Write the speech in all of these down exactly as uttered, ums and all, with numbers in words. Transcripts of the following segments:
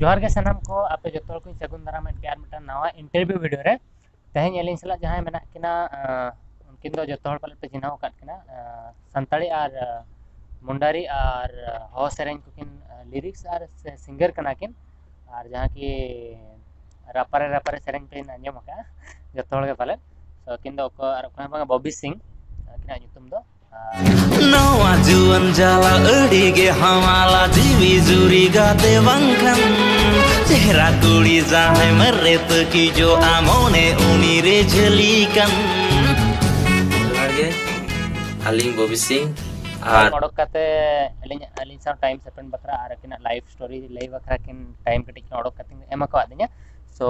ᱡᱚᱦᱟᱨ ᱜᱮ ᱥᱟᱱᱟᱢ ᱠᱚ, ᱟᱯᱮ ᱡᱚᱛᱚ ᱦᱚᱲ ᱠᱚᱧ ᱥᱟᱹᱜᱩᱱ ᱫᱟᱨᱟᱢᱮᱫ ᱯᱮᱭᱟ ᱟᱨ ᱢᱤᱫᱴᱟᱝ ᱱᱟᱣᱟ interview video ᱨᱮ᱾ ᱛᱮᱦᱮᱧ ᱟᱹᱞᱤᱧ ᱥᱟᱞᱟᱜ ᱡᱟᱦᱟᱸᱭ ᱢᱮᱱᱟᱜ ᱠᱤᱱᱟ, ᱟᱸ, ᱩᱱᱠᱤᱱ ᱫᱚ ᱡᱚᱛᱚ ᱦᱚᱲ ᱯᱟᱞᱮ ᱯᱮ ᱪᱤᱱᱦᱟᱹᱣ ᱟᱠᱟᱫ ᱠᱤᱱᱟ, ᱟᱸ, ᱥᱟᱱᱛᱟᱲᱤ ᱟᱨ, ᱟᱸ, ᱢᱩᱱᱰᱟᱨᱤ ᱟᱨ, ᱟᱸ, ᱦᱚ ᱥᱮᱨᱮᱧ ᱠᱚᱠᱤᱱ, ᱟᱸ, lyrics ᱟᱨ ᱥᱮ-, singer ᱠᱟᱱᱟ ᱠᱤᱱ᱾ ᱟᱨ ᱡᱟᱦᱟᱸ ᱠᱤ ᱨᱟᱯᱟᱨᱮ ᱨᱟᱯᱟᱨᱮ ᱥᱮᱨᱮᱧ ᱯᱮ ᱟᱸᱡᱚᱢ ᱟᱠᱟᱫᱼᱟ ᱡᱚᱛᱚ ᱦᱚᱲ ᱜᱮ ᱯᱟᱞᱮᱫ᱾ ᱛᱚ, ᱟᱹᱠᱤᱱ ᱫᱚ ᱚᱠᱚᱭ ᱟᱨ ᱚᱠᱚᱭ ᱦᱚᱸ ᱵᱟᱝᱟ, ᱵᱚᱵᱤ ᱥᱤᱝ ᱟᱹᱠᱤᱱᱟᱜ ᱧᱩᱛᱩᱢ ᱫᱚ᱾ ᱟᱨ ᱱᱚᱣᱟ ᱡᱩᱣᱟᱹᱱ ᱡᱟᱞᱟ ᱟᱹᱰᱤ ᱜᱮ ᱦᱟᱢᱟᱞᱟ, ᱡᱤᱣᱤ ᱡᱩᱨᱤ ᱜᱟᱛᱮ ᱵᱟᱝᱠᱷᱟᱱ, ᱪᱮᱦᱨᱟ ᱠᱩᱲᱤ ᱡᱟᱦᱟᱸᱭ ᱢᱮᱫ ᱨᱮ ᱛᱟᱹᱠᱤᱡᱚᱜᱼᱟ, ᱢᱚᱱᱮ ᱩᱱᱤ ᱨᱮ ᱡᱷᱟᱹᱞᱤ ᱠᱟᱱ᱾ ᱡᱚᱦᱟᱨ ᱜᱮ, ᱟᱹᱞᱤᱧ ᱵᱚᱵᱤ ᱥᱤᱝ᱾ ᱟᱨ ᱚᱰᱚᱠ ᱠᱟᱛᱮ ᱟᱹᱞᱤᱧ, ᱟᱹᱞᱤᱧ ᱥᱟᱶ time spend ᱵᱟᱠᱷᱨᱟ ᱟᱨ ᱟᱹᱠᱤᱱᱟᱜ life story ᱞᱟᱹᱭ ᱵᱟᱠᱷᱨᱟ ᱠᱤᱱ time ᱠᱟᱹᱴᱤᱡ ᱠᱤᱱ ᱚᱰᱚᱠ ᱠᱟᱛᱮ ᱮᱢ ᱟᱠᱟᱣᱟᱫ ᱞᱤᱧᱟ᱾ So,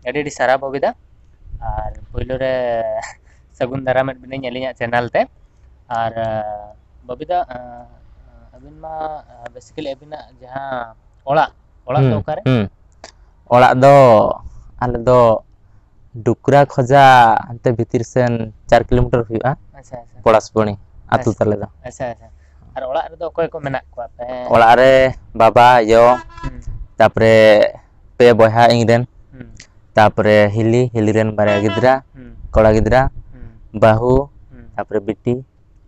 ᱟᱹᱰᱤ ᱟᱹᱰᱤ ᱥᱟᱨᱦᱟᱣ ᱵᱚᱵᱤ ᱫᱟ᱾ ᱟᱨ ᱯᱳᱭᱞᱳ ᱨᱮ ᱥᱟᱹᱜᱩᱱ ᱫᱟᱨᱟᱢᱮᱫ ᱵᱮᱱᱟᱹᱧ ᱟᱹᱞᱤᱧᱟᱜ channel ᱛᱮ᱾ ᱟᱨ, ᱟᱸ, ᱵᱚᱵᱤ ᱫᱟ, ᱟᱸ, ᱟᱹᱵᱤᱱ ᱢᱟ, ᱟᱸ, basically ᱟᱹᱵᱤᱱᱟᱜ ᱡᱟᱦᱟᱸ ᱚᱲᱟᱜ, ᱚᱲᱟᱜ ᱫᱚ ᱦᱩᱸ, ᱚᱠᱟᱨᱮ? ᱦᱩᱸ᱾ ᱚᱲᱟᱜ ᱫᱚ ᱟᱞᱮ ᱫᱚ ᱰᱩᱠᱨᱟ ᱠᱷᱚᱡᱟ ᱦᱟᱱᱛᱮ ᱵᱷᱤᱛᱤᱨ ᱥᱮᱱ ᱪᱟᱨ kilometer ᱦᱩᱭᱩᱜᱼᱟ᱾ ᱟᱪᱪᱷᱟ, ᱟᱪᱪᱷᱟ᱾ ᱯᱚᱲᱟᱥᱯᱚᱲᱤ ᱟᱹᱛᱩ ᱟᱪᱪᱷᱟ᱾ ᱛᱟᱞᱮ ᱫᱚ᱾ ᱟᱪᱪᱷᱟ, ᱟᱪᱪᱷᱟ᱾ ᱟᱨ ᱚᱲᱟᱜ ᱨᱮᱫᱚ ᱚᱠᱚᱭ ᱠᱚ ᱢᱮᱱᱟᱜ ᱠᱚᱣᱟ ᱯᱮ? ᱚᱲᱟᱜ ᱨᱮ ᱵᱟᱵᱟ, ᱟᱭᱳ, ᱦᱩᱸ᱾ ᱛᱟᱯᱚᱨᱮ ᱯᱮ ᱵᱚᱭᱦᱟ ᱤᱧ ᱨᱮᱱ᱾ ᱦᱩᱸ᱾ ᱛᱟᱯᱚᱨᱮ ᱦᱤᱞᱤ, ᱦᱤᱞᱤ ᱨᱮᱱ ᱵᱟᱨᱭᱟ ᱜᱤᱫᱽᱨᱟᱹ, ᱦᱩᱸ᱾ ᱠᱚᱲᱟ ᱜᱤᱫᱽᱨᱟᱹ, ᱦᱩᱸ᱾ ᱵᱟᱹᱦᱩ, ᱦᱩᱸ᱾ ᱛᱟᱯᱚᱨᱮ ᱵᱤᱴᱤ᱾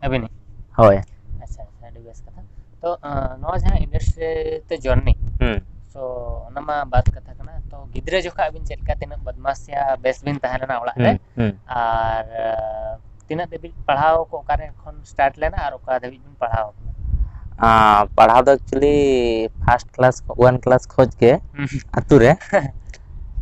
ᱟᱹᱵᱤᱱᱤᱡ? ᱦᱳᱭ᱾ ᱟᱪᱪᱷᱟ, ᱟᱪᱪᱷᱟ, ᱟᱹᱰᱤ ᱵᱮᱥ ᱠᱟᱛᱷᱟ᱾ ᱛᱚ, ᱟᱸ, ᱱᱚᱣᱟ ᱡᱟᱦᱟᱸ industry ᱛᱮ journey, ᱦᱩᱸ᱾ So, ᱚᱱᱟ ᱢᱟ ᱵᱟᱫ ᱠᱟᱛᱷᱟ ᱠᱟᱱᱟ᱾ ᱛᱚ, ᱜᱤᱫᱽᱨᱟᱹ ᱡᱚᱠᱷᱟᱜ ᱟᱹᱵᱤᱱ ᱪᱮᱫ ᱞᱮᱠᱟ, ᱛᱤᱱᱟᱹᱜ ᱵᱚᱫᱢᱟᱥ ᱭᱟ ᱵᱮᱥ ᱵᱤᱱ ᱛᱟᱦᱮᱸ ᱞᱮᱱᱟ ᱚᱲᱟᱜ ᱨᱮ? ᱦᱩᱸ, ᱦᱩᱸ᱾ ᱟᱨ, ᱟᱸ, ᱛᱤᱱᱟᱹᱜ ᱫᱷᱟᱹᱵᱤᱡ ᱯᱟᱲᱦᱟᱣ ᱠᱚ ᱚᱠᱟᱨᱮ ᱠᱷᱚᱱ start ᱞᱮᱱᱟ ᱟᱨ ᱚᱠᱟ ᱫᱷᱟᱹᱵᱤᱡ ᱵᱤᱱ ᱯᱟᱲᱦᱟᱣ ᱠᱟᱱᱟ? ᱟᱸ, ᱯᱟᱲᱦᱟᱣ ᱫᱚ actually first class, one class ᱠᱷᱚᱡ ᱜᱮ ᱦᱩᱸ᱾ ᱟᱹᱛᱩ ᱨᱮ᱾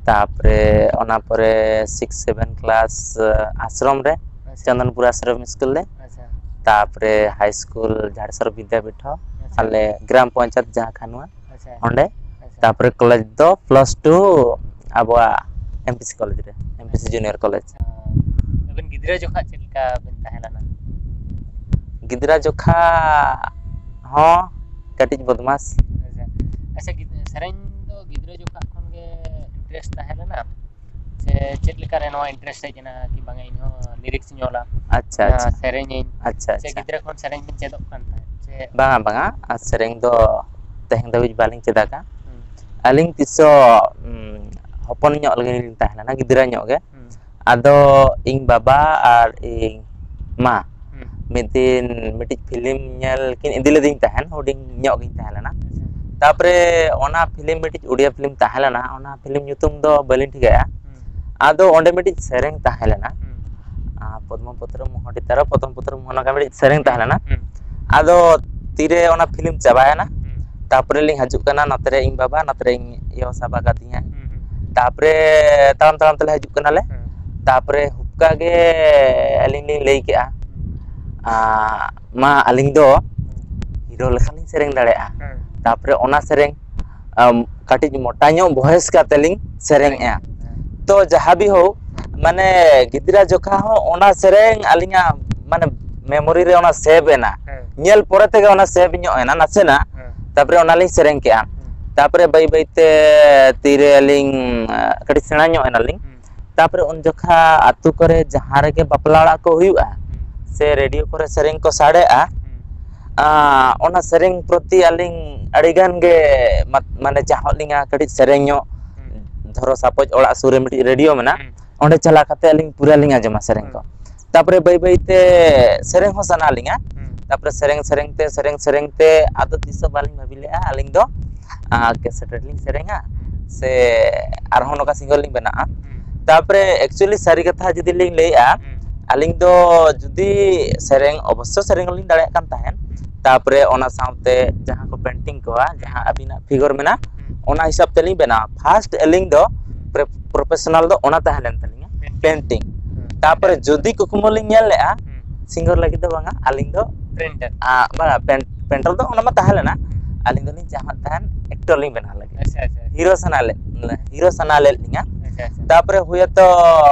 ᱛᱟᱯᱚᱨᱮ ᱚᱱᱟ ᱯᱚᱨᱮ six seven class, ᱟᱸ, ᱟᱥᱨᱚᱢ ᱨᱮ, ᱟᱪᱪᱷᱟ᱾ ᱪᱚᱱᱫᱚᱱᱯᱩᱨ ᱟᱥᱨᱚᱢ ᱥᱠᱩᱞ ᱨᱮ᱾ ᱟᱪᱪᱷᱟ᱾ ᱛᱟᱯᱚᱨᱮ high school ᱡᱷᱟᱲᱥᱚᱨ ᱵᱤᱫᱽᱭᱟᱯᱤᱴᱷᱚ, ᱟᱪᱪᱷᱟ᱾ ᱟᱞᱮ ᱜᱨᱟᱢ ᱯᱚᱧᱪᱟᱭᱮᱛ ᱡᱟᱦᱟᱸ ᱠᱷᱟᱱᱩᱣᱟ, ᱟᱪᱪᱷᱟ᱾ ᱚᱸᱰᱮ᱾ ᱟᱪᱪᱷᱟ᱾ ᱛᱟᱯᱚᱨᱮ college ᱫᱚ plus two ᱟᱵᱚᱣᱟᱜ M P C college ᱨᱮ, M P C junior college᱾ ᱟᱪᱪᱷᱟ᱾ ᱟᱹᱵᱤᱱ ᱜᱤᱫᱽᱨᱟᱹ ᱡᱚᱠᱷᱟᱡ ᱪᱮᱫ ᱞᱮᱠᱟ ᱵᱤᱱ ᱛᱟᱦᱮᱸ ᱞᱮᱱᱟ? ᱜᱤᱫᱽᱨᱟᱹ ᱡᱚᱠᱷᱟ ᱦᱚᱸ ᱠᱟᱹᱴᱤᱡ ᱵᱚᱫᱢᱟᱥ᱾ ᱟᱪᱪᱷᱟ᱾ ᱟᱪᱪᱷᱟ, ᱜᱤᱫ-, ᱥᱮᱨᱮᱧ ᱫᱚ ᱜᱤᱫᱽᱨᱟᱹ ᱡᱚᱠᱷᱟ ᱠᱷᱚᱱ ᱜᱮ interest ᱛᱟᱦᱮᱸ ᱞᱮᱱᱟ? ᱥᱮ ᱪᱮᱫ ᱞᱮᱠᱟ ᱨᱮ ᱱᱚᱣᱟ interest ᱦᱮᱡ ᱮᱱᱟ ᱠᱤ ᱵᱟᱝᱟ ᱤᱧ ᱦᱚᱸ lyrics ᱤᱧ ᱚᱞᱟ, ᱟᱪᱪᱷᱟ, ᱚᱱᱟ ᱟᱪᱪᱷᱟ᱾ ᱥᱮᱨᱮᱧ ᱤᱧ? ᱟᱪᱪᱷᱟ, ᱥᱮ ᱟᱪᱪᱷᱟ᱾ ᱜᱤᱫᱽᱨᱟᱹ ᱠᱷᱚᱱ ᱥᱮᱨᱮᱧ ᱵᱤᱱ ᱪᱮᱫᱚᱜ ᱠᱟᱱ ᱛᱟᱦᱮᱸᱫ? ᱥᱮ ᱵᱟᱝᱟ, ᱵᱟᱝᱟ, ᱟᱨ ᱥᱮᱨᱮᱧ ᱫᱚ ᱛᱮᱦᱮᱧ ᱫᱷᱟᱹᱵᱤᱡ ᱵᱟᱹᱞᱤᱧ ᱪᱮᱫ ᱟᱠᱟᱫᱼᱟ᱾ ᱦᱩᱸ᱾ ᱟᱹᱞᱤᱧ ᱛᱤᱥᱚᱜ ᱩᱸ, ᱦᱚᱯᱚᱱ ᱧᱚᱜ ᱞᱤᱧ ᱛᱟᱦᱮᱸ ᱞᱮᱱᱟ, ᱜᱤᱫᱽᱨᱟᱹ ᱧᱚᱜ ᱜᱮ᱾ ᱦᱩᱸ᱾ ᱟᱫᱚ ᱤᱧ ᱵᱟᱵᱟ ᱟᱨ ᱤᱧ ᱢᱟ ᱦᱩᱸ᱾ ᱢᱤᱫ ᱫᱤᱱ ᱢᱤᱫᱴᱤᱡ ᱯᱷᱤᱞᱤᱢ ᱧᱮᱞ ᱠᱤᱱ ᱤᱫᱤ ᱞᱤᱫᱤᱧ ᱛᱟᱦᱮᱸᱱ, ᱦᱩᱰᱤᱧ ᱧᱚᱜ ᱜᱤᱧ ᱛᱟᱦᱮᱸ ᱞᱮᱱᱟ᱾ ᱟᱪᱪᱷᱟ᱾ ᱛᱟᱯᱚᱨᱮ ᱚᱱᱟ ᱯᱷᱤᱞᱤᱢ ᱢᱤᱫᱴᱤᱡ ᱩᱲᱤᱭᱟ ᱯᱷᱤᱞᱤᱢ ᱛᱟᱦᱮᱸ ᱞᱮᱱᱟ, ᱚᱱᱟ ᱯᱷᱤᱞᱤᱢ ᱧᱩᱛᱩᱢ ᱫᱚ ᱵᱟᱹᱞᱤᱧ ᱴᱷᱤᱠᱟᱹᱭᱟ᱾ ᱦᱩᱸ᱾ ᱟᱫᱚ ᱚᱸᱰᱮ ᱢᱤᱫᱴᱤᱡ ᱥᱮᱨᱮᱧ ᱛᱟᱦᱮᱸ ᱞᱮᱱᱟ᱾ ᱦᱩᱸ᱾ ᱟᱨ ᱯᱚᱫᱽᱢᱚ ᱯᱩᱛᱨᱚ ᱢᱳᱦᱚᱱᱤ ᱛᱟᱨᱟ, ᱯᱚᱫᱽᱢᱚ ᱯᱩᱛᱨᱚ ᱢᱳᱦᱚᱱ, ᱚᱱᱠᱟ ᱢᱤᱫᱴᱤᱡ ᱥᱮᱨᱮᱧ ᱛᱟᱦᱮᱸ ᱞᱮᱱᱟ᱾ ᱦᱩᱸ᱾ ᱟᱫᱚ ᱛᱤᱨᱮ ᱚᱱᱟ ᱯᱷᱤᱞᱤᱢ ᱪᱟᱵᱟᱭᱮᱱᱟ, ᱦᱩᱸ᱾ ᱛᱟᱯᱚᱨᱮ ᱞᱤᱧ ᱦᱤᱡᱩᱜ ᱠᱟᱱᱟ ᱱᱚᱛᱮ ᱨᱮ ᱤᱧ ᱵᱟᱵᱟ, ᱱᱚᱛᱮ ᱨᱮ ᱤᱧ ᱭᱳ ᱥᱟᱵ ᱟᱠᱟᱫᱤᱧᱟ᱾ ᱦᱩᱸ, ᱦᱩᱸ᱾ ᱛᱟᱯᱚᱨᱮ ᱛᱟᱲᱟᱢ ᱛᱟᱲᱟᱢ ᱛᱮᱞᱮ ᱦᱤᱡᱩᱜ ᱠᱟᱱᱟᱞᱮ᱾ ᱦᱩᱸ᱾ ᱛᱟᱯᱚᱨᱮ ᱦᱩᱯᱠᱟ ᱜᱮ ᱟᱹᱞᱤᱧ ᱞᱤᱧ ᱞᱟᱹᱭ ᱠᱮᱜᱼᱟ, ᱦᱩᱸ᱾ ᱟᱸ, "ᱢᱟ, ᱟᱹᱞᱤᱧ ᱫᱚ ᱦᱩᱸ᱾ ᱦᱤᱨᱳ ᱞᱮᱠᱟ ᱞᱤᱧ ᱥᱮᱨᱮᱧ ᱫᱟᱲᱮᱭᱟᱜᱼᱟ᱾" ᱦᱩᱸ᱾ ᱛᱟᱯᱚᱨᱮ ᱚᱱᱟ ᱥᱮᱨᱮᱧ, ᱟᱢ, ᱠᱟᱹᱴᱤᱡ ᱢᱚᱴᱟ ᱧᱚᱜ ᱵᱷᱚᱭᱮᱥ ᱠᱟᱛᱮ ᱞᱤᱧ ᱥᱮᱨᱮᱧᱮᱜᱼᱟ᱾ ᱦᱩᱸ᱾ ᱛᱚ ᱡᱟᱦᱟᱸ ᱵᱤ ᱦᱳᱠ, ᱢᱟᱱᱮ ᱜᱤᱫᱽᱨᱟᱹ ᱡᱚᱠᱷᱟ ᱦᱚᱸ ᱚᱱᱟ ᱥᱮᱨᱮᱧ ᱟᱹᱞᱤᱧᱟᱜ ᱢᱟᱱᱮ ᱢᱮᱢᱳᱨᱤ ᱨᱮ ᱚᱱᱟ ᱥᱮᱵᱷ ᱮᱱᱟ᱾ ᱦᱮᱸ᱾ ᱧᱮᱞ ᱯᱚᱨᱮ ᱛᱮᱜᱮ ᱚᱱᱟ ᱥᱮᱵᱷ ᱧᱚᱜ ᱮᱱᱟ ᱱᱟᱥᱮᱱᱟᱜ᱾ ᱦᱮᱸ᱾ ᱛᱟᱯᱚᱨᱮ ᱚᱱᱟᱞᱤᱧ ᱥᱮᱨᱮᱧ ᱠᱮᱜᱼᱟ᱾ ᱦᱮᱸ᱾ ᱛᱟᱯᱚᱨᱮ ᱵᱟᱹᱭ ᱵᱟᱹᱭ ᱛᱮ ᱛᱤᱨᱮ ᱟᱹᱞᱤᱧ, ᱟ, ᱠᱟᱹᱴᱤᱡ ᱥᱮᱬᱟ ᱧᱚᱜ ᱮᱱᱟᱞᱤᱧ᱾ ᱦᱮᱸ᱾ ᱛᱟᱯᱚᱨᱮ ᱩᱱ ᱡᱚᱠᱷᱟ ᱟᱛᱳ ᱠᱚᱨᱮ ᱡᱟᱦᱟᱸ ᱨᱮᱜᱮ ᱵᱟᱯᱞᱟ ᱚᱲᱟᱜ ᱠᱚ ᱦᱩᱭᱩᱜᱼᱟ, ᱦᱮᱸ᱾ ᱥᱮ ᱨᱮᱰᱤᱭᱳ ᱠᱚᱨᱮ ᱥᱮᱨᱮᱧ ᱠᱚ ᱥᱟᱰᱮᱜᱼᱟ, ᱦᱮᱸ᱾ ᱟ, ᱚᱱᱟ ᱥᱮᱨᱮᱧ ᱯᱨᱚᱛᱤ ᱟᱹᱞᱤᱧ ᱟᱹᱰᱤ ᱜᱟᱱ ᱜᱮ ᱢᱟ-, ᱢᱟᱱᱮ ᱪᱟᱦᱚᱜ ᱞᱤᱧᱟ ᱠᱟᱹᱴᱤᱡ ᱥᱮᱨᱮᱧ ᱧᱚᱜ᱾ ᱦᱮᱸ᱾ ᱫᱷᱚᱨᱚ ᱥᱟᱯᱳᱡ ᱚᱲᱟᱜ ᱥᱩᱨ ᱨᱮ ᱢᱤᱫᱴᱤᱡ ᱨᱮᱰᱤᱭᱳ ᱢᱮᱱᱟᱜᱼᱟ, ᱦᱮᱸ᱾ ᱚᱸᱰᱮ ᱪᱟᱞᱟᱣ ᱠᱟᱛᱮ ᱟᱹᱞᱤᱧ ᱯᱩᱨᱟᱹ ᱞᱤᱧ ᱟᱸᱡᱚᱢᱟ ᱥᱮᱨᱮᱧ ᱠᱚ᱾ ᱦᱮᱸ᱾ ᱛᱟᱯᱚᱨᱮ ᱵᱟᱹᱭ ᱵᱟᱹᱭ ᱛᱮ ᱥᱮᱨᱮᱧ ᱦᱚᱸ ᱥᱟᱱᱟ ᱞᱤᱧᱟ᱾ ᱦᱮᱸ᱾ ᱛᱟᱯᱚᱨᱮ ᱥᱮᱨᱮᱧ ᱥᱮᱨᱮᱧ ᱛᱮ, ᱥᱮᱨᱮᱧ ᱥᱮᱨᱮᱧ ᱛᱮ ᱟᱫᱚ ᱛᱤᱥ ᱦᱚᱸ ᱵᱟᱹᱞᱤᱧ ᱵᱷᱟᱹᱵᱤ ᱞᱮᱫᱼᱟ ᱟᱹᱞᱤᱧ ᱫᱚ, ᱟ, ᱠᱮᱥᱮᱴ ᱨᱮᱞᱤᱧ ᱥᱮᱨᱮᱧᱟ ᱥᱮ ᱟᱨᱦᱚᱸ ᱱᱚᱝᱠᱟ ᱥᱤᱝᱜᱟᱨ ᱞᱤᱧ ᱵᱮᱱᱟᱜᱼᱟ᱾ ᱦᱮᱸ᱾ ᱛᱟᱯᱚᱨᱮ actually ᱥᱟᱹᱨᱤ ᱠᱟᱛᱷᱟ ᱡᱩᱫᱤ ᱞᱤᱧ ᱞᱟᱹᱭᱮᱜᱼᱟ, ᱦᱮᱸ᱾ ᱟᱹᱞᱤᱧ ᱫᱚ ᱡᱩᱫᱤ ᱥᱮᱨᱮᱧ ᱚᱵᱚᱥᱥᱚ ᱥᱮᱨᱮᱧ ᱦᱚᱸᱞᱤᱧ ᱫᱟᱲᱮᱭᱟᱜ ᱠᱟᱱ ᱛᱟᱦᱮᱸᱫ᱾ ᱛᱟᱯᱚᱨᱮ ᱚᱱᱟ ᱥᱟᱶᱛᱮ ᱡᱟᱦᱟᱸ ᱠᱚ ᱯᱮᱱᱴᱤᱝ ᱠᱚᱣᱟ, ᱡᱟᱦᱟᱸ ᱟᱹᱵᱤᱱᱟᱜ ᱯᱷᱤᱜᱟᱨ ᱢᱮᱱᱟᱜᱼᱟ, ᱦᱩᱸ᱾ ᱚᱱᱟ ᱦᱤᱥᱟᱹᱵ ᱛᱮᱞᱤᱧ ᱵᱮᱱᱟᱣᱟ᱾ ᱯᱷᱟᱥᱴ ᱟᱹᱞᱤᱧ ᱫᱚ ᱦᱩᱸ᱾ ᱯᱨᱚ-, ᱯᱨᱚᱯᱷᱮᱥᱚᱱᱟᱞ ᱫᱚ ᱚᱱᱟ ᱛᱟᱦᱮᱸ ᱞᱮᱱ ᱛᱟᱹᱞᱤᱧᱟ, ᱯᱮᱱᱴᱤᱝ᱾ ᱯᱮᱱᱴᱤᱝ᱾ ᱦᱩᱸ᱾ ᱛᱟᱯᱚᱨᱮ ᱡᱩᱫᱤ ᱠᱩᱠᱢᱩ ᱞᱤᱧ ᱧᱮᱞ ᱞᱮᱜᱼᱟ, ᱦᱩᱸ᱾ ᱥᱤᱝᱜᱟᱨ ᱞᱟᱹᱜᱤᱫ ᱫᱚ ᱵᱟᱝᱟ, ᱟᱹᱞᱤᱧ ᱫᱚ, ᱯᱨᱤᱱᱴᱟᱨ᱾ ᱟ, ᱵᱟᱝᱟ, ᱯᱮᱱ-, ᱯᱮᱱᱴᱟᱨ ᱫᱚ ᱚᱱᱟ ᱢᱟ ᱛᱟᱦᱮᱸ ᱞᱮᱱᱟ᱾ ᱦᱩᱸ᱾ ᱟᱹᱞᱤᱧ ᱫᱚᱞᱤᱧ ᱪᱟᱦᱟᱜ ᱛᱟᱦᱮᱸᱱ ᱮᱠᱴᱚᱨ ᱞᱤᱧ ᱵᱮᱱᱟᱣ ᱞᱟᱹᱜᱤᱫ᱾ ᱟᱪᱪᱷᱟ, ᱟᱪᱪᱷᱟ, ᱟᱪᱪᱷᱟ᱾ ᱦᱤᱨᱳ ᱥᱟᱱᱟ ᱞᱮᱫ, ᱦᱤᱨᱳ ᱥᱟᱱᱟ ᱞᱮᱫ ᱞᱤᱧᱟ᱾ ᱟᱪᱪᱷᱟ, ᱟᱪᱪᱷᱟ᱾ ᱛᱟᱯᱚᱨᱮ ᱦᱩᱭᱛᱚ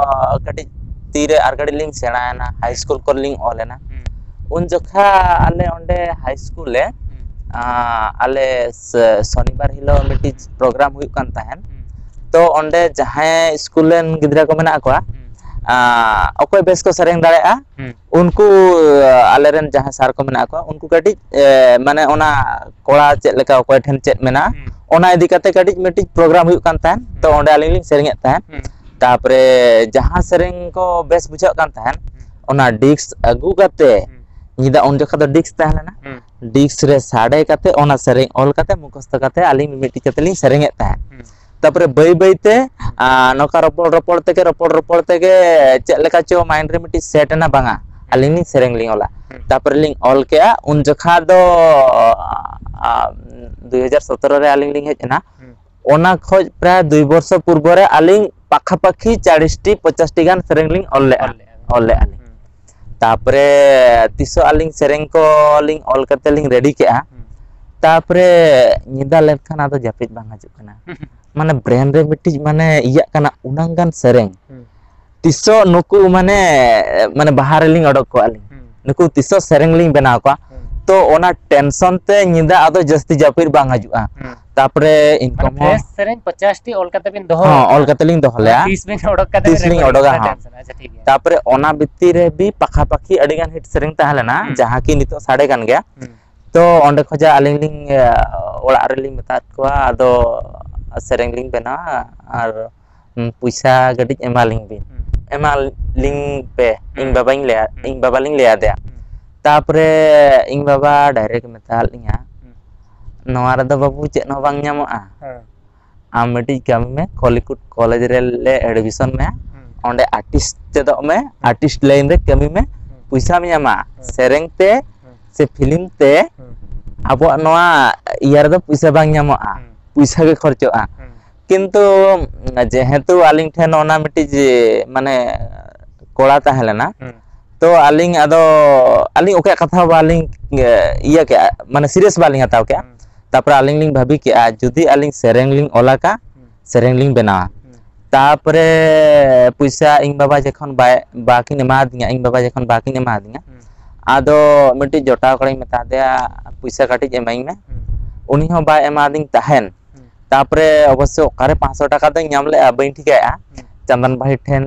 ᱠᱟᱹᱴᱤᱡ ᱛᱤᱨᱮ ᱟᱨ ᱠᱟᱹᱴᱤᱡ ᱞᱤᱧ ᱥᱮᱬᱟᱭᱮᱱᱟ, ᱦᱟᱭ ᱦᱩᱸ᱾ ᱥᱠᱩᱞ ᱠᱚᱨᱮ ᱞᱤᱧ ᱚᱞ ᱮᱱᱟ᱾ ᱦᱩᱸ᱾ ᱩᱱ ᱡᱚᱠᱷᱟ ᱟᱞᱮ ᱚᱸᱰᱮ ᱦᱟᱭ ᱥᱠᱩᱞ ᱨᱮ, ᱦᱩᱸ᱾ ᱟᱸ, ᱟᱞᱮ ᱥ-, ᱥᱚᱱᱤᱵᱟᱨ ᱦᱤᱞᱳᱜ ᱢᱤᱫᱴᱤᱡ ᱯᱨᱳᱜᱨᱟᱢ ᱦᱩᱭᱩᱜ ᱠᱟᱱ ᱛᱟᱦᱮᱸᱱ᱾ ᱦᱩᱸ᱾ ᱛᱚ ᱚᱸᱰᱮ ᱡᱟᱦᱟᱸᱭ ᱥᱠᱩᱞ ᱨᱮᱱ ᱜᱤᱫᱽᱨᱟᱹ ᱠᱚ ᱢᱮᱱᱟᱜ ᱠᱚᱣᱟ, ᱦᱩᱸ᱾ ᱟᱸ, ᱚᱠᱚᱭ ᱵᱮᱥ ᱠᱚ ᱥᱮᱨᱮᱧ ᱫᱟᱲᱮᱭᱟᱜᱼᱟ, ᱦᱩᱸ᱾ ᱩᱱᱠᱩ, ᱟᱞᱮᱨᱮᱱ ᱡᱟᱦᱟᱸᱭ ᱥᱟᱨ ᱠᱚ ᱢᱮᱱᱟᱜ ᱠᱚᱣᱟ, ᱩᱱᱠᱩ ᱠᱟᱹᱴᱤᱡ, ᱮ, ᱢᱟᱱᱮ ᱚᱱᱟ ᱠᱚᱲᱟ ᱪᱮᱫ ᱞᱮᱠᱟ ᱚᱠᱚᱭ ᱴᱷᱮᱱ ᱪᱮᱫ ᱢᱮᱱᱟᱜᱼᱟ, ᱦᱩᱸ᱾ ᱚᱱᱟ ᱤᱫᱤ ᱠᱟᱛᱮ ᱠᱟᱹᱴᱤᱡ ᱢᱤᱫᱴᱤᱡ ᱯᱨᱳᱜᱨᱟᱢ ᱦᱩᱭᱩᱜ ᱠᱟᱱ ᱛᱟᱦᱮᱸᱫ, ᱛᱚ ᱦᱩᱸ᱾ ᱚᱸᱰᱮ ᱟᱹᱞᱤᱧ ᱞᱤᱧ ᱥᱮᱨᱮᱧᱮᱫ ᱛᱟᱦᱮᱸᱫ᱾ ᱦᱩᱸ᱾ ᱛᱟᱯᱚᱨᱮ ᱡᱟᱦᱟᱸ ᱥᱮᱨᱮᱧ ᱠᱚ ᱵᱮᱥ ᱵᱩᱡᱷᱟᱹᱜ ᱠᱟᱱ ᱛᱟᱦᱮᱸᱫ, ᱦᱩᱸ᱾ ᱚᱱᱟ ᱰᱤᱥᱠ ᱟᱹᱜᱩ ᱠᱟᱛᱮ ᱦᱩᱸ᱾ ᱧᱤᱫᱟᱹ, ᱩᱱ ᱡᱚᱠᱷᱟ ᱫᱚ ᱰᱤᱥᱠ ᱛᱟᱦᱮᱸ ᱞᱮᱱᱟ, ᱦᱩᱸ᱾ ᱰᱤᱥᱠ ᱨᱮ ᱥᱟᱰᱮ ᱠᱟᱛᱮ ᱚᱱᱟ ᱥᱮᱨᱮᱧ ᱚᱞ ᱠᱟᱛᱮ ᱢᱩᱠᱷᱚᱥᱛᱚ ᱠᱟᱛᱮ ᱟᱹᱞᱤᱧ ᱢᱤᱫᱴᱤᱡ ᱠᱟᱛᱮ ᱞᱤᱧ ᱥᱮᱨᱮᱧᱮᱫ ᱛᱟᱦᱮᱸᱫ᱾ ᱦᱩᱸ᱾ ᱛᱟᱯᱚᱨᱮ ᱵᱟᱹᱭ ᱵᱟᱹᱭ ᱛᱮ, ᱦᱩᱸ᱾ ᱟᱸ, ᱱᱚᱝᱠᱟ ᱨᱚᱯᱚᱲ ᱨᱚᱯᱚᱲ ᱛᱮᱜᱮ, ᱨᱚᱯᱚᱲ ᱨᱚᱯᱚᱲ ᱛᱮᱜᱮ ᱪᱮᱫ ᱞᱮᱠᱟ ᱪᱚ ᱢᱟᱭᱤᱱᱰ ᱨᱮ ᱢᱤᱫᱴᱤᱡ ᱥᱮᱴ ᱮᱱᱟ, ᱵᱟᱝᱟ, ᱦᱩᱸ᱾ ᱟᱹᱞᱤᱧ ᱞᱤᱧ ᱥᱮᱨᱮᱧ ᱞᱤᱧ ᱚᱞᱟ᱾ ᱦᱩᱸ᱾ ᱛᱟᱯᱚᱨᱮ ᱞᱤᱧ ᱚᱞ ᱠᱮᱜᱼᱟ, ᱩᱱ ᱡᱚᱠᱷᱟ ᱫᱚ, ᱟᱸ, ᱫᱩᱭ ᱦᱟᱡᱟᱨ ᱥᱚᱛᱨᱚ ᱨᱮ ᱟᱹᱞᱤᱧ ᱞᱤᱧ ᱦᱮᱡ ᱮᱱᱟ᱾ ᱦᱩᱸ᱾ ᱚᱱᱟ ᱠᱷᱚᱡ ᱯᱨᱟᱭ ᱫᱩᱭ ᱵᱚᱨᱥᱚ ᱯᱩᱨᱵᱚ ᱨᱮ ᱟᱹᱞᱤᱧ ᱯᱟᱠᱷᱟ ᱯᱟᱠᱷᱤ ᱪᱟᱲᱤᱥ ᱴᱤ, ᱯᱚᱧᱪᱟᱥ ᱴᱤ ᱜᱟᱱ ᱥᱮᱨᱮᱧ ᱞᱤᱧ ᱚᱞ ᱞᱮᱜᱼᱟ᱾ ᱚᱞ ᱞᱮᱜᱼᱟ᱾ ᱚᱞ ᱞᱮᱜᱼᱟ ᱞᱤᱧ᱾ ᱦᱩᱸ᱾ ᱛᱟᱯᱚᱨᱮ ᱛᱤᱥᱚᱜ ᱟᱹᱞᱤᱧ ᱥᱮᱨᱮᱧ ᱠᱚ ᱞᱤᱧ ᱚᱞ ᱠᱟᱛᱮ ᱞᱤᱧ ᱨᱮᱰᱤ ᱠᱮᱜᱼᱟ, ᱦᱩᱸ᱾ ᱛᱟᱯᱚᱨᱮ ᱧᱤᱫᱟᱹ ᱞᱮᱱᱠᱷᱟᱱ ᱟᱫᱚ ᱡᱟᱹᱯᱤᱫ ᱵᱟᱝ ᱦᱤᱡᱩᱜ ᱠᱟᱱᱟ᱾ ᱢᱟᱱᱮ ᱵᱨᱮᱱ ᱨᱮ ᱢᱤᱫᱴᱤᱡ ᱢᱟᱱᱮ ᱤᱭᱟᱹᱜ ᱠᱟᱱᱟ, ᱩᱱᱟᱹᱝ ᱜᱟᱱ ᱥᱮᱨᱮᱧ᱾ ᱦᱩᱸ᱾ ᱛᱤᱥᱚᱜ ᱱᱩᱠᱩ ᱢᱟᱱᱮ, ᱢᱟᱱᱮ ᱵᱟᱦᱟ ᱨᱮᱞᱤᱧ ᱚᱰᱚᱠ ᱠᱚᱣᱟ ᱞᱤᱧ᱾ ᱦᱩᱸ᱾ ᱱᱩᱠᱩ ᱛᱤᱥᱚᱜ ᱥᱮᱨᱮᱧ ᱞᱤᱧ ᱵᱮᱱᱟᱣ ᱠᱚᱣᱟ᱾ ᱦᱩᱸ᱾ ᱛᱚ ᱚᱱᱟ ᱴᱮᱱᱥᱚᱱ ᱛᱮ ᱧᱤᱫᱟᱹ ᱟᱫᱚ ᱡᱟᱹᱥᱛᱤ ᱡᱟᱹᱯᱤᱫ ᱵᱟᱝ ᱦᱤᱡᱩᱜᱼᱟ᱾ ᱦᱩᱸ᱾ ᱛᱟᱯᱚᱨᱮ ᱢᱟᱱᱮ ᱤᱱᱠᱟᱢ ᱦᱚᱸ ᱯᱷᱨᱮᱥ ᱥᱮᱨᱮᱧ ᱯᱚᱧᱪᱟᱥ ᱴᱤ ᱚᱞ ᱠᱟᱛᱮ ᱵᱤᱱ ᱫᱚᱦᱚ ᱦᱚᱸ, ᱚᱞ ᱟᱠᱟᱫᱼᱟ᱾ ᱠᱟᱛᱮ ᱞᱤᱧ ᱫᱚᱦᱚ ᱞᱮᱜᱼᱟ᱾ ᱛᱤᱥ ᱵᱤᱱ ᱚᱰᱚᱠ ᱠᱟᱛᱮ ᱛᱤᱥ ᱵᱤᱱ ᱞᱤᱧ ᱨᱮᱠᱚᱨᱰᱤᱝ ᱚᱰᱚᱠᱟ, ᱠᱟᱫᱟ, ᱦᱚᱸ᱾ ᱴᱮᱱᱥᱚᱱ᱾ ᱟᱪᱪᱷᱟ, ᱴᱷᱤᱠ ᱜᱮᱭᱟ᱾ ᱛᱟᱯᱚᱨᱮ ᱚᱱᱟ ᱵᱷᱤᱛᱤᱨ ᱨᱮ ᱵᱤ ᱯᱟᱠᱷᱟ ᱯᱟᱠᱷᱤ ᱟᱹᱰᱤ ᱜᱟᱱ ᱦᱤᱴ ᱥᱮᱨᱮᱧ ᱛᱟᱦᱮᱸ ᱞᱮᱱᱟ, ᱦᱩᱸ᱾ ᱡᱟᱦᱟᱸ ᱠᱤ ᱱᱤᱛᱚᱜ ᱥᱟᱰᱮ ᱠᱟᱱ ᱜᱮᱭᱟ᱾ ᱦᱩᱸ᱾ ᱛᱚ ᱚᱸᱰᱮ ᱠᱷᱚᱱᱟᱜ ᱟᱹᱞᱤᱧ ᱞᱤᱧ, ᱮ, ᱚᱲᱟᱜ ᱨᱮᱞᱤᱧ ᱢᱮᱛᱟᱫ ᱠᱚᱣᱟ, ᱟᱫᱚ ᱥᱮᱨᱮᱧ ᱞᱤᱧ ᱵᱮᱱᱟᱣᱟ ᱟᱨ, ᱩᱸ, ᱯᱚᱭᱥᱟ ᱠᱟᱹᱴᱤᱡ ᱮᱢᱟᱞᱤᱧ ᱵᱤᱱ᱾ ᱦᱩᱸ᱾ ᱮᱢᱟᱞᱤᱧ ᱯᱮ, ᱤᱧ ᱦᱩᱸ᱾ ᱵᱟᱵᱟᱧ ᱞᱟᱹᱭᱟ, ᱦᱩᱸ᱾ ᱤᱧ ᱵᱟᱵᱟ ᱞᱤᱧ ᱞᱟᱹᱭ ᱟᱫᱮᱭᱟ᱾ ᱦᱩᱸ᱾ ᱛᱟᱯᱚᱨᱮ ᱤᱧ ᱵᱟᱵᱟ ᱰᱟᱭᱨᱮᱠᱴ ᱢᱮᱛᱟᱫ ᱞᱤᱧᱟ, ᱦᱩᱸ᱾ "ᱱᱚᱣᱟ ᱨᱮᱫᱚ ᱵᱟᱹᱵᱩ ᱪᱮᱫ ᱦᱚᱸ ᱵᱟᱝ ᱧᱟᱢᱚᱜᱼᱟ᱾ ᱦᱮᱸ᱾ ᱟᱢ ᱢᱤᱫᱴᱤᱡ ᱠᱟᱹᱢᱤ ᱢᱮ, ᱠᱷᱚᱞᱤᱠᱳᱴ ᱠᱚᱞᱮᱡᱽ ᱨᱮ ᱞᱮ ᱮᱰᱢᱤᱥᱚᱱ ᱢᱮᱭᱟ, ᱦᱩᱸ᱾ ᱚᱸᱰᱮ ᱟᱨᱴᱤᱥᱴ ᱪᱮᱫᱚᱜ ᱢᱮ, ᱦᱩᱸ᱾ ᱟᱨᱴᱤᱥᱴ ᱞᱟᱭᱤᱱ ᱨᱮ ᱠᱟᱹᱢᱤ ᱢᱮ, ᱦᱩᱸ᱾ ᱯᱚᱭᱥᱟ ᱢᱮ ᱧᱟᱢᱟ, ᱦᱩᱸ᱾ ᱥᱮᱨᱮᱧ ᱛᱮ ᱦᱩᱸ᱾ ᱥᱮ ᱯᱷᱤᱞᱢ ᱛᱮ ᱦᱩᱸ᱾ ᱟᱵᱚᱣᱟᱜ ᱱᱚᱣᱟ ᱤᱭᱟᱹ ᱨᱮᱫᱚ ᱯᱚᱭᱥᱟ ᱵᱟᱝ ᱧᱟᱢᱚᱜᱼᱟ, ᱦᱩᱸ᱾ ᱯᱚᱭᱥᱟ ᱜᱮ ᱠᱷᱚᱨᱪᱚᱜᱼᱟ᱾" ᱦᱩᱸ᱾ ᱠᱤᱱᱛᱩ ᱡᱮᱦᱮᱛᱩ ᱟᱹᱞᱤᱧ ᱴᱷᱮᱱ ᱚᱱᱟ ᱢᱤᱫᱴᱤᱡ ᱢᱟᱱᱮ ᱠᱚᱲᱟ ᱛᱟᱦᱮᱸ ᱞᱮᱱᱟ, ᱦᱩᱸ᱾ ᱛᱚ ᱟᱹᱞᱤᱧ ᱟᱫᱚ ᱟᱹᱞᱤᱧ ᱚᱠᱚᱭᱟᱜ ᱠᱟᱛᱷᱟ ᱦᱚᱸ ᱵᱟᱹᱞᱤᱧ ᱤᱭᱟᱹ ᱠᱮᱜᱼᱟ, ᱢᱟᱱᱮ ᱥᱤᱨᱤᱭᱟᱥ ᱵᱟᱹᱞᱤᱧ ᱦᱟᱛᱟᱣ ᱠᱮᱜᱼᱟ᱾ ᱦᱩᱸ᱾ ᱛᱟᱯᱚᱨᱮ ᱟᱹᱞᱤᱧ ᱞᱤᱧ ᱵᱷᱟᱹᱵᱤ ᱠᱮᱜᱼᱟ, ᱡᱩᱫᱤ ᱟᱹᱞᱤᱧ ᱥᱮᱨᱮᱧ ᱞᱤᱧ ᱚᱞ ᱟᱠᱟ, ᱦᱩᱸ᱾ ᱥᱮᱨᱮᱧ ᱞᱤᱧ ᱵᱮᱱᱟᱣᱟ᱾ ᱦᱩᱸ᱾ ᱛᱟᱯᱚᱨᱮ ᱯᱚᱭᱥᱟ ᱤᱧ ᱵᱟᱵᱟ ᱡᱚᱠᱷᱚᱱ ᱵᱟᱭ, ᱵᱟᱠᱤᱱ ᱮᱢᱟᱫᱤᱧᱟ, ᱤᱧ ᱵᱟᱵᱟ ᱡᱚᱠᱷᱚᱱ ᱵᱟᱠᱤᱱ ᱮᱢᱟᱫᱤᱧᱟ, ᱦᱩᱸ᱾ ᱟᱫᱚ ᱢᱤᱫᱴᱤᱡ ᱡᱚᱴᱟᱣ ᱠᱚᱲᱟᱧ ᱢᱮᱛᱟ ᱫᱮᱭᱟ, "ᱯᱚᱭᱥᱟ ᱠᱟᱹᱴᱤᱡ ᱮᱢᱟᱹᱧ ᱢᱮ᱾" ᱦᱩᱸ᱾ ᱩᱱᱤ ᱦᱚᱸ ᱵᱟᱭ ᱮᱢᱟᱫᱤᱧ ᱛᱟᱦᱮᱸᱱ᱾ ᱦᱩᱸ᱾ ᱛᱟᱯᱚᱨᱮ ᱚᱵᱚᱥᱥᱳᱭ ᱚᱠᱟᱨᱮ ᱯᱟᱸᱪᱥᱚ ᱴᱟᱠᱟ ᱫᱚᱧ ᱧᱟᱢ ᱞᱮᱜᱼᱟ, ᱵᱟᱹᱧ ᱴᱷᱤᱠᱟᱹᱭᱮᱜᱼᱟ᱾ ᱦᱩᱸ᱾ ᱪᱟᱸᱫᱟᱱ ᱵᱷᱟᱹᱭ ᱴᱷᱮᱱ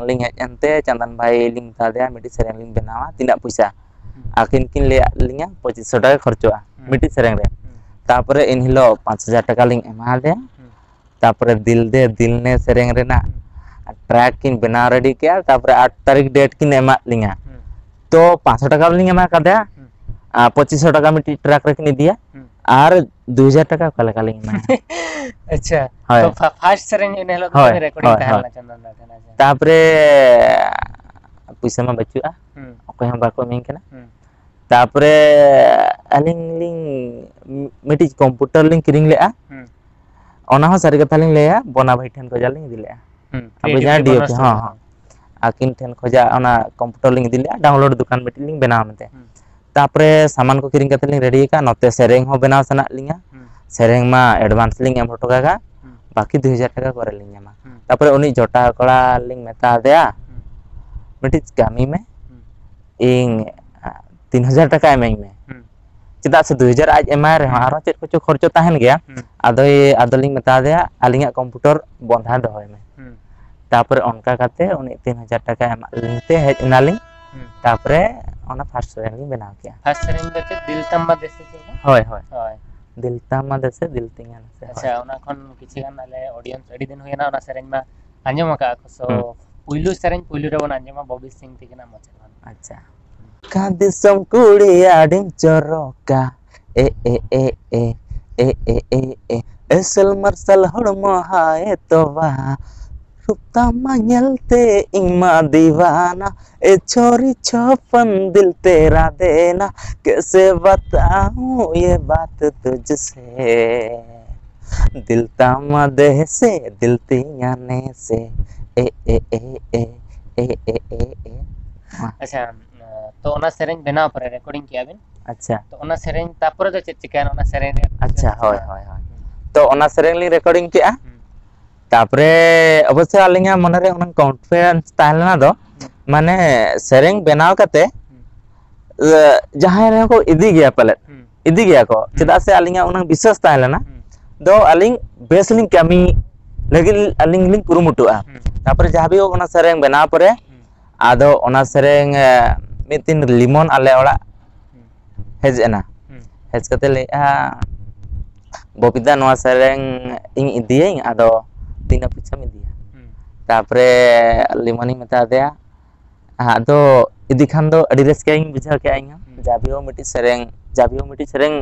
ᱞᱤᱧ ᱦᱮᱡ ᱮᱱᱛᱮ, ᱪᱟᱸᱫᱟᱱ ᱵᱷᱟᱹᱭ ᱞᱤᱧ ᱢᱮᱛᱟ ᱫᱮᱭᱟ, "ᱢᱤᱫᱴᱤᱡ ᱥᱮᱨᱮᱧ ᱞᱤᱧ ᱵᱮᱱᱟᱣᱟ, ᱛᱤᱱᱟᱹᱜ ᱯᱚᱭᱥᱟ?" ᱦᱩᱸ᱾ ᱟᱹᱠᱤᱱ ᱠᱤᱱ ᱞᱟᱹᱭᱟᱫ ᱞᱤᱧᱟ, "ᱯᱚᱸᱪᱤᱥ ᱥᱚ ᱴᱟᱠᱟ ᱠᱷᱚᱨᱪᱚᱜᱼᱟ, ᱦᱩᱸ᱾ ᱢᱤᱫᱴᱤᱡ ᱥᱮᱨᱮᱧ ᱨᱮ᱾" ᱦᱩᱸ᱾ ᱛᱟᱯᱚᱨᱮ ᱮᱱᱦᱤᱞᱳᱜ ᱯᱟᱸᱪ ᱦᱟᱡᱟᱨ ᱴᱟᱠᱟ ᱞᱤᱧ ᱮᱢᱟᱫᱮᱭᱟ᱾ ᱦᱩᱸ᱾ ᱛᱟᱯᱚᱨᱮ ᱫᱤᱞ ᱫᱮ ᱫᱤᱞ ᱱᱮ ᱥᱮᱨᱮᱧ ᱨᱮᱱᱟᱜ ᱦᱩᱸ᱾ ᱴᱨᱮᱠ ᱠᱤᱱ ᱵᱮᱱᱟᱣ ᱨᱮᱰᱤ ᱠᱮᱜᱼᱟ᱾ ᱛᱟᱯᱚᱨᱮ ᱟᱴ ᱛᱟᱹᱨᱤᱠᱷ ᱰᱮᱴ ᱠᱤᱱ ᱮᱢᱟᱫ ᱞᱤᱧᱟ᱾ ᱦᱩᱸ᱾ ᱛᱚ ᱯᱟᱸᱪᱥᱚ ᱴᱟᱠᱟ ᱞᱤᱧ ᱮᱢᱟ ᱠᱟᱫᱮᱭᱟ᱾ ᱦᱩᱸ᱾ ᱟᱨ ᱯᱚᱸᱪᱤᱥ ᱥᱚ ᱴᱟᱠᱟ ᱢᱤᱫᱴᱤᱡ ᱴᱨᱮᱠ ᱨᱮᱠᱤᱱ ᱤᱫᱤᱭᱟ᱾ ᱦᱩᱸ᱾ ᱟᱨ ᱫᱩ ᱦᱟᱡᱟᱨ ᱴᱟᱠᱟ ᱚᱠᱟ ᱞᱮᱠᱟ ᱞᱤᱧ ᱮᱢᱟᱭᱟ? ᱟᱪᱪᱷᱟ᱾ ᱦᱳᱭ᱾ ᱛᱚ ᱯᱷᱟ-, ᱯᱷᱟᱥᱴ ᱥᱮᱨᱮᱧ ᱤᱱᱟᱹ ᱦᱤᱞᱳᱜ ᱫᱚ ᱦᱳᱭ, ᱨᱮᱠᱚᱨᱰᱤᱝ ᱦᱳᱭ, ᱛᱟᱦᱮᱸ ᱦᱳᱭ᱾ ᱞᱮᱱᱟ ᱪᱚᱱᱫᱚᱱ ᱫᱟ ᱴᱷᱮᱱ, ᱟᱪᱪᱷᱟ᱾ ᱛᱟᱯᱚᱨᱮ ᱯᱩᱭᱥᱟᱹ ᱢᱟ ᱵᱟᱹᱪᱩᱜᱼᱟ, ᱦᱩᱸ᱾ ᱚᱠᱚᱭ ᱦᱚᱸ ᱵᱟᱠᱚ ᱤᱢᱟᱹᱧ ᱠᱟᱱᱟ᱾ ᱦᱩᱸ᱾ ᱛᱟᱯᱚᱨᱮ ᱟᱹᱞᱤᱧ ᱞᱤᱧ ᱢᱤᱫᱴᱤᱡ ᱠᱚᱢᱯᱩᱴᱟᱨ ᱞᱤᱧ ᱠᱤᱨᱤᱧ ᱞᱮᱜᱼᱟ᱾ ᱦᱩᱸ᱾ ᱚᱱᱟ ᱦᱚᱸ ᱥᱟᱹᱨᱤ ᱠᱟᱛᱷᱟ ᱞᱤᱧ ᱞᱟᱹᱭᱟ, ᱵᱚᱱᱟ ᱵᱷᱟᱹᱭ ᱴᱷᱮᱱ ᱠᱷᱚᱱᱟᱜ ᱞᱤᱧ ᱤᱫᱤ ᱞᱮᱜᱼᱟ᱾ ᱦᱩᱸ, ᱟᱵᱚ ᱡᱟᱦᱟᱸ creativity ᱰᱤ ᱳ ᱯᱤ, ᱵᱚᱱᱚᱥ ᱦᱚᱸ, ᱛᱟᱵᱚᱱ᱾ ᱦᱚᱸ᱾ ᱟᱹᱠᱤᱱ ᱴᱷᱮᱱ ᱠᱷᱚᱱᱟᱜ ᱚᱱᱟ ᱠᱚᱢᱯᱩᱴᱟᱨ ᱞᱤᱧ ᱤᱫᱤ ᱞᱮᱜᱼᱟ, ᱰᱟᱣᱩᱱᱞᱳᱰ ᱫᱚᱠᱟᱱ ᱢᱤᱫᱴᱤᱡ ᱞᱤᱧ ᱵᱮᱱᱟᱣ ᱢᱮᱱᱛᱮ᱾ ᱦᱩᱸ᱾ ᱛᱟᱯᱚᱨᱮ ᱥᱟᱢᱟᱱ ᱠᱚ ᱠᱤᱨᱤᱧ ᱠᱟᱛᱮ ᱞᱤᱧ ᱨᱮᱰᱤ ᱟᱠᱟᱫ, ᱱᱚᱛᱮ ᱥᱮᱨᱮᱧ ᱦᱚᱸ ᱵᱮᱱᱟᱣ ᱥᱟᱱᱟᱭᱮᱫ ᱞᱤᱧᱟ᱾ ᱦᱩᱸ᱾ ᱥᱮᱨᱮᱧ ᱢᱟ ᱮᱰᱵᱷᱟᱱᱥ ᱞᱤᱧ ᱮᱢ ᱦᱚᱴᱚ ᱠᱟᱜᱼᱟ, ᱦᱩᱸ᱾ ᱵᱟᱹᱠᱤ ᱫᱩ ᱦᱟᱡᱟᱨ ᱴᱟᱠᱟ ᱯᱚᱨᱮ ᱞᱤᱧ ᱧᱟᱢᱟ᱾ ᱦᱩᱸ᱾ ᱛᱟᱯᱚᱨᱮ ᱩᱱᱤ ᱡᱚᱴᱟᱣ ᱠᱚᱲᱟ ᱞᱤᱧ ᱢᱮᱛᱟ ᱫᱮᱭᱟ, ᱦᱩᱸ᱾ "ᱢᱤᱫᱴᱤᱡ ᱠᱟᱹᱢᱤ ᱢᱮ, ᱦᱩᱸ᱾ ᱤᱧ, ᱟ, ᱛᱤᱱ ᱦᱟᱡᱟᱨ ᱴᱟᱠᱟ ᱮᱢᱟᱹᱧ ᱢᱮ᱾" ᱦᱩᱸ᱾ ᱪᱮᱫᱟᱜ ᱥᱮ ᱫᱩ ᱦᱟᱡᱟᱨ ᱟᱡ ᱮᱢᱟᱭ ᱨᱮᱦᱚᱸ, ᱦᱩᱸ᱾ ᱟᱨᱦᱚᱸ ᱪᱮᱫ ᱠᱚᱪᱚ ᱠᱷᱚᱨᱪᱚ ᱛᱟᱦᱮᱱ ᱜᱮᱭᱟ᱾ ᱦᱩᱸ᱾ ᱟᱫᱚᱭ, ᱟᱫᱚᱞᱤᱧ ᱢᱮᱛᱟ ᱫᱮᱭᱟ, "ᱟᱹᱞᱤᱧᱟᱜ ᱠᱚᱢᱯᱩᱴᱟᱨ ᱵᱚᱱᱫᱷᱟ ᱫᱚᱦᱚᱭ ᱢᱮ᱾" ᱦᱩᱸ᱾ ᱛᱟᱯᱚᱨᱮ ᱚᱱᱠᱟ ᱠᱟᱛᱮ ᱩᱱᱤ ᱛᱤᱱ ᱦᱟᱡᱟᱨ ᱴᱟᱠᱟ ᱮᱢᱟᱜ ᱞᱤᱧ ᱛᱮ ᱦᱮᱡ ᱮᱱᱟᱞᱤᱧ᱾ ᱦᱩᱸ᱾ ᱛᱟᱯᱚᱨᱮ ᱚᱱᱟ ᱯᱷᱟᱥᱴ ᱥᱮᱨᱮᱧ ᱞᱤᱧ ᱵᱮᱱᱟᱣ ᱠᱮᱜᱼᱟ᱾ ᱯᱷᱟᱥᱴ ᱥᱮᱨᱮᱧ ᱫᱚ ᱪᱮᱫ, ᱫᱤᱞ ᱛᱟᱢ ᱢᱟ ᱫᱮᱥᱮ ᱪᱮᱫ ᱞᱮᱠᱟ? ᱦᱳᱭ, ᱦᱳᱭ᱾ ᱦᱳᱭ᱾ ᱫᱤᱞ ᱛᱟᱢ ᱢᱟ ᱫᱮᱥᱮ ᱫᱤᱞ ᱛᱤᱧᱟ ᱱᱟᱥᱮ, ᱟᱪᱪᱷᱟ, ᱦᱳᱭ᱾ ᱚᱱᱟ ᱠᱷᱚᱱ ᱠᱤᱪᱷᱩ ᱜᱟᱱ ᱟᱞᱮ ᱚᱰᱤᱭᱮᱱᱥ ᱟᱹᱰᱤ ᱫᱤᱱ ᱦᱩᱭᱮᱱᱟ ᱚᱱᱟ ᱥᱮᱨᱮᱧ ᱢᱟ ᱟᱸᱡᱚᱢ ᱟᱠᱟᱫ ᱠᱚ, so, ᱦᱩᱸ᱾ ᱯᱩᱭᱞᱩ ᱥᱮᱨᱮᱧ ᱯᱩᱭᱞᱩ ᱨᱮᱵᱚᱱ ᱟᱸᱡᱚᱢᱟ ᱵᱚᱵᱤ ᱥᱤᱝ ᱛᱤᱠᱤᱱᱟᱜ ᱢᱚᱪᱟ ᱠᱷᱚᱱ᱾ ᱟᱪᱪᱷᱟ᱾ ᱚᱠᱟ ᱫᱤᱥᱚᱢ ᱠᱩᱲᱤ ᱟᱹᱰᱤᱢ ᱪᱚᱨᱚᱠᱟ, ᱮ, ᱮ, ᱮ, ᱮ, ᱮ, ᱮ, ᱮ, ᱮ, ᱮᱥᱮᱞ ᱢᱟᱨᱥᱟᱞ ᱦᱚᱲᱢᱚ ᱦᱟᱭ ᱛᱚᱵᱟ, ᱨᱩᱯ ᱛᱟᱢᱟ ᱧᱮᱞᱛᱮ ᱤᱧ ᱢᱟ ᱫᱤᱣᱟᱱᱟ, ᱮ ᱪᱷᱚᱨᱤ ᱪᱷᱚᱯᱚᱱ ᱫᱤᱞ ᱛᱮᱨᱟ ᱫᱮᱱᱟ, ᱠᱮᱥᱮ ᱵᱟᱛᱟᱣᱩᱸ ᱭᱮ ᱵᱟᱛ ᱛᱩᱡᱷᱥᱮ, ᱫᱤᱞ ᱛᱟᱢᱟ ᱫᱮᱥᱮ ᱫᱤᱞ ᱛᱤᱧᱟ ᱱᱮᱥᱮ, ᱮ, ᱮ, ᱮ, ᱮ, ᱮ, ᱮ, ᱮ, ᱮ᱾ ᱟᱪᱪᱷᱟ, ᱛᱚ ᱚᱱᱟ ᱥᱮᱨᱮᱧ ᱵᱮᱱᱟᱣ ᱯᱚᱨᱮ ᱨᱮᱠᱚᱨᱰᱤᱝ ᱠᱮᱜᱼᱟ ᱵᱤᱱ? ᱟᱪᱪᱷᱟ᱾ ᱛᱚ ᱚᱱᱟ ᱥᱮᱨᱮᱧ ᱛᱟᱯᱚᱨᱮ ᱫᱚ ᱪᱮᱫ ᱪᱤᱠᱟᱹᱭᱮᱱᱟ ᱚᱱᱟ ᱥᱮᱨᱮᱧ ᱨᱮᱭᱟᱜ? ᱟᱪᱪᱷᱟ, ᱦᱳᱭ, ᱦᱳᱭ, ᱦᱳᱭ᱾ ᱦᱩᱸ᱾ ᱛᱚ ᱚᱱᱟ ᱥᱮᱨᱮᱧ ᱞᱤᱧ ᱨᱮᱠᱚᱨᱰᱤᱝ ᱠᱮᱜᱼᱟ᱾ ᱦᱩᱸ᱾ ᱛᱟᱯᱚᱨᱮ ᱚᱵᱚᱥᱥᱳᱭ ᱟᱹᱞᱤᱧᱟᱜ ᱢᱚᱱᱮᱨᱮ ᱩᱱᱟᱹᱝ ᱠᱚᱱᱯᱷᱤᱰᱮᱱᱥ ᱛᱟᱦᱮᱸ ᱞᱮᱱᱟ ᱫᱚ, ᱦᱩᱸ᱾ ᱢᱟᱱᱮ ᱥᱮᱨᱮᱧ ᱵᱮᱱᱟᱣ ᱠᱟᱛᱮ, ᱦᱩᱸ᱾ ᱮ, ᱡᱟᱦᱟᱸᱭ ᱨᱮᱦᱚᱸ ᱠᱚ ᱤᱫᱤ ᱜᱮᱭᱟ ᱯᱟᱞᱮᱫ, ᱦᱩᱸ᱾ ᱤᱫᱤ ᱜᱮᱭᱟ ᱠᱚ, ᱦᱩᱸ᱾ ᱪᱮᱫᱟᱜ ᱥᱮ ᱟᱹᱞᱤᱧᱟᱜ ᱩᱱᱟᱹᱝ ᱵᱤᱥᱥᱟᱹᱥ ᱛᱟᱦᱮᱸ ᱞᱮᱱᱟ ᱦᱩᱸ᱾ ᱫᱚ, ᱟᱹᱞᱤᱧ ᱵᱮᱥ ᱞᱤᱧ ᱠᱟᱹᱢᱤ ᱞᱟᱹᱜᱤᱫ ᱟᱹᱞᱤᱧ ᱞᱤᱧ ᱠᱩᱨᱩᱢᱩᱴᱩᱜᱼᱟ᱾ ᱦᱩᱸ᱾ ᱛᱟᱯᱚᱨᱮ ᱡᱟᱦᱟᱸ ᱦᱩᱭᱩᱜ ᱚᱱᱟ ᱥᱮᱨᱮᱧ ᱵᱮᱱᱟᱣ ᱯᱚᱨᱮ, ᱦᱩᱸ᱾ ᱟᱫᱚ ᱚᱱᱟ ᱥᱮᱨᱮᱧ, ᱮ, ᱢᱤᱫ ᱫᱤᱱ ᱞᱤᱢᱚᱱ ᱟᱞᱮ ᱚᱲᱟᱜ ᱦᱩᱸ᱾ ᱦᱮᱡ ᱮᱱᱟ᱾ ᱦᱩᱸ᱾ ᱦᱮᱡ ᱠᱟᱛᱮ ᱞᱟᱹᱭᱮᱜᱼᱟ, "ᱵᱚᱵᱤᱛᱟ, ᱱᱚᱣᱟ ᱥᱮᱨᱮᱧ ᱤᱧ ᱤᱫᱤᱭᱟᱹᱧ, ᱟᱫᱚ ᱛᱤᱱᱟᱹᱜ ᱯᱚᱭᱥᱟᱢ ᱤᱫᱤᱭᱟ?" ᱦᱩᱸ᱾ ᱛᱟᱯᱚᱨᱮ ᱞᱤᱢᱚᱱᱤᱧ ᱢᱮᱛᱟ ᱫᱮᱭᱟ, "ᱟᱫᱚ ᱤᱫᱤ ᱠᱷᱟᱱ ᱫᱚ ᱟᱹᱰᱤ ᱨᱟᱹᱥᱠᱟᱹᱧ ᱵᱩᱡᱷᱟᱹᱣ ᱠᱮᱜᱼᱟ ᱤᱧ ᱦᱚᱸ, ᱦᱩᱸ᱾ ᱡᱟᱵᱤᱭᱳ ᱢᱤᱫᱴᱤᱡ ᱥᱮᱨᱮᱧ, ᱡᱟᱵᱤᱭᱳ ᱢᱤᱫᱴᱤᱡ ᱥᱮᱨᱮᱧ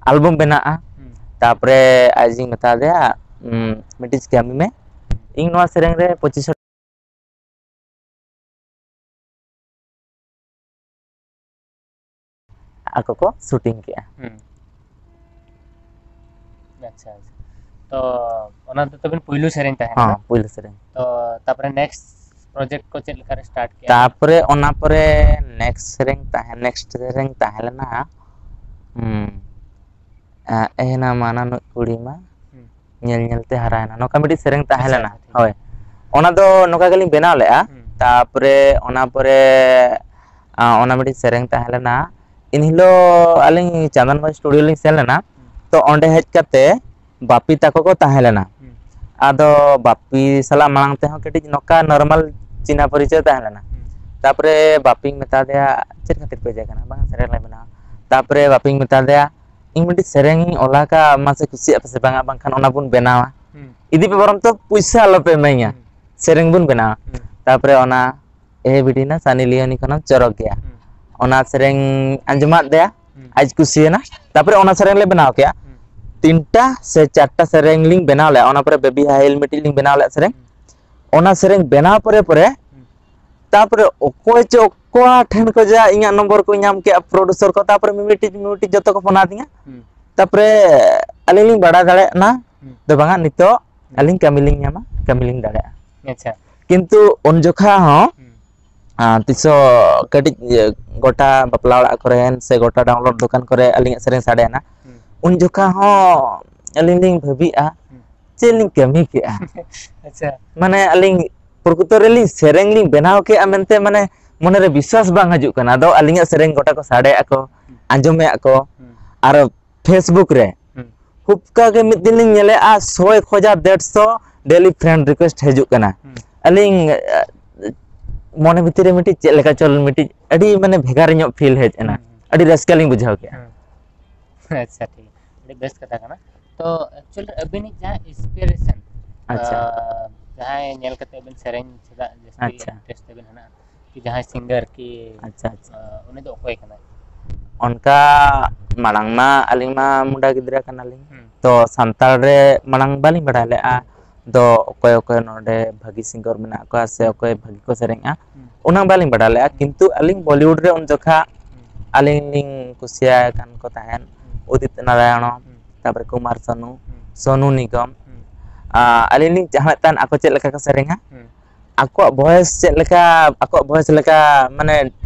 ᱟᱞᱵᱚᱢ ᱵᱮᱱᱟᱜᱼᱟ᱾" ᱦᱩᱸ᱾ ᱛᱟᱯᱚᱨᱮ ᱟᱡᱤᱧ ᱢᱮᱛᱟ ᱫᱮᱭᱟ, "ᱩᱸ, ᱢᱤᱫᱴᱤᱡ ᱠᱟᱹᱢᱤ ᱢᱮ, ᱤᱧ ᱱᱚᱣᱟ ᱥᱮᱨᱮᱧ ᱨᱮ ᱯᱚᱸᱪᱤᱥ ᱟᱠᱚ ᱠᱚ ᱥᱩᱴᱤᱝ ᱠᱮᱜᱼᱟ᱾ ᱦᱩᱸ᱾ ᱟᱪᱪᱷᱟ, ᱟᱪᱪᱷᱟ᱾ ᱛᱚ, ᱚᱱᱟ ᱫᱚ ᱛᱟᱵᱮᱱ ᱯᱩᱭᱞᱩ ᱥᱮᱨᱮᱧ ᱛᱟᱦᱮᱸ ᱦᱚᱸ, ᱠᱟᱱᱟ? ᱯᱩᱭᱞᱩ ᱥᱮᱨᱮᱧ᱾ ᱛᱚ, ᱛᱟᱯᱚᱨᱮ next project ᱠᱚ ᱪᱮᱫ ᱞᱮᱠᱟ ᱨᱮ start ᱠᱮᱜᱼᱟ? ᱛᱟᱯᱚᱨᱮ ᱚᱱᱟ ᱯᱚᱨᱮ next ᱥᱮᱨᱮᱧ ᱛᱟᱦᱮᱸ, next ᱥᱮᱨᱮᱧ ᱛᱟᱦᱮᱸ ᱞᱮᱱᱟ, ᱦᱩᱸ, ᱮ, ᱮᱦᱮᱱᱟ ᱢᱟᱱᱟ ᱱᱩᱡ ᱠᱩᱲᱤ ᱢᱟ, ᱦᱩᱸ᱾ ᱧᱮᱞ ᱧᱮᱞ ᱛᱮ ᱦᱟᱨᱟᱭᱮᱱᱟ, ᱱᱚᱝᱠᱟ ᱢᱤᱫᱴᱤᱡ ᱥᱮᱨᱮᱧ ᱛᱟᱦᱮᱸ ᱟᱪᱪᱷᱟ, ᱞᱮᱱᱟ᱾ ᱟᱪᱪᱷᱟ, ᱴᱷᱤᱠ᱾ ᱦᱳᱭ, ᱚᱱᱟ ᱫᱚ ᱱᱚᱝᱠᱟ ᱜᱮᱞᱤᱧ ᱵᱮᱱᱟᱣ ᱞᱮᱫᱼᱟ᱾ ᱦᱩᱸ᱾ ᱛᱟᱯᱚᱨᱮ ᱚᱱᱟ ᱯᱚᱨᱮ, ᱟ, ᱚᱱᱟ ᱢᱤᱫᱴᱤᱡ ᱥᱮᱨᱮᱧ ᱛᱟᱦᱮᱸ ᱞᱮᱱᱟ᱾ ᱮᱱ ᱦᱤᱞᱳᱜ ᱟᱹᱞᱤᱧ ᱪᱟᱸᱫᱟᱱ ᱵᱟᱡᱟᱨ studio ᱞᱤᱧ ᱥᱮᱱ ᱞᱮᱱᱟ᱾ ᱦᱩᱸ᱾ ᱛᱚ ᱚᱸᱰᱮ ᱦᱮᱡ ᱠᱟᱛᱮ ᱵᱟᱯᱤ ᱛᱟᱠᱚ ᱠᱚ ᱛᱟᱦᱮᱸ ᱞᱮᱱᱟ᱾ ᱦᱩᱸ᱾ ᱟᱫᱚ ᱵᱟᱯᱤ ᱥᱟᱞᱟᱜ ᱢᱟᱲᱟᱝ ᱛᱮᱦᱚᱸ ᱠᱟᱹᱴᱤᱡ ᱱᱚᱝᱠᱟ normal ᱪᱤᱱᱦᱟ ᱯᱚᱨᱤᱪᱚᱭ ᱛᱟᱦᱮᱸ ᱞᱮᱱᱟ᱾ ᱦᱩᱸ᱾ ᱛᱟᱯᱚᱨᱮ ᱵᱟᱯᱤᱧ ᱢᱮᱛᱟ ᱫᱮᱭᱟ, "ᱪᱮᱫ ᱠᱷᱟᱹᱛᱤᱨ ᱯᱮ ᱦᱮᱡ ᱟᱠᱟᱱᱟ?" "ᱵᱟᱝ, ᱥᱮᱨᱮᱧ ᱞᱮ ᱵᱮᱱᱟᱣᱟ᱾" ᱛᱟᱯᱚᱨᱮ ᱵᱟᱯᱤᱧ ᱢᱮᱛᱟ ᱫᱮᱭᱟ, "ᱤᱧ ᱢᱤᱫᱴᱤᱡ ᱥᱮᱨᱮᱧ ᱤᱧ ᱚᱞ ᱟᱠᱟᱫᱼᱟ, ᱢᱟᱥᱮ ᱠᱩᱥᱤᱭᱟᱜ ᱯᱮ ᱥᱮ ᱵᱟᱝᱟ, ᱵᱟᱝᱠᱷᱟᱱ ᱚᱱᱟ ᱵᱚᱱ ᱵᱮᱱᱟᱣᱟ᱾ ᱦᱩᱸ᱾ ᱤᱫᱤ ᱯᱮ ᱵᱚᱨᱚᱱ ᱛᱚ, ᱯᱩᱭᱥᱟᱹ ᱟᱞᱚ ᱯᱮ ᱤᱢᱟᱹᱧᱟ, ᱦᱩᱸ᱾ ᱥᱮᱨᱮᱧ ᱵᱚᱱ ᱵᱮᱱᱟᱣᱟ᱾" ᱦᱩᱸ᱾ ᱛᱟᱯᱚᱨᱮ ᱚᱱᱟ ᱮ ᱵᱤᱴᱤ ᱱᱟ ᱥᱟᱱᱤ ᱞᱤᱭᱳᱱᱤ ᱠᱷᱚᱱᱟᱢ ᱪᱚᱨᱚᱠ ᱜᱮᱭᱟ᱾ ᱦᱩᱸ᱾ ᱚᱱᱟ ᱥᱮᱨᱮᱧ ᱟᱸᱡᱚᱢᱟᱫ ᱫᱮᱭᱟ, ᱦᱩᱸ᱾ ᱟᱡ ᱠᱩᱥᱤᱭᱮᱱᱟ᱾ ᱛᱟᱯᱚᱨᱮ ᱚᱱᱟ ᱥᱮᱨᱮᱧ ᱞᱮ ᱵᱮᱱᱟᱣ ᱠᱮᱜᱼᱟ᱾ ᱦᱩᱸ᱾ ᱛᱤᱱᱴᱟ ᱥᱮ ᱪᱟᱨᱴᱟ ᱥᱮᱨᱮᱧ ᱞᱤᱧ ᱵᱮᱱᱟᱣ ᱞᱮᱜᱼᱟ᱾ ᱚᱱᱟ ᱯᱚᱨᱮ ᱵᱮᱵᱤ ᱦᱟᱭ ᱦᱤᱞ ᱢᱤᱫᱴᱤᱡ ᱞᱤᱧ ᱵᱮᱱᱟᱣ ᱞᱮᱫ ᱥᱮᱨᱮᱧ᱾ ᱦᱩᱸ᱾ ᱚᱱᱟ ᱥᱮᱨᱮᱧ ᱵᱮᱱᱟᱣ ᱯᱚᱨᱮ ᱯᱚᱨᱮ, ᱦᱩᱸ᱾ ᱛᱟᱯᱚᱨᱮ ᱚᱠᱚᱭ ᱪᱚ ᱚᱠᱟ ᱴᱷᱮᱱ ᱠᱷᱚᱱ ᱡᱟ ᱤᱧᱟᱹᱜ ᱱᱚᱢᱵᱚᱨ ᱠᱚ ᱧᱟᱢ ᱠᱮᱜᱼᱟ producer ᱠᱚ, ᱛᱟᱯᱚᱨᱮ ᱢᱤᱢᱤᱫᱴᱤᱡ, ᱢᱤᱢᱤᱫᱴᱤᱡ ᱡᱚᱛᱚ ᱠᱚ ᱯᱷᱳᱱ ᱟᱹᱫᱤᱧᱟ᱾ ᱦᱩᱸ᱾ ᱛᱟᱯᱚᱨᱮ ᱟᱹᱞᱤᱧ ᱞᱤᱧ ᱵᱟᱲᱟᱭ ᱫᱟᱲᱮᱭᱟᱜ ᱠᱟᱱᱟ ᱦᱩᱸ᱾ ᱫᱚ ᱵᱟᱝᱟ, ᱱᱤᱛᱚᱜ ᱦᱩᱸ᱾ ᱟᱹᱞᱤᱧ ᱠᱟᱹᱢᱤ ᱞᱤᱧ ᱧᱟᱢᱟ, ᱠᱟᱹᱢᱤ ᱞᱤᱧ ᱫᱟᱲᱮᱭᱟᱜᱼᱟ᱾ ᱟᱪᱪᱷᱟ᱾ ᱠᱤᱱᱛᱩ ᱩᱱ ᱡᱚᱠᱷᱟ ᱦᱚᱸ, ᱦᱩᱸ᱾ ᱟᱨ ᱛᱤᱥᱚᱜ ᱠᱟᱹᱴᱤᱡ, ᱤᱭᱟᱹ, ᱜᱚᱴᱟ ᱵᱟᱯᱞᱟ ᱚᱲᱟᱜ ᱠᱚᱨᱮ ᱥᱮ ᱜᱚᱴᱟ download ᱫᱚᱠᱟᱱ ᱠᱚᱨᱮ ᱟᱹᱞᱤᱧᱟᱜ ᱥᱮᱨᱮᱧ ᱥᱟᱰᱮᱭᱮᱱᱟ, ᱦᱩᱸ᱾ ᱩᱱ ᱡᱚᱠᱷᱟ ᱦᱚᱸ ᱟᱹᱞᱤᱧ ᱞᱤᱧ ᱵᱷᱟᱹᱵᱤᱜᱼᱟ, ᱦᱩᱸ᱾ ᱪᱮᱫ ᱞᱤᱧ ᱠᱟᱹᱢᱤ ᱠᱮᱜᱼᱟ? ᱟᱪᱪᱷᱟ᱾ ᱢᱟᱱᱮ ᱟᱹᱞᱤᱧ ᱯᱨᱚᱠᱨᱤᱛᱚ ᱨᱮᱞᱤᱧ ᱥᱮᱨᱮᱧ ᱞᱤᱧ ᱵᱮᱱᱟᱣ ᱠᱮᱜᱼᱟ ᱢᱮᱱᱛᱮ, ᱢᱟᱱᱮ ᱢᱚᱱᱮᱨᱮ ᱵᱤᱥᱣᱟᱥ ᱵᱟᱝ ᱦᱤᱡᱩᱜ ᱠᱟᱱᱟ᱾ ᱟᱫᱚ ᱟᱹᱞᱤᱧᱟᱜ ᱥᱮᱨᱮᱧ ᱜᱚᱴᱟ ᱠᱚ ᱥᱟᱰᱮᱭᱮᱜᱼᱟ ᱠᱚ, ᱦᱩᱸ᱾ ᱟᱸᱡᱚᱢᱮᱜᱼᱟ ᱠᱚ, ᱦᱩᱸ᱾ ᱟᱨ Facebook ᱨᱮ ᱦᱩᱸ᱾ ᱦᱩᱯᱠᱟ ᱜᱮ ᱢᱤᱫ ᱫᱤᱱ ᱞᱤᱧ ᱧᱮᱞᱮᱜᱼᱟ, ᱥᱚᱭ ᱠᱷᱚᱡᱟ ᱰᱮᱲᱥᱚ daily friend request ᱦᱤᱡᱩᱜ ᱠᱟᱱᱟ᱾ ᱦᱩᱸ᱾ ᱟᱹᱞᱤᱧ, ᱮ, ᱢᱚᱱᱮ ᱵᱷᱤᱛᱤᱨ ᱨᱮ ᱢᱤᱫᱴᱤᱡ ᱪᱮᱫ ᱞᱮᱠᱟ ᱪᱚ ᱢᱤᱫᱴᱤᱡ ᱟᱹᱰᱤ ᱢᱟᱱᱮ ᱵᱷᱮᱜᱟᱨ ᱧᱚᱜ feel ᱦᱮᱡ ᱮᱱᱟ᱾ ᱦᱩᱸ, ᱦᱩᱸ᱾ ᱟᱹᱰᱤ ᱨᱟᱹᱥᱠᱟᱹ ᱞᱤᱧ ᱵᱩᱡᱷᱟᱹᱣ ᱠᱮᱜᱼᱟ᱾ ᱦᱩᱸ᱾ ᱟᱪᱪᱷᱟ, ᱴᱷᱤᱠ᱾ ᱟᱹᱰᱤ ᱵᱮᱥ ᱠᱟᱛᱷᱟ ᱠᱟᱱᱟ᱾ ᱛᱚ, ᱛᱚ actually ᱟᱹᱵᱤᱱᱤᱡ ᱡᱟᱦᱟᱸ inspiration, ᱟᱪᱪᱷᱟ᱾ ᱟᱸ, ᱡᱟᱦᱟᱸᱭ ᱧᱮᱞ ᱠᱟᱛᱮ ᱟᱹᱵᱤᱱ ᱥᱮᱨᱮᱧ ᱪᱮᱫᱟᱜ ᱡᱟᱹᱥᱛᱤ ᱟᱪᱪᱷᱟ᱾ interest ᱛᱟᱵᱤᱱ ᱦᱮᱱᱟᱜᱼᱟ, ᱠᱤ ᱡᱟᱦᱟᱸᱭ singer ᱠᱤ, ᱟᱪᱪᱷᱟ, ᱟᱪᱪᱷᱟ᱾ ᱟᱸ, ᱩᱱᱤ ᱫᱚ ᱚᱠᱚᱭ ᱠᱟᱱᱟᱭ? ᱚᱱᱠᱟ ᱢᱟᱲᱟᱝ ᱢᱟ ᱟᱹᱞᱤᱧ ᱢᱟ ᱢᱩᱰᱟ ᱜᱤᱫᱽᱨᱟᱹ ᱠᱟᱱᱟᱞᱤᱧ᱾ ᱦᱩᱸ᱾ ᱛᱚ ᱥᱟᱱᱛᱟᱲ ᱨᱮ ᱢᱟᱲᱟᱝ ᱵᱟᱹᱞᱤᱧ ᱵᱟᱲᱟᱭ ᱞᱮᱫᱼᱟ᱾ ᱦᱩᱸ᱾ ᱫᱚ ᱚᱠᱚᱭ ᱚᱠᱚᱭ ᱱᱚᱰᱮ ᱵᱷᱟᱹᱜᱤ singer ᱢᱮᱱᱟᱜ ᱠᱚᱣᱟ ᱥᱮ ᱦᱩᱸ᱾ ᱚᱠᱚᱭ ᱵᱷᱟᱹᱜᱤ ᱠᱚ ᱥᱮᱨᱮᱧᱟ, ᱦᱩᱸ᱾ ᱚᱱᱟ ᱵᱟᱹᱞᱤᱧ ᱵᱟᱲᱟᱭ ᱞᱮᱫᱼᱟ᱾ ᱦᱩᱸ᱾ ᱠᱤᱱᱛᱩ ᱟᱹᱞᱤᱧ Bollywood ᱨᱮ ᱩᱱ ᱡᱚᱠᱷᱟ ᱦᱩᱸ᱾ ᱟᱹᱞᱤᱧ ᱞᱤᱧ ᱠᱩᱥᱤᱭᱟᱭ ᱠᱟᱱ ᱠᱚ ᱛᱟᱦᱮᱸᱫ ᱦᱩᱸ᱾ ᱩᱫᱤᱛ ᱱᱟᱨᱟᱭᱚᱬ, ᱦᱩᱸ᱾ ᱛᱟᱯᱚᱨᱮ ᱠᱩᱢᱟᱨ ᱥᱟᱱᱩ, ᱦᱩᱸ᱾ ᱥᱳᱱᱩ ᱱᱤᱜᱚᱢ᱾ ᱦᱩᱸ᱾ ᱟᱨ ᱟᱹᱞᱤᱧ ᱞᱤᱧ ᱪᱟᱦᱟᱣᱮᱫ ᱛᱟᱦᱮᱸᱫ ᱟᱠᱚ ᱪᱮᱫ ᱞᱮᱠᱟ ᱠᱚ ᱥᱮᱨᱮᱧᱟ᱾ ᱦᱩᱸ᱾ ᱟᱠᱚᱣᱟᱜ voice ᱪᱮᱫ ᱞᱮᱠᱟ, ᱟᱠᱚᱣᱟᱜ voice ᱞᱮᱠᱟ ᱢᱟᱱᱮ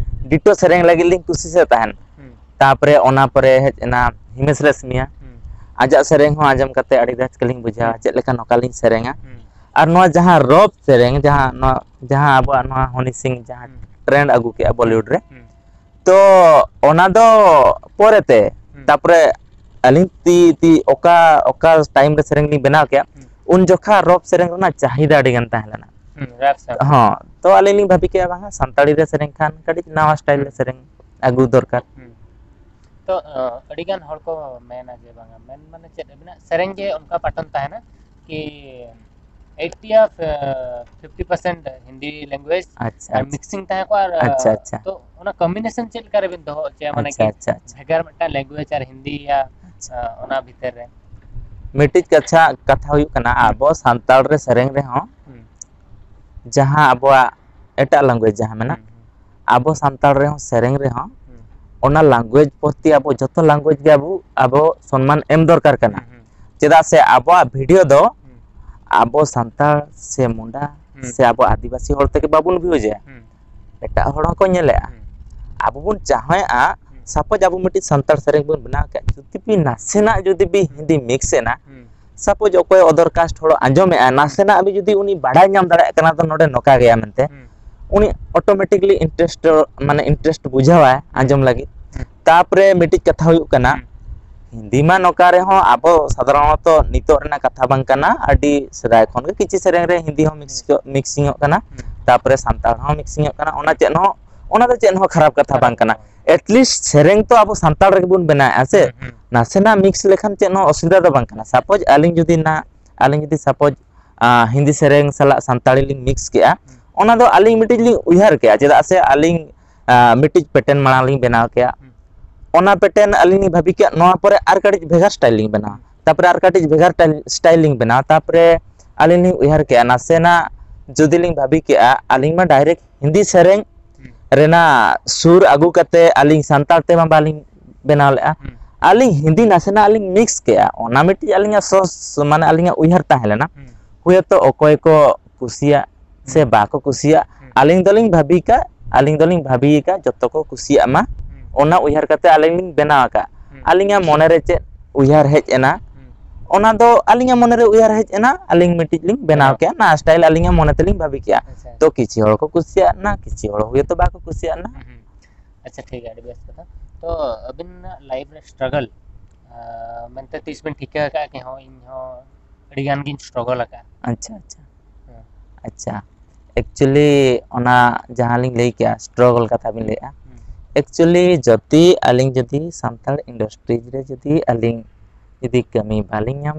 ditto ᱥᱮᱨᱮᱧ ᱞᱟᱹᱜᱤᱫ ᱞᱤᱧ ᱠᱩᱥᱤᱥᱮᱫ ᱛᱟᱦᱮᱸᱫ᱾ ᱦᱩᱸ᱾ ᱛᱟᱯᱚᱨᱮ ᱚᱱᱟ ᱯᱚᱨᱮ ᱦᱮᱡ ᱮᱱᱟ ᱦᱤᱢᱮᱥ ᱨᱮᱥᱢᱤᱭᱟ᱾ ᱦᱩᱸ᱾ ᱟᱡᱟᱜ ᱥᱮᱨᱮᱧ ᱦᱚᱸ ᱟᱸᱡᱚᱢ ᱠᱟᱛᱮ ᱟᱹᱰᱤ ᱨᱟᱹᱥᱠᱟᱹ ᱞᱤᱧ ᱵᱩᱡᱷᱟᱹᱣᱟ, ᱦᱩᱸ᱾ ᱪᱮᱫ ᱞᱮᱠᱟ ᱱᱚᱝᱠᱟ ᱞᱤᱧ ᱥᱮᱨᱮᱧᱟ᱾ ᱦᱩᱸ᱾ ᱟᱨ ᱱᱚᱣᱟ ᱡᱟᱦᱟᱸ ᱨᱚᱯ ᱥᱮᱨᱮᱧ, ᱡᱟᱦᱟᱸ ᱱᱚᱣᱟ, ᱡᱟᱦᱟᱸ ᱟᱵᱚᱣᱟᱜ ᱱᱚᱣᱟ ᱦᱚᱱᱤ ᱥᱤᱝ ᱡᱟᱦᱟᱸ ᱦᱩᱸ᱾ trend ᱟᱹᱜᱩ ᱠᱮᱜᱼᱟ Bollywood ᱨᱮ, ᱦᱩᱸ᱾ ᱛᱚ ᱚᱱᱟ ᱫᱚ ᱯᱚᱨᱮᱛᱮ, ᱦᱩᱸ᱾ ᱛᱟᱯᱚᱨᱮ ᱟᱹᱞᱤᱧ ᱛᱤ, ᱛᱤ ᱚᱠᱟ, ᱚᱠᱟ time ᱨᱮ ᱥᱮᱨᱮᱧ ᱞᱤᱧ ᱵᱮᱱᱟᱣ ᱠᱮᱜᱼᱟ, ᱦᱩᱸ᱾ ᱩᱱ ᱡᱚᱠᱷᱟ ᱨᱚᱯ ᱥᱮᱨᱮᱧ ᱨᱮᱱᱟᱜ ᱪᱟᱦᱤᱫᱟ ᱟᱹᱰᱤ ᱜᱟᱱ ᱛᱟᱦᱮᱸ ᱞᱮᱱᱟ᱾ ᱦᱩᱸ, rap song᱾ ᱦᱚᱸ, ᱛᱚ ᱟᱹᱞᱤᱧ ᱞᱤᱧ ᱵᱷᱟᱹᱵᱤ ᱠᱮᱜᱼᱟ, ᱵᱟᱝᱟ ᱥᱟᱱᱛᱟᱲᱤ ᱨᱮ ᱥᱮᱨᱮᱧ ᱠᱷᱟᱱ ᱠᱟᱹᱴᱤᱡ ᱱᱟᱣᱟ style ᱨᱮ ᱦᱩᱸ᱾ ᱥᱮᱨᱮᱧ ᱟᱹᱜᱩ ᱫᱚᱨᱠᱟᱨ᱾ ᱦᱩᱸ᱾ ᱛᱚ, ᱟᱹᱰᱤ ᱜᱟᱱ ᱦᱚᱲ ᱠᱚ ᱢᱮᱱᱟ ᱡᱮ ᱵᱟᱝᱟ, ᱢᱮᱱ ᱢᱟᱱᱮ ᱪᱮᱫ, ᱟᱹᱵᱤᱱᱟᱜ ᱥᱮᱨᱮᱧ ᱜᱮ ᱚᱱᱠᱟ pattern ᱛᱟᱦᱮᱱᱟ ᱠᱤ eighty ᱟᱨ, ᱟᱸ, fifty percent ᱦᱤᱱᱫᱤ language ᱟᱪᱪᱷᱟ, ᱟᱨ ᱟᱪᱪᱷᱟ᱾ Mixing ᱛᱟᱦᱮᱸ ᱠᱚᱜᱼᱟ ᱟᱨ, ᱟᱪᱪᱷᱟ, ᱟᱪᱪᱷᱟ᱾ ᱛᱚ ᱚᱱᱟ combination ᱪᱮᱫ ᱞᱮᱠᱟ ᱨᱮᱵᱤᱱ ᱫᱚᱦᱚ ᱦᱚᱪᱚᱭᱟ? ᱢᱟᱱᱮ ᱟᱪᱪᱷᱟ, ᱠᱤ ᱟᱪᱪᱷᱟ, ᱟᱪᱪᱷᱟ᱾ ᱵᱷᱮᱜᱟᱨ ᱢᱤᱫᱴᱟᱝ language ᱟᱨ ᱦᱤᱱᱫᱤ ᱭᱟ, ᱟᱪᱪᱷᱟ᱾ ᱟᱸ, ᱚᱱᱟ ᱵᱷᱤᱛᱤᱨ ᱨᱮ? ᱢᱤᱫᱴᱤᱡ ᱠᱟᱛᱷᱟ, ᱠᱟᱛᱷᱟ ᱦᱩᱭᱩᱜ ᱠᱟᱱᱟ, ᱦᱩᱸ᱾ ᱟᱵᱚ ᱥᱟᱱᱛᱟᱲ ᱨᱮ ᱥᱮᱨᱮᱧ ᱨᱮᱦᱚᱸ ᱦᱩᱸ᱾ ᱡᱟᱦᱟᱸ ᱟᱵᱚᱣᱟᱜ ᱮᱴᱟᱜ language ᱡᱟᱦᱟᱸ ᱢᱮᱱᱟᱜ, ᱦᱩᱸ, ᱦᱩᱸ᱾ ᱟᱵᱚ ᱥᱟᱱᱛᱟᱲ ᱨᱮᱦᱚᱸ ᱥᱮᱨᱮᱧ ᱨᱮᱦᱚᱸ ᱦᱩᱸ᱾ ᱚᱱᱟ language ᱯᱨᱚᱛᱤ ᱟᱵᱚ ᱡᱚᱛᱚ language ᱜᱮ ᱟᱵᱚ, ᱟᱵᱚ ᱥᱚᱱᱢᱟᱱ ᱮᱢ ᱫᱚᱨᱠᱟᱨ ᱠᱟᱱᱟ᱾ ᱦᱩᱸ, ᱦᱩᱸ᱾ ᱪᱮᱫᱟᱜ ᱥᱮ ᱟᱵᱚᱣᱟᱜ video ᱫᱚ ᱦᱩᱸ᱾ ᱟᱵᱚ ᱥᱟᱱᱛᱟᱲ ᱥᱮ ᱢᱩᱱᱰᱟ ᱦᱩᱸ᱾ ᱥᱮ ᱟᱵᱚ ᱟᱹᱫᱤᱵᱟᱹᱥᱤ ᱦᱚᱲ ᱛᱮᱜᱮ ᱵᱟᱵᱚᱱ view ᱮᱫᱼᱟ᱾ ᱦᱩᱸ᱾ ᱮᱴᱟᱜ ᱦᱚᱲ ᱦᱚᱸᱠᱚ ᱧᱮᱞᱮᱫᱼᱟ᱾ ᱦᱩᱸ᱾ ᱟᱵᱚ ᱵᱚᱱ ᱪᱟᱦᱟᱣᱮᱫᱼᱟ, ᱦᱩᱸ᱾ Suppose ᱟᱵᱚ ᱢᱤᱫᱴᱤᱡ ᱥᱟᱱᱛᱟᱲ ᱥᱮᱨᱮᱧ ᱵᱚᱱ ᱵᱮᱱᱟᱣ ᱠᱮᱫᱼᱟ, ᱡᱩᱫᱤ ᱵᱤ ᱱᱟᱥᱮᱱᱟᱜ ᱡᱩᱫᱤ ᱵᱤ ᱦᱩᱸ᱾ ᱦᱤᱱᱫᱤ mix ᱮᱱᱟ, ᱦᱩᱸ᱾ Suppose ᱚᱠᱚᱭ other caste ᱦᱚᱲ ᱟᱸᱡᱚᱢᱮᱫᱼᱟ, ᱦᱩᱸ᱾ ᱱᱟᱥᱮᱱᱟᱜ ᱵᱤ ᱡᱩᱫᱤ ᱩᱱᱤ ᱵᱟᱲᱟᱭ ᱧᱟᱢ ᱫᱟᱲᱮᱭᱟᱜ ᱠᱟᱱᱟ ᱫᱚ ᱱᱚᱰᱮ ᱱᱚᱝᱠᱟ ᱜᱮᱭᱟ ᱢᱮᱱᱛᱮ, ᱦᱩᱸ᱾ ᱩᱱᱤ automatically interest, ᱢᱟᱱᱮ interest ᱵᱩᱡᱷᱟᱹᱣᱟᱭ ᱟᱸᱡᱚᱢ ᱦᱩᱸ᱾ ᱞᱟᱹᱜᱤᱫ᱾ ᱦᱩᱸ᱾ ᱛᱟᱯᱚᱨᱮ ᱢᱤᱫᱴᱤᱡ ᱠᱟᱛᱷᱟ ᱦᱩᱭᱩᱜ ᱠᱟᱱᱟ, ᱦᱩᱸ᱾ ᱦᱤᱱᱫᱤ ᱢᱟ ᱱᱚᱝᱠᱟ ᱨᱮᱦᱚᱸ ᱟᱵᱚ ᱥᱟᱫᱷᱟᱨᱚᱱᱚᱛᱚ ᱱᱤᱛᱚᱜ ᱨᱮᱱᱟᱜ ᱠᱟᱛᱷᱟ ᱵᱟᱝ ᱠᱟᱱᱟ, ᱟᱹᱰᱤ ᱥᱮᱫᱟᱭ ᱠᱷᱚᱱ ᱜᱮ ᱠᱤᱪᱷᱩ ᱥᱮᱨᱮᱧ ᱨᱮ ᱦᱤᱱᱫᱤ ᱦᱚᱸ mix ᱦᱩᱸ᱾ ᱠᱚ, mixing ᱚᱜ ᱠᱟᱱᱟ, ᱦᱩᱸ᱾ ᱛᱟᱯᱚᱨᱮ ᱥᱟᱱᱛᱟᱲ ᱦᱚᱸ mixing ᱚᱜ ᱠᱟᱱᱟ, ᱚᱱᱟ ᱦᱩᱸ᱾ ᱪᱮᱫ ᱦᱚᱸ ᱚᱱᱟ ᱫᱚ ᱪᱮᱫ ᱦᱚᱸ ᱠᱷᱟᱨᱟᱯ ᱠᱟᱛᱷᱟ ᱵᱟᱝ ᱠᱟᱱᱟ᱾ At least ᱥᱮᱨᱮᱧ ᱛᱚ ᱟᱵᱚ ᱥᱟᱱᱛᱟᱲ ᱨᱮᱜᱮ ᱵᱚᱱ ᱵᱮᱱᱟᱣᱮᱫᱼᱟ ᱥᱮ᱾ ᱦᱩᱸ, ᱦᱩᱸ᱾ ᱱᱟᱥᱮᱱᱟᱜ mix ᱞᱮᱠᱷᱟᱱ ᱪᱮᱫ ᱦᱚᱸ ᱚᱥᱩᱵᱤᱫᱷᱟ ᱫᱚ ᱵᱟᱝ ᱠᱟᱱᱟ᱾ Suppose ᱟᱹᱞᱤᱧ ᱡᱩᱫᱤ ᱱᱟ ᱟᱹᱞᱤᱧ ᱡᱩᱫᱤ suppose ᱦᱤᱱᱫᱤ ᱥᱮᱨᱮᱧ ᱥᱟᱞᱟᱜ ᱥᱟᱱᱛᱟᱲᱤ ᱞᱤᱧ mix ᱠᱮᱜᱼᱟ, ᱦᱩᱸ᱾ ᱚᱱᱟ ᱫᱚ ᱟᱹᱞᱤᱧ ᱢᱤᱫᱴᱤᱡ ᱞᱤᱧ ᱩᱭᱦᱟᱹᱨ ᱠᱮᱜᱼᱟ᱾ ᱪᱮᱫᱟᱜ ᱥᱮ ᱟᱹᱞᱤᱧ ᱢᱤᱫᱴᱤᱡ pattern ᱢᱟᱲᱟᱝ ᱞᱤᱧ ᱵᱮᱱᱟᱣ ᱠᱮᱜᱼᱟ᱾ ᱦᱩᱸ᱾ ᱚᱱᱟ pattern ᱟᱹᱞᱤᱧ ᱞᱤᱧ ᱵᱷᱟᱹᱵᱤ ᱠᱮᱜᱼᱟ, ᱱᱚᱣᱟ ᱯᱚᱨᱮ ᱟᱨ ᱠᱟᱹᱴᱤᱡ ᱵᱷᱮᱜᱟᱨ style ᱞᱤᱧ ᱵᱮᱱᱟᱣᱟ᱾ ᱦᱩᱸ᱾ ᱛᱟᱨᱯᱚᱨᱮ ᱟᱨ ᱠᱟᱹᱴᱤᱡ ᱵᱷᱮᱜᱟᱨ style ᱞᱤᱧ ᱵᱮᱱᱟᱣᱟ᱾ ᱛᱟᱨᱯᱚᱨᱮ ᱟᱹᱞᱤᱧ ᱞᱤᱧ ᱩᱭᱦᱟᱹᱨ ᱠᱮᱜᱼᱟ, ᱱᱟᱥᱮᱱᱟᱜ ᱡᱩᱫᱤ ᱞᱤᱧ ᱵᱷᱟᱹᱵᱤ ᱠᱮᱜᱼᱟ, ᱟᱹᱞᱤᱧ ᱢᱟ direct ᱦᱤᱱᱫᱤ ᱥᱮᱨᱮᱧ ᱦᱩᱸ᱾ ᱨᱮᱱᱟᱜ ᱥᱩᱨ ᱟᱹᱜᱩ ᱠᱟᱛᱮ ᱟᱹᱞᱤᱧ ᱥᱟᱱᱛᱟᱲ ᱛᱮᱢᱟ ᱵᱟᱹᱞᱤᱧ ᱵᱮᱱᱟᱣ ᱞᱮᱜᱼᱟ᱾ ᱦᱩᱸ᱾ ᱟᱹᱞᱤᱧ ᱦᱤᱱᱫᱤ ᱱᱟᱥᱮᱱᱟᱜ ᱞᱤᱧ mix ᱠᱮᱜᱼᱟ, ᱚᱱᱟ ᱢᱤᱫᱴᱤᱡ ᱟᱹᱞᱤᱧᱟᱜ ᱥᱚᱥ, ᱢᱟᱱᱮ ᱟᱹᱞᱤᱧᱟᱜ ᱩᱭᱦᱟᱹᱨ ᱛᱟᱦᱮᱸ ᱞᱮᱱᱟ᱾ ᱦᱩᱸ᱾ ᱦᱩᱭᱛᱚ ᱚᱠᱚᱭ ᱠᱚ ᱠᱩᱥᱤᱭᱟᱜ ᱥᱮ ᱦᱩᱸ᱾ ᱵᱟᱠᱚ ᱠᱩᱥᱤᱭᱟᱜ, ᱦᱩᱸ᱾ ᱟᱹᱞᱤᱧ ᱫᱚᱞᱤᱧ ᱵᱷᱟᱹᱵᱤ ᱠᱟᱜ, ᱟᱹᱞᱤᱧ ᱫᱚᱞᱤᱧ ᱵᱷᱟᱹᱵᱤ ᱠᱟᱜ ᱡᱚᱛᱚ ᱠᱚ ᱠᱩᱥᱤᱭᱟᱜ ᱢᱟ, ᱦᱩᱸ᱾ ᱚᱱᱟ ᱩᱭᱦᱟᱹᱨ ᱠᱟᱛᱮ ᱟᱹᱞᱤᱧ ᱞᱤᱧ ᱵᱮᱱᱟᱣ ᱟᱠᱟᱫ᱾ ᱦᱩᱸ᱾ ᱟᱹᱞᱤᱧᱟᱜ ᱢᱚᱱᱮᱨᱮ ᱪᱮᱫ ᱩᱭᱦᱟᱹᱨ ᱦᱮᱡ ᱮᱱᱟ, ᱦᱩᱸ᱾ ᱚᱱᱟ ᱫᱚ ᱟᱹᱞᱤᱧᱟᱜ ᱢᱚᱱᱮᱨᱮ ᱩᱭᱦᱟᱹᱨ ᱦᱮᱡ ᱮᱱᱟ, ᱟᱹᱞᱤᱧ ᱢᱤᱫᱴᱤᱡ ᱞᱤᱧ ᱵᱮᱱᱟᱣ ᱵᱮᱱᱟᱣ᱾ ᱠᱮᱜᱼᱟ, ᱚᱱᱟ style ᱟᱹᱞᱤᱧᱟᱜ ᱢᱚᱱᱮ ᱛᱮᱞᱤᱧ ᱵᱷᱟᱹᱵᱤ ᱠᱮᱜᱼᱟ᱾ ᱟᱪᱪᱷᱟ᱾ ᱛᱚ ᱠᱤᱪᱷᱩ ᱦᱚᱲ ᱠᱚ ᱠᱩᱥᱤᱭᱟᱜ ᱱᱟ, ᱠᱤᱪᱷᱩ ᱦᱚᱲ ᱦᱚᱭᱛᱳ ᱵᱟᱠᱚ ᱠᱩᱥᱤᱭᱟᱜ ᱱᱟ᱾ ᱦᱩᱸ, ᱦᱩᱸ᱾ ᱟᱪᱪᱷᱟ, ᱴᱷᱤᱠ ᱜᱮᱭᱟ, ᱟᱹᱰᱤ ᱵᱮᱥ ᱠᱟᱛᱷᱟ᱾ ᱛᱚ ᱟᱹᱵᱤᱱᱟᱜ life ᱨᱮ struggle, ᱟᱸ, ᱢᱮᱱᱛᱮ ᱛᱤᱥ ᱵᱤᱱ ᱴᱷᱤᱠᱟᱹ ᱟᱠᱟᱫᱼᱟ ᱠᱤ ᱦᱚᱸ ᱤᱧ ᱦᱚᱸ ᱟᱹᱰᱤ ᱜᱟᱱ ᱜᱤᱧ struggle ᱟᱠᱟᱫᱼᱟ? ᱟᱪᱪᱷᱟ, ᱟᱪᱪᱷᱟ᱾ ᱦᱮᱸ᱾ ᱟᱪᱪᱷᱟ, actually ᱚᱱᱟ ᱡᱟᱦᱟᱸ ᱞᱤᱧ ᱞᱟᱹᱭ ᱠᱮᱜᱼᱟ, struggle ᱠᱟᱛᱷᱟ ᱵᱤᱱ ᱞᱟᱹᱭᱮᱜᱼᱟ᱾ ᱦᱩᱸ᱾ Actually ᱡᱩᱫᱤ ᱟᱹᱞᱤᱧ ᱡᱩᱫᱤ ᱥᱟᱱᱛᱟᱲ industry ᱨᱮ ᱡᱩᱫᱤ ᱟᱹᱞᱤᱧ ᱡᱩᱫᱤ ᱠᱟᱹᱢᱤ ᱵᱟᱹᱞᱤᱧ ᱧᱟᱢ,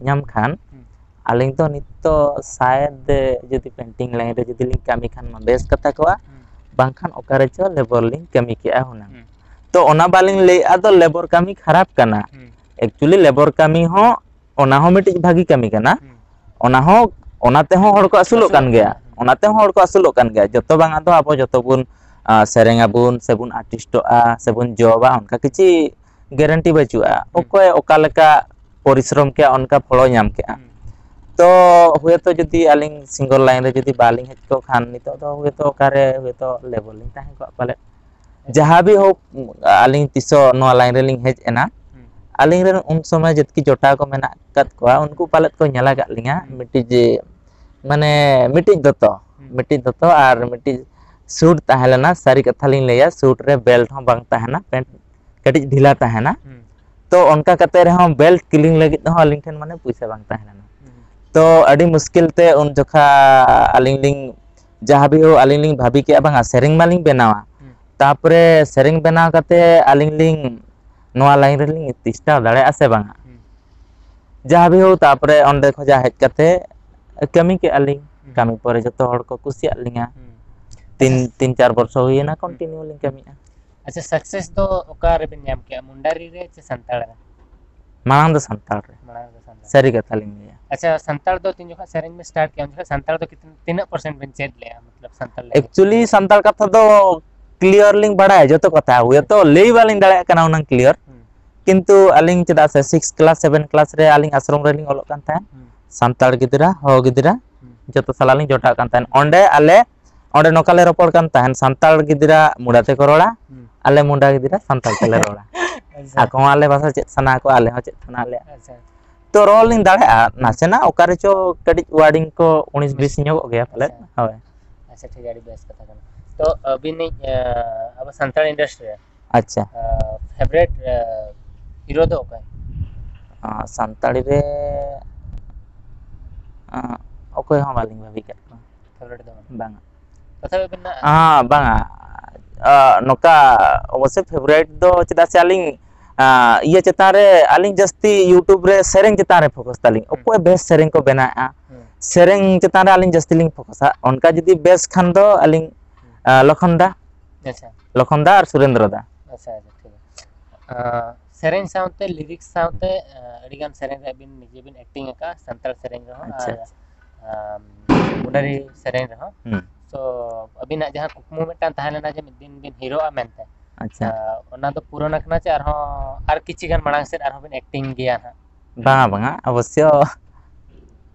ᱧᱟᱢ ᱠᱷᱟᱱ, ᱦᱩᱸ᱾ ᱟᱹᱞᱤᱧ ᱫᱚ ᱱᱤᱛᱚᱜ ᱥᱟᱭᱮᱫ ᱡᱩᱫᱤ painting line ᱨᱮ ᱡᱩᱫᱤ ᱞᱤᱧ ᱠᱟᱹᱢᱤ ᱠᱷᱟᱱ ᱢᱟ ᱵᱮᱥ ᱠᱟᱛᱷᱟ ᱠᱚᱜᱼᱟ, ᱦᱩᱸ᱾ ᱵᱟᱝᱠᱷᱟᱱ ᱚᱠᱟ ᱨᱮᱪᱚ labour ᱞᱤᱧ ᱠᱟᱹᱢᱤ ᱠᱮᱜᱼᱟ ᱦᱩᱱᱟᱹᱝ᱾ ᱦᱩᱸ᱾ ᱛᱚ ᱚᱱᱟ ᱵᱟᱹᱞᱤᱧ ᱞᱟᱹᱭᱮᱜᱼᱟ ᱫᱚ labour ᱠᱟᱹᱢᱤ ᱠᱷᱟᱨᱟᱯ ᱠᱟᱱᱟ᱾ ᱦᱩᱸ᱾ Actually labour ᱠᱟᱹᱢᱤ ᱦᱚᱸ, ᱚᱱᱟ ᱦᱚᱸ ᱢᱤᱫᱴᱤᱡ ᱵᱷᱟᱹᱜᱤ ᱠᱟᱹᱢᱤ ᱠᱟᱱᱟ᱾ ᱦᱩᱸ᱾ ᱚᱱᱟ ᱦᱚᱸ, ᱚᱱᱟ ᱛᱮᱦᱚᱸ ᱦᱚᱲ ᱠᱚ ᱟᱹᱥᱩᱞᱚᱜ ᱟᱹᱥᱩᱞᱚᱜ ᱠᱟᱱ ᱜᱮᱭᱟ᱾ ᱠᱟᱱᱟ᱾ ᱦᱩᱸ᱾ ᱚᱱᱟ ᱛᱮᱦᱚᱸ ᱦᱚᱲ ᱠᱚ ᱟᱹᱥᱩᱞᱚᱜ ᱠᱟᱱ ᱜᱮᱭᱟ᱾ ᱡᱚᱛᱚ ᱵᱟᱝ ᱟᱫᱚ ᱟᱵᱚ ᱡᱚᱛᱚ ᱵᱚᱱ, ᱟ, ᱥᱮᱨᱮᱧ ᱟᱵᱚᱱ ᱥᱮᱵᱚᱱ artistᱚᱜᱼᱟ ᱥᱮᱵᱚᱱ ᱡᱚᱵᱟ, ᱚᱱᱠᱟ ᱠᱤᱪᱷᱤ guarantee ᱵᱟᱹᱪᱩᱜᱼᱟ᱾ ᱦᱩᱸ᱾ ᱚᱠᱚᱭ ᱚᱠᱟ ᱞᱮᱠᱟ ᱯᱚᱨᱤᱥᱨᱚᱢ ᱠᱮᱜᱼᱟ, ᱚᱱᱠᱟ ᱯᱷᱚᱞᱚ ᱧᱟᱢ ᱠᱮᱜᱼᱟ᱾ ᱦᱩᱸ᱾ ᱛᱚ ᱦᱳᱭᱛᱳ ᱡᱩᱫᱤ ᱟᱹᱞᱤᱧ singer line ᱨᱮ ᱡᱩᱫᱤ ᱵᱟᱹᱞᱤᱧ ᱦᱮᱡ ᱠᱚᱜ ᱠᱷᱟᱱ, ᱱᱤᱛᱚᱜ ᱫᱚ ᱦᱳᱭᱛᱳ ᱚᱠᱟᱨᱮ ᱦᱳᱭᱛᱳ labour ᱞᱤᱧ ᱛᱟᱦᱮᱸ ᱠᱚᱜᱼᱟ ᱯᱟᱞᱮᱫ᱾ ᱡᱟᱦᱟᱸ ᱵᱤ ᱦᱳᱠ, ᱟᱹᱞᱤᱧ ᱛᱤᱥᱚᱜ ᱱᱚᱣᱟ line ᱨᱮᱞᱤᱧ ᱦᱮᱡ ᱮᱱᱟ, ᱦᱩᱸ᱾ ᱟᱹᱞᱤᱧ ᱨᱮᱱ ᱩᱱ ᱥᱚᱢᱚᱭ ᱡᱚᱛᱚ ᱡᱚᱴᱟᱣ ᱠᱚ ᱢᱮᱱᱟᱜ ᱟᱠᱟᱫ ᱠᱚᱣᱟ, ᱩᱱᱠᱩ ᱯᱟᱞᱮᱫ ᱠᱚ ᱧᱮᱞ ᱟᱠᱟᱫ ᱞᱤᱧᱟ᱾ ᱦᱩᱸ᱾ ᱢᱤᱫᱴᱤᱡ ᱡᱮ, ᱢᱟᱱᱮ, ᱢᱤᱫᱴᱤᱡ ᱫᱚᱛᱚ, ᱦᱩᱸ᱾ ᱢᱤᱫᱴᱤᱡ ᱫᱚᱛᱚ ᱟᱨ ᱢᱤᱫᱴᱤᱡ suit ᱛᱟᱦᱮᱸ ᱞᱮᱱᱟ᱾ ᱥᱟᱹᱨᱤ ᱠᱟᱛᱷᱟ ᱞᱤᱧ ᱞᱟᱹᱭᱟ, suit ᱨᱮ belt ᱦᱚᱸ ᱵᱟᱝ ᱛᱟᱦᱮᱱᱟ, pant ᱠᱟᱹᱴᱤᱡ ᱰᱷᱤᱞᱟ ᱛᱟᱦᱮᱱᱟ᱾ ᱦᱩᱸ᱾ ᱛᱚ ᱚᱱᱠᱟ ᱠᱟᱛᱮ ᱨᱮᱦᱚᱸ belt ᱠᱤᱨᱤᱧ ᱞᱟᱹᱜᱤᱫ ᱦᱚᱸ ᱟᱹᱞᱤᱧ ᱴᱷᱮᱱ ᱢᱟᱱᱮ ᱯᱩᱭᱥᱟᱹ ᱵᱟᱝ ᱛᱟᱦᱮᱸ ᱞᱮᱱᱟ᱾ ᱦᱩᱸ᱾ ᱛᱚ ᱟᱹᱰᱤ ᱢᱩᱥᱠᱤᱞ ᱛᱮ ᱩᱱ ᱡᱚᱠᱷᱟ ᱟᱹᱞᱤᱧ ᱞᱤᱧ ᱡᱟᱦᱟᱸ ᱵᱤᱦᱩ ᱟᱹᱞᱤᱧ ᱞᱤᱧ ᱵᱷᱟᱵᱤ ᱠᱮᱜᱼᱟ, ᱵᱟᱝᱟ ᱥᱮᱨᱮᱧ ᱢᱟᱞᱤᱧ ᱵᱮᱱᱟᱣᱟ, ᱦᱩᱸ᱾ ᱛᱟᱯᱚᱨᱮ ᱥᱮᱨᱮᱧ ᱵᱮᱱᱟᱣ ᱠᱟᱛᱮ ᱟᱹᱞᱤᱧ ᱞᱤᱧ ᱱᱚᱣᱟ line ᱨᱮᱞᱤᱧ ᱛᱤᱥᱴᱟᱣ ᱫᱟᱲᱮᱭᱟᱜᱼᱟ ᱥᱮ ᱵᱟᱝᱟ? ᱦᱩᱸ᱾ ᱡᱟᱦᱟᱸ ᱵᱤᱦᱩ ᱛᱟᱯᱚᱨᱮ ᱚᱸᱰᱮ ᱠᱷᱚᱱᱟᱜ ᱦᱮᱡ ᱠᱟᱛᱮ ᱠᱟᱹᱢᱤ ᱠᱮᱜᱼᱟ ᱞᱤᱧ᱾ ᱦᱩᱸ᱾ ᱠᱟᱹᱢᱤ ᱯᱚᱨᱮ ᱡᱚᱛᱚ ᱦᱚᱲ ᱠᱚ ᱠᱩᱥᱤᱭᱟᱜ ᱞᱤᱧᱟ᱾ ᱦᱩᱸ᱾ ᱛᱤᱱ, ᱟᱪᱪᱷᱟ᱾ ᱛᱤᱱ ᱪᱟᱨ ᱵᱚᱨᱥᱚ ᱦᱩᱭᱮᱱᱟ ᱦᱩᱸ᱾ continue ᱞᱤᱧ ᱠᱟᱹᱢᱤᱭᱮᱜᱼᱟ᱾ ᱟᱪᱪᱷᱟ, success ᱫᱚ ᱚᱠᱟ ᱨᱮᱵᱮᱱ ᱧᱟᱢ ᱠᱮᱜᱼᱟ, ᱢᱩᱱᱰᱟᱨᱤ ᱨᱮ ᱪᱮ ᱥᱟᱱᱛᱟᱲ ᱨᱮ? ᱢᱟᱲᱟᱝ ᱫᱚ ᱥᱟᱱᱛᱟᱲ ᱨᱮ᱾ ᱢᱟᱲᱟᱝ ᱫᱚ ᱥᱟᱱᱛᱟᱲ᱾ ᱥᱟᱹᱨᱤ ᱠᱟᱛᱷᱟ ᱞᱤᱧ ᱞᱟᱹᱭᱟ᱾ ᱟᱪᱪᱷᱟ, ᱥᱟᱱᱛᱟᱲ ᱫᱚ ᱛᱤᱱ ᱡᱚᱠᱷᱚᱱ ᱥᱮᱨᱮᱧ ᱵᱮᱱ start ᱠᱮᱜᱼᱟ, ᱩᱱ ᱡᱚᱠᱷᱚᱱ ᱥᱟᱱᱛᱟᱲ ᱫᱚ ᱠᱤᱛ-, ᱛᱤᱱᱟᱹᱜ percent ᱵᱮᱱ ᱪᱮᱫ ᱞᱮᱜᱼᱟ? ᱢᱚᱛᱞᱚᱵ ᱥᱟᱱᱛᱟᱲ language᱾ Actually ᱥᱟᱱᱛᱟᱲ ᱠᱟᱛᱷᱟ ᱫᱚ clear ᱞᱤᱧ ᱵᱟᱲᱟᱭᱟ ᱡᱚᱛᱚ ᱠᱟᱛᱷᱟ, ᱦᱩᱭᱛᱚ ᱞᱟᱹᱭ ᱵᱟᱞᱤᱧ ᱫᱟᱲᱮᱭᱟᱜ ᱠᱟᱱᱟ ᱩᱱᱟᱹᱝ clear᱾ ᱦᱩᱸ᱾ ᱠᱤᱱᱛᱩ ᱟᱹᱞᱤᱧ ᱪᱮᱫᱟᱜ ᱥᱮ six class, seven class ᱨᱮ ᱟᱹᱞᱤᱧ ᱟᱥᱨᱚᱢ ᱨᱮᱞᱤᱧ ᱚᱞᱚᱜ ᱠᱟᱱ ᱛᱟᱦᱮᱸᱫ᱾ ᱦᱩᱸ᱾ ᱥᱟᱱᱛᱟᱲ ᱜᱤᱫᱽᱨᱟᱹ, ᱦᱚ ᱜᱤᱫᱽᱨᱟᱹ, ᱦᱩᱸ᱾ ᱡᱚᱛᱚ ᱥᱟᱞᱟᱜ ᱞᱤᱧ ᱡᱚᱴᱟᱜ ᱠᱟᱱ ᱛᱟᱦᱮᱸᱫ᱾ ᱚᱸᱰᱮ ᱟᱞᱮ, ᱚᱸᱰᱮ ᱱᱚᱝᱠᱟ ᱞᱮ ᱨᱚᱯᱚᱲ ᱠᱟᱱ ᱛᱟᱦᱮᱸᱫ, ᱥᱟᱱᱛᱟᱲ ᱜᱤᱫᱽᱨᱟᱹ ᱢᱩᱰᱟ ᱛᱮᱠᱚ ᱨᱚᱲᱟ, ᱦᱩᱸ᱾ ᱟᱞᱮ ᱢᱩᱰᱟ ᱜᱤᱫᱽᱨᱟᱹ ᱥᱟᱱᱛᱟᱲ ᱛᱮᱞᱮ ᱨᱚᱲᱟ᱾ ᱟᱪᱪᱷᱟ᱾ ᱟᱠᱚ ᱦᱚᱸ ᱟᱞᱮ ᱵᱷᱟᱥᱟ ᱪᱮᱫ ᱥᱟᱱᱟ ᱠᱚᱣᱟ, ᱟᱞᱮ ᱦᱚᱸ ᱪᱮᱫ ᱥᱟᱱᱟ ᱞᱮᱭᱟ᱾ ᱟᱪᱪᱷᱟ᱾ ᱛᱚ ᱨᱚᱲ ᱞᱤᱧ ᱫᱟᱲᱮᱭᱟᱜᱼᱟ, ᱦᱩᱸ᱾ ᱱᱟᱥᱮᱱᱟᱜ ᱚᱠᱟ ᱨᱮᱪᱚ ᱠᱟᱹᱴᱤᱡ wording ᱠᱚ ᱩᱱᱤᱥ ᱵᱤᱥ ᱧᱚᱜᱚᱜ ᱜᱮᱭᱟ ᱯᱟᱞᱮᱫ᱾ ᱟᱪᱪᱷᱟ᱾ ᱦᱳᱭ᱾ ᱟᱪᱪᱷᱟ, ᱴᱷᱤᱠ ᱜᱮᱭᱟ, ᱟᱹᱰᱤ ᱵᱮᱥ ᱠᱟᱛᱷᱟ ᱠᱟᱱᱟ᱾ ᱛᱚ, ᱟᱹᱵᱤᱱᱤᱡ, ᱟᱸ, ᱟᱵᱚ ᱥᱟᱱᱛᱟᱲ industry ᱨᱮ, ᱟᱪᱪᱷᱟ᱾ ᱟᱸ, favourite, ᱟᱸ, hero ᱫᱚ ᱚᱠᱚᱭ? ᱟᱸ, ᱥᱟᱱᱛᱟᱲᱤ ᱨᱮ, ᱟᱸ, ᱚᱠᱚᱭ ᱦᱚᱸ ᱵᱟᱹᱞᱤᱧ ᱵᱷᱟᱹᱵᱤ ᱠᱟᱫ ᱠᱚᱣᱟ᱾ Favourite ᱫᱚ ᱵᱟᱹᱱᱩᱜ? ᱵᱟᱝᱟ᱾ ᱛᱚᱛᱷᱟᱯᱤ ᱟᱹᱵᱤᱱᱟᱜ ᱟᱸ, ᱵᱟᱝᱟ᱾ ᱟᱸ, ᱱᱚᱝᱠᱟ ᱚᱵᱚᱥᱥᱳᱭ favourite ᱫᱚ, ᱪᱮᱫᱟᱜ ᱥᱮ ᱟᱹᱞᱤᱧ, ᱟᱸ, ᱤᱭᱟᱹ ᱪᱮᱛᱟᱱ ᱨᱮ, ᱟᱹᱞᱤᱧ ᱡᱟᱹᱥᱛᱤ YouTube ᱨᱮ ᱥᱮᱨᱮᱧ ᱪᱮᱛᱟᱱ ᱨᱮ focus ᱛᱟᱹᱞᱤᱧ᱾ ᱦᱩᱸ᱾ ᱚᱠᱚᱭ ᱵᱮᱥ ᱥᱮᱨᱮᱧ ᱠᱚ ᱵᱮᱱᱟᱣᱮᱫᱼᱟ, ᱦᱩᱸ᱾ ᱥᱮᱨᱮᱧ ᱪᱮᱛᱟᱱ ᱨᱮ ᱟᱹᱞᱤᱧ ᱡᱟᱹᱥᱛᱤ ᱞᱤᱧ ᱯᱷᱳᱠᱟᱥᱟ᱾ ᱚᱱᱠᱟ ᱡᱩᱫᱤ ᱵᱮᱥ ᱠᱷᱟᱱ ᱫᱚ ᱟᱹᱞᱤᱧ, ᱦᱩᱸ᱾ ᱟᱸ, ᱞᱚᱠᱷᱚᱱ ᱫᱟ᱾ ᱟᱪᱪᱷᱟ᱾ ᱞᱚᱠᱷᱚᱱ ᱫᱟ ᱟᱨ ᱥᱩᱨᱮᱱᱫᱨᱚ ᱫᱟ᱾ ᱟᱪᱪᱷᱟ, ᱟᱪᱪᱷᱟ, ᱴᱷᱤᱠ ᱜᱮᱭᱟ᱾ ᱟᱸ, ᱥᱮᱨᱮᱧ ᱥᱟᱶᱛᱮ, lyrics ᱥᱟᱶᱛᱮ, ᱟᱸ, ᱟᱹᱰᱤᱜᱟᱱ ᱥᱮᱨᱮᱧ ᱨᱮ ᱟᱹᱵᱤᱱ ᱱᱤᱡᱮ ᱵᱤᱱ acting ᱟᱠᱟᱫᱼᱟ, ᱥᱟᱱᱛᱟᱲ ᱥᱮᱨᱮᱧ ᱨᱮᱦᱚᱸ ᱟᱪᱪᱷᱟ, ᱟᱨ, ᱟᱪᱪᱷᱟ᱾ ᱟᱸ, ᱢᱩᱱᱰᱟᱨᱤ ᱥᱮᱨᱮᱧ ᱨᱮᱦᱚᱸ᱾ ᱦᱩᱸ᱾ ᱛᱚ, ᱟᱹᱵᱤᱱᱟᱜ ᱡᱟᱦᱟᱸ ᱠᱩᱠᱢᱩ ᱢᱤᱫᱴᱟᱝ ᱛᱟᱦᱮᱸ ᱞᱮᱱᱟ ᱡᱮ ᱢᱤᱫ ᱫᱤᱱ ᱵᱤᱱ ᱦᱤᱨᱳᱜᱼᱟ ᱢᱮᱱᱛᱮ, ᱟᱪᱪᱷᱟ᱾ ᱟᱸ, ᱚᱱᱟ ᱫᱚ ᱯᱩᱨᱚᱱ ᱟᱠᱟᱱᱟ ᱪᱮ ᱟᱨᱦᱚᱸ ᱟᱨ ᱠᱤᱪᱷᱤ ᱜᱟᱱ ᱢᱟᱲᱟᱝ ᱥᱮᱫ ᱟᱨᱦᱚᱸ ᱵᱤᱱ acting ᱜᱮᱭᱟ ᱦᱟᱸᱜ? ᱵᱟᱝᱟ, ᱵᱟᱝᱟ, ᱚᱵᱚᱥᱥᱳᱭ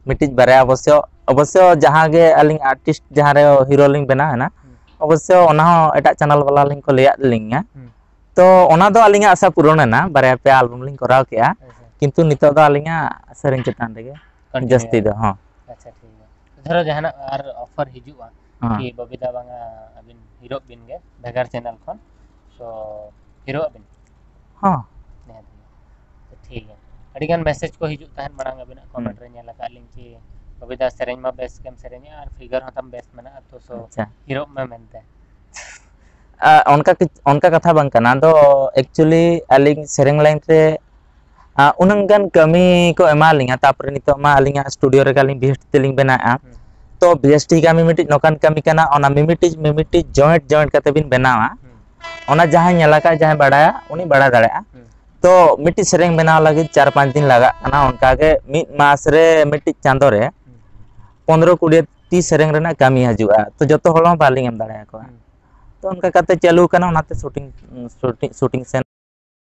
ᱢᱤᱫᱴᱤᱡ ᱵᱟᱨᱭᱟ ᱚᱵᱚᱥᱥᱳᱭ, ᱚᱵᱚᱥᱥᱳᱭ ᱡᱟᱦᱟᱸ ᱜᱮ ᱟᱹᱞᱤᱧ artist ᱡᱟᱦᱟᱸ ᱨᱮ ᱦᱤᱨᱳ ᱞᱤᱧ ᱵᱮᱱᱟᱣ ᱮᱱᱟ, ᱦᱩᱸ᱾ ᱚᱵᱚᱥᱥᱳᱭ ᱚᱱᱟ ᱦᱚᱸ ᱮᱴᱟᱜ channel ᱵᱟᱞᱟ ᱞᱤᱧ ᱠᱚ ᱞᱟᱹᱭᱟᱫ ᱞᱤᱧᱟ᱾ ᱦᱩᱸ᱾ ᱛᱚ ᱚᱱᱟ ᱫᱚ ᱟᱹᱞᱤᱧᱟᱜ ᱟᱥᱟ ᱯᱩᱨᱚᱱ ᱮᱱᱟ, ᱵᱟᱨᱭᱟ ᱯᱮᱭᱟ album ᱞᱤᱧ ᱠᱚᱨᱟᱣ ᱠᱮᱜᱼᱟ, ᱟᱪᱪᱷᱟ᱾ ᱠᱤᱱᱛᱩ ᱱᱤᱛᱚᱜ ᱫᱚ ᱟᱹᱞᱤᱧᱟᱜ ᱥᱮᱨᱮᱧ ᱪᱮᱛᱟᱱ ᱨᱮᱜᱮ continue ᱡᱟᱹᱥᱛᱤ ᱫᱚ, ᱦᱚᱸ᱾ ᱟᱪᱪᱷᱟ, ᱴᱷᱤᱠ ᱜᱮᱭᱟ᱾ ᱫᱷᱚᱨᱚ ᱡᱟᱦᱟᱱᱟᱜ ᱟᱨ offer ᱦᱤᱡᱩᱜᱼᱟ ᱦᱚᱸ᱾ ᱠᱤ ᱵᱚᱵᱤᱫᱟ ᱵᱟᱝᱟ ᱟᱹᱵᱤᱱ ᱦᱤᱨᱳᱜ ᱵᱤᱱ ᱜᱮ ᱵᱷᱮᱜᱟᱨ channel ᱠᱷᱚᱱ, ᱛᱚ ᱦᱤᱨᱳᱜ ᱟᱹᱵᱤᱱ? ᱦᱚᱸ᱾ ᱱᱤᱦᱟᱹᱛ ᱜᱮ᱾ ᱛᱚ ᱴᱷᱤᱠ ᱜᱮᱭᱟ᱾ ᱟᱹᱰᱤᱜᱟᱱ message ᱠᱚ ᱦᱤᱡᱩᱜ ᱛᱟᱦᱮᱸᱫ ᱢᱟᱲᱟᱝ ᱟᱹᱵᱤᱱᱟᱜ comment ᱦᱩᱸ᱾ ᱨᱮ ᱧᱮᱞ ᱟᱠᱟᱫ ᱞᱤᱧ ᱠᱤ ᱨᱚᱵᱤ ᱫᱟ, ᱥᱮᱨᱮᱧ ᱢᱟ ᱵᱮᱥ ᱜᱮᱢ ᱥᱮᱨᱮᱧᱟ ᱟᱨ ᱯᱷᱤᱜᱟᱨ ᱦᱚᱸ ᱛᱟᱢ ᱵᱮᱥ ᱢᱮᱱᱟᱜᱼᱟ, ᱛᱚ ᱥᱚ ᱟᱪᱪᱷᱟ᱾ ᱦᱤᱨᱳᱜ ᱢᱮ ᱢᱮᱱᱛᱮ᱾ ᱟ, ᱚᱱᱠᱟ ᱠᱤ-, ᱚᱱᱠᱟ ᱠᱟᱛᱷᱟ ᱵᱟᱝ ᱠᱟᱱᱟ᱾ ᱟᱫᱚ actually ᱟᱹᱞᱤᱧ ᱥᱮᱨᱮᱧ ᱞᱟᱭᱤᱱ ᱨᱮ, ᱟ, ᱩᱱᱟᱹᱜ ᱜᱟᱱ ᱠᱟᱹᱢᱤ ᱠᱚ ᱮᱢᱟ ᱞᱤᱧᱟ, ᱛᱟᱨᱯᱚᱨᱮ ᱱᱤᱛᱚᱜ ᱢᱟ ᱟᱹᱞᱤᱧᱟᱜ ᱥᱴᱩᱰᱤᱭᱳ ᱨᱮᱜᱮ ᱟᱹᱞᱤᱧ ᱵᱤᱦᱮᱴ ᱛᱮᱞᱤᱧ ᱵᱮᱱᱟᱣᱮᱫᱼᱟ᱾ ᱦᱩᱸ᱾ ᱛᱚ ᱵᱤ ᱮᱥ ᱴᱤ ᱠᱟᱹᱢᱤ ᱢᱤᱫᱴᱤᱡ ᱱᱚᱝᱠᱟᱱ ᱠᱟᱹᱢᱤ ᱠᱟᱱᱟ, ᱚᱱᱟ ᱢᱤᱢᱤᱴᱤᱡ ᱢᱤᱢᱤᱴᱤᱡ ᱡᱚᱭᱮᱱᱴ ᱡᱚᱭᱮᱱᱴ ᱠᱟᱛᱮ ᱵᱤᱱ ᱵᱮᱱᱟᱣᱟ᱾ ᱦᱩᱸ᱾ ᱚᱱᱟ ᱡᱟᱦᱟᱸᱭ ᱧᱮᱞ ᱟᱠᱟᱫ, ᱡᱟᱦᱟᱸᱭ ᱵᱟᱲᱟᱭᱟ, ᱩᱱᱤ ᱵᱟᱲᱟᱭ ᱫᱟᱲᱮᱭᱟᱜᱼᱟ᱾ ᱦᱩᱸ᱾ ᱛᱚ ᱢᱤᱫᱴᱤᱡ ᱥᱮᱨᱮᱧ ᱵᱮᱱᱟᱣ ᱞᱟᱹᱜᱤᱫ ᱪᱟᱨ ᱯᱟᱸᱪ ᱫᱤᱱ ᱞᱟᱜᱟᱜ ᱠᱟᱱᱟ, ᱚᱱᱠᱟᱜᱮ ᱢᱤᱫ ᱢᱟᱥ ᱨᱮ, ᱢᱤᱫᱴᱤᱡ ᱪᱟᱸᱫᱳ ᱨᱮ ᱦᱩᱸ᱾ ᱯᱚᱱᱨᱚ ᱠᱩᱲᱤ ᱴᱤ ᱥᱮᱨᱮᱧ ᱨᱮᱱᱟᱜ ᱠᱟᱹᱢᱤ ᱦᱤᱡᱩᱜᱼᱟ, ᱛᱚ ᱡᱚᱛᱚ ᱦᱚᱲ ᱦᱚᱸ ᱵᱟᱹᱞᱤᱧ ᱮᱢ ᱫᱟᱲᱮᱭᱟᱠᱚᱣᱟ᱾ ᱦᱩᱸ᱾ ᱛᱚ ᱚᱱᱠᱟ ᱠᱟᱛᱮ ᱪᱟᱹᱞᱩ ᱠᱟᱱᱟ, ᱚᱱᱟᱛᱮ ᱥᱩᱴᱤᱝ, ᱥᱩᱴᱤᱝ, ᱥᱩᱴᱤᱝ ᱥᱮᱱ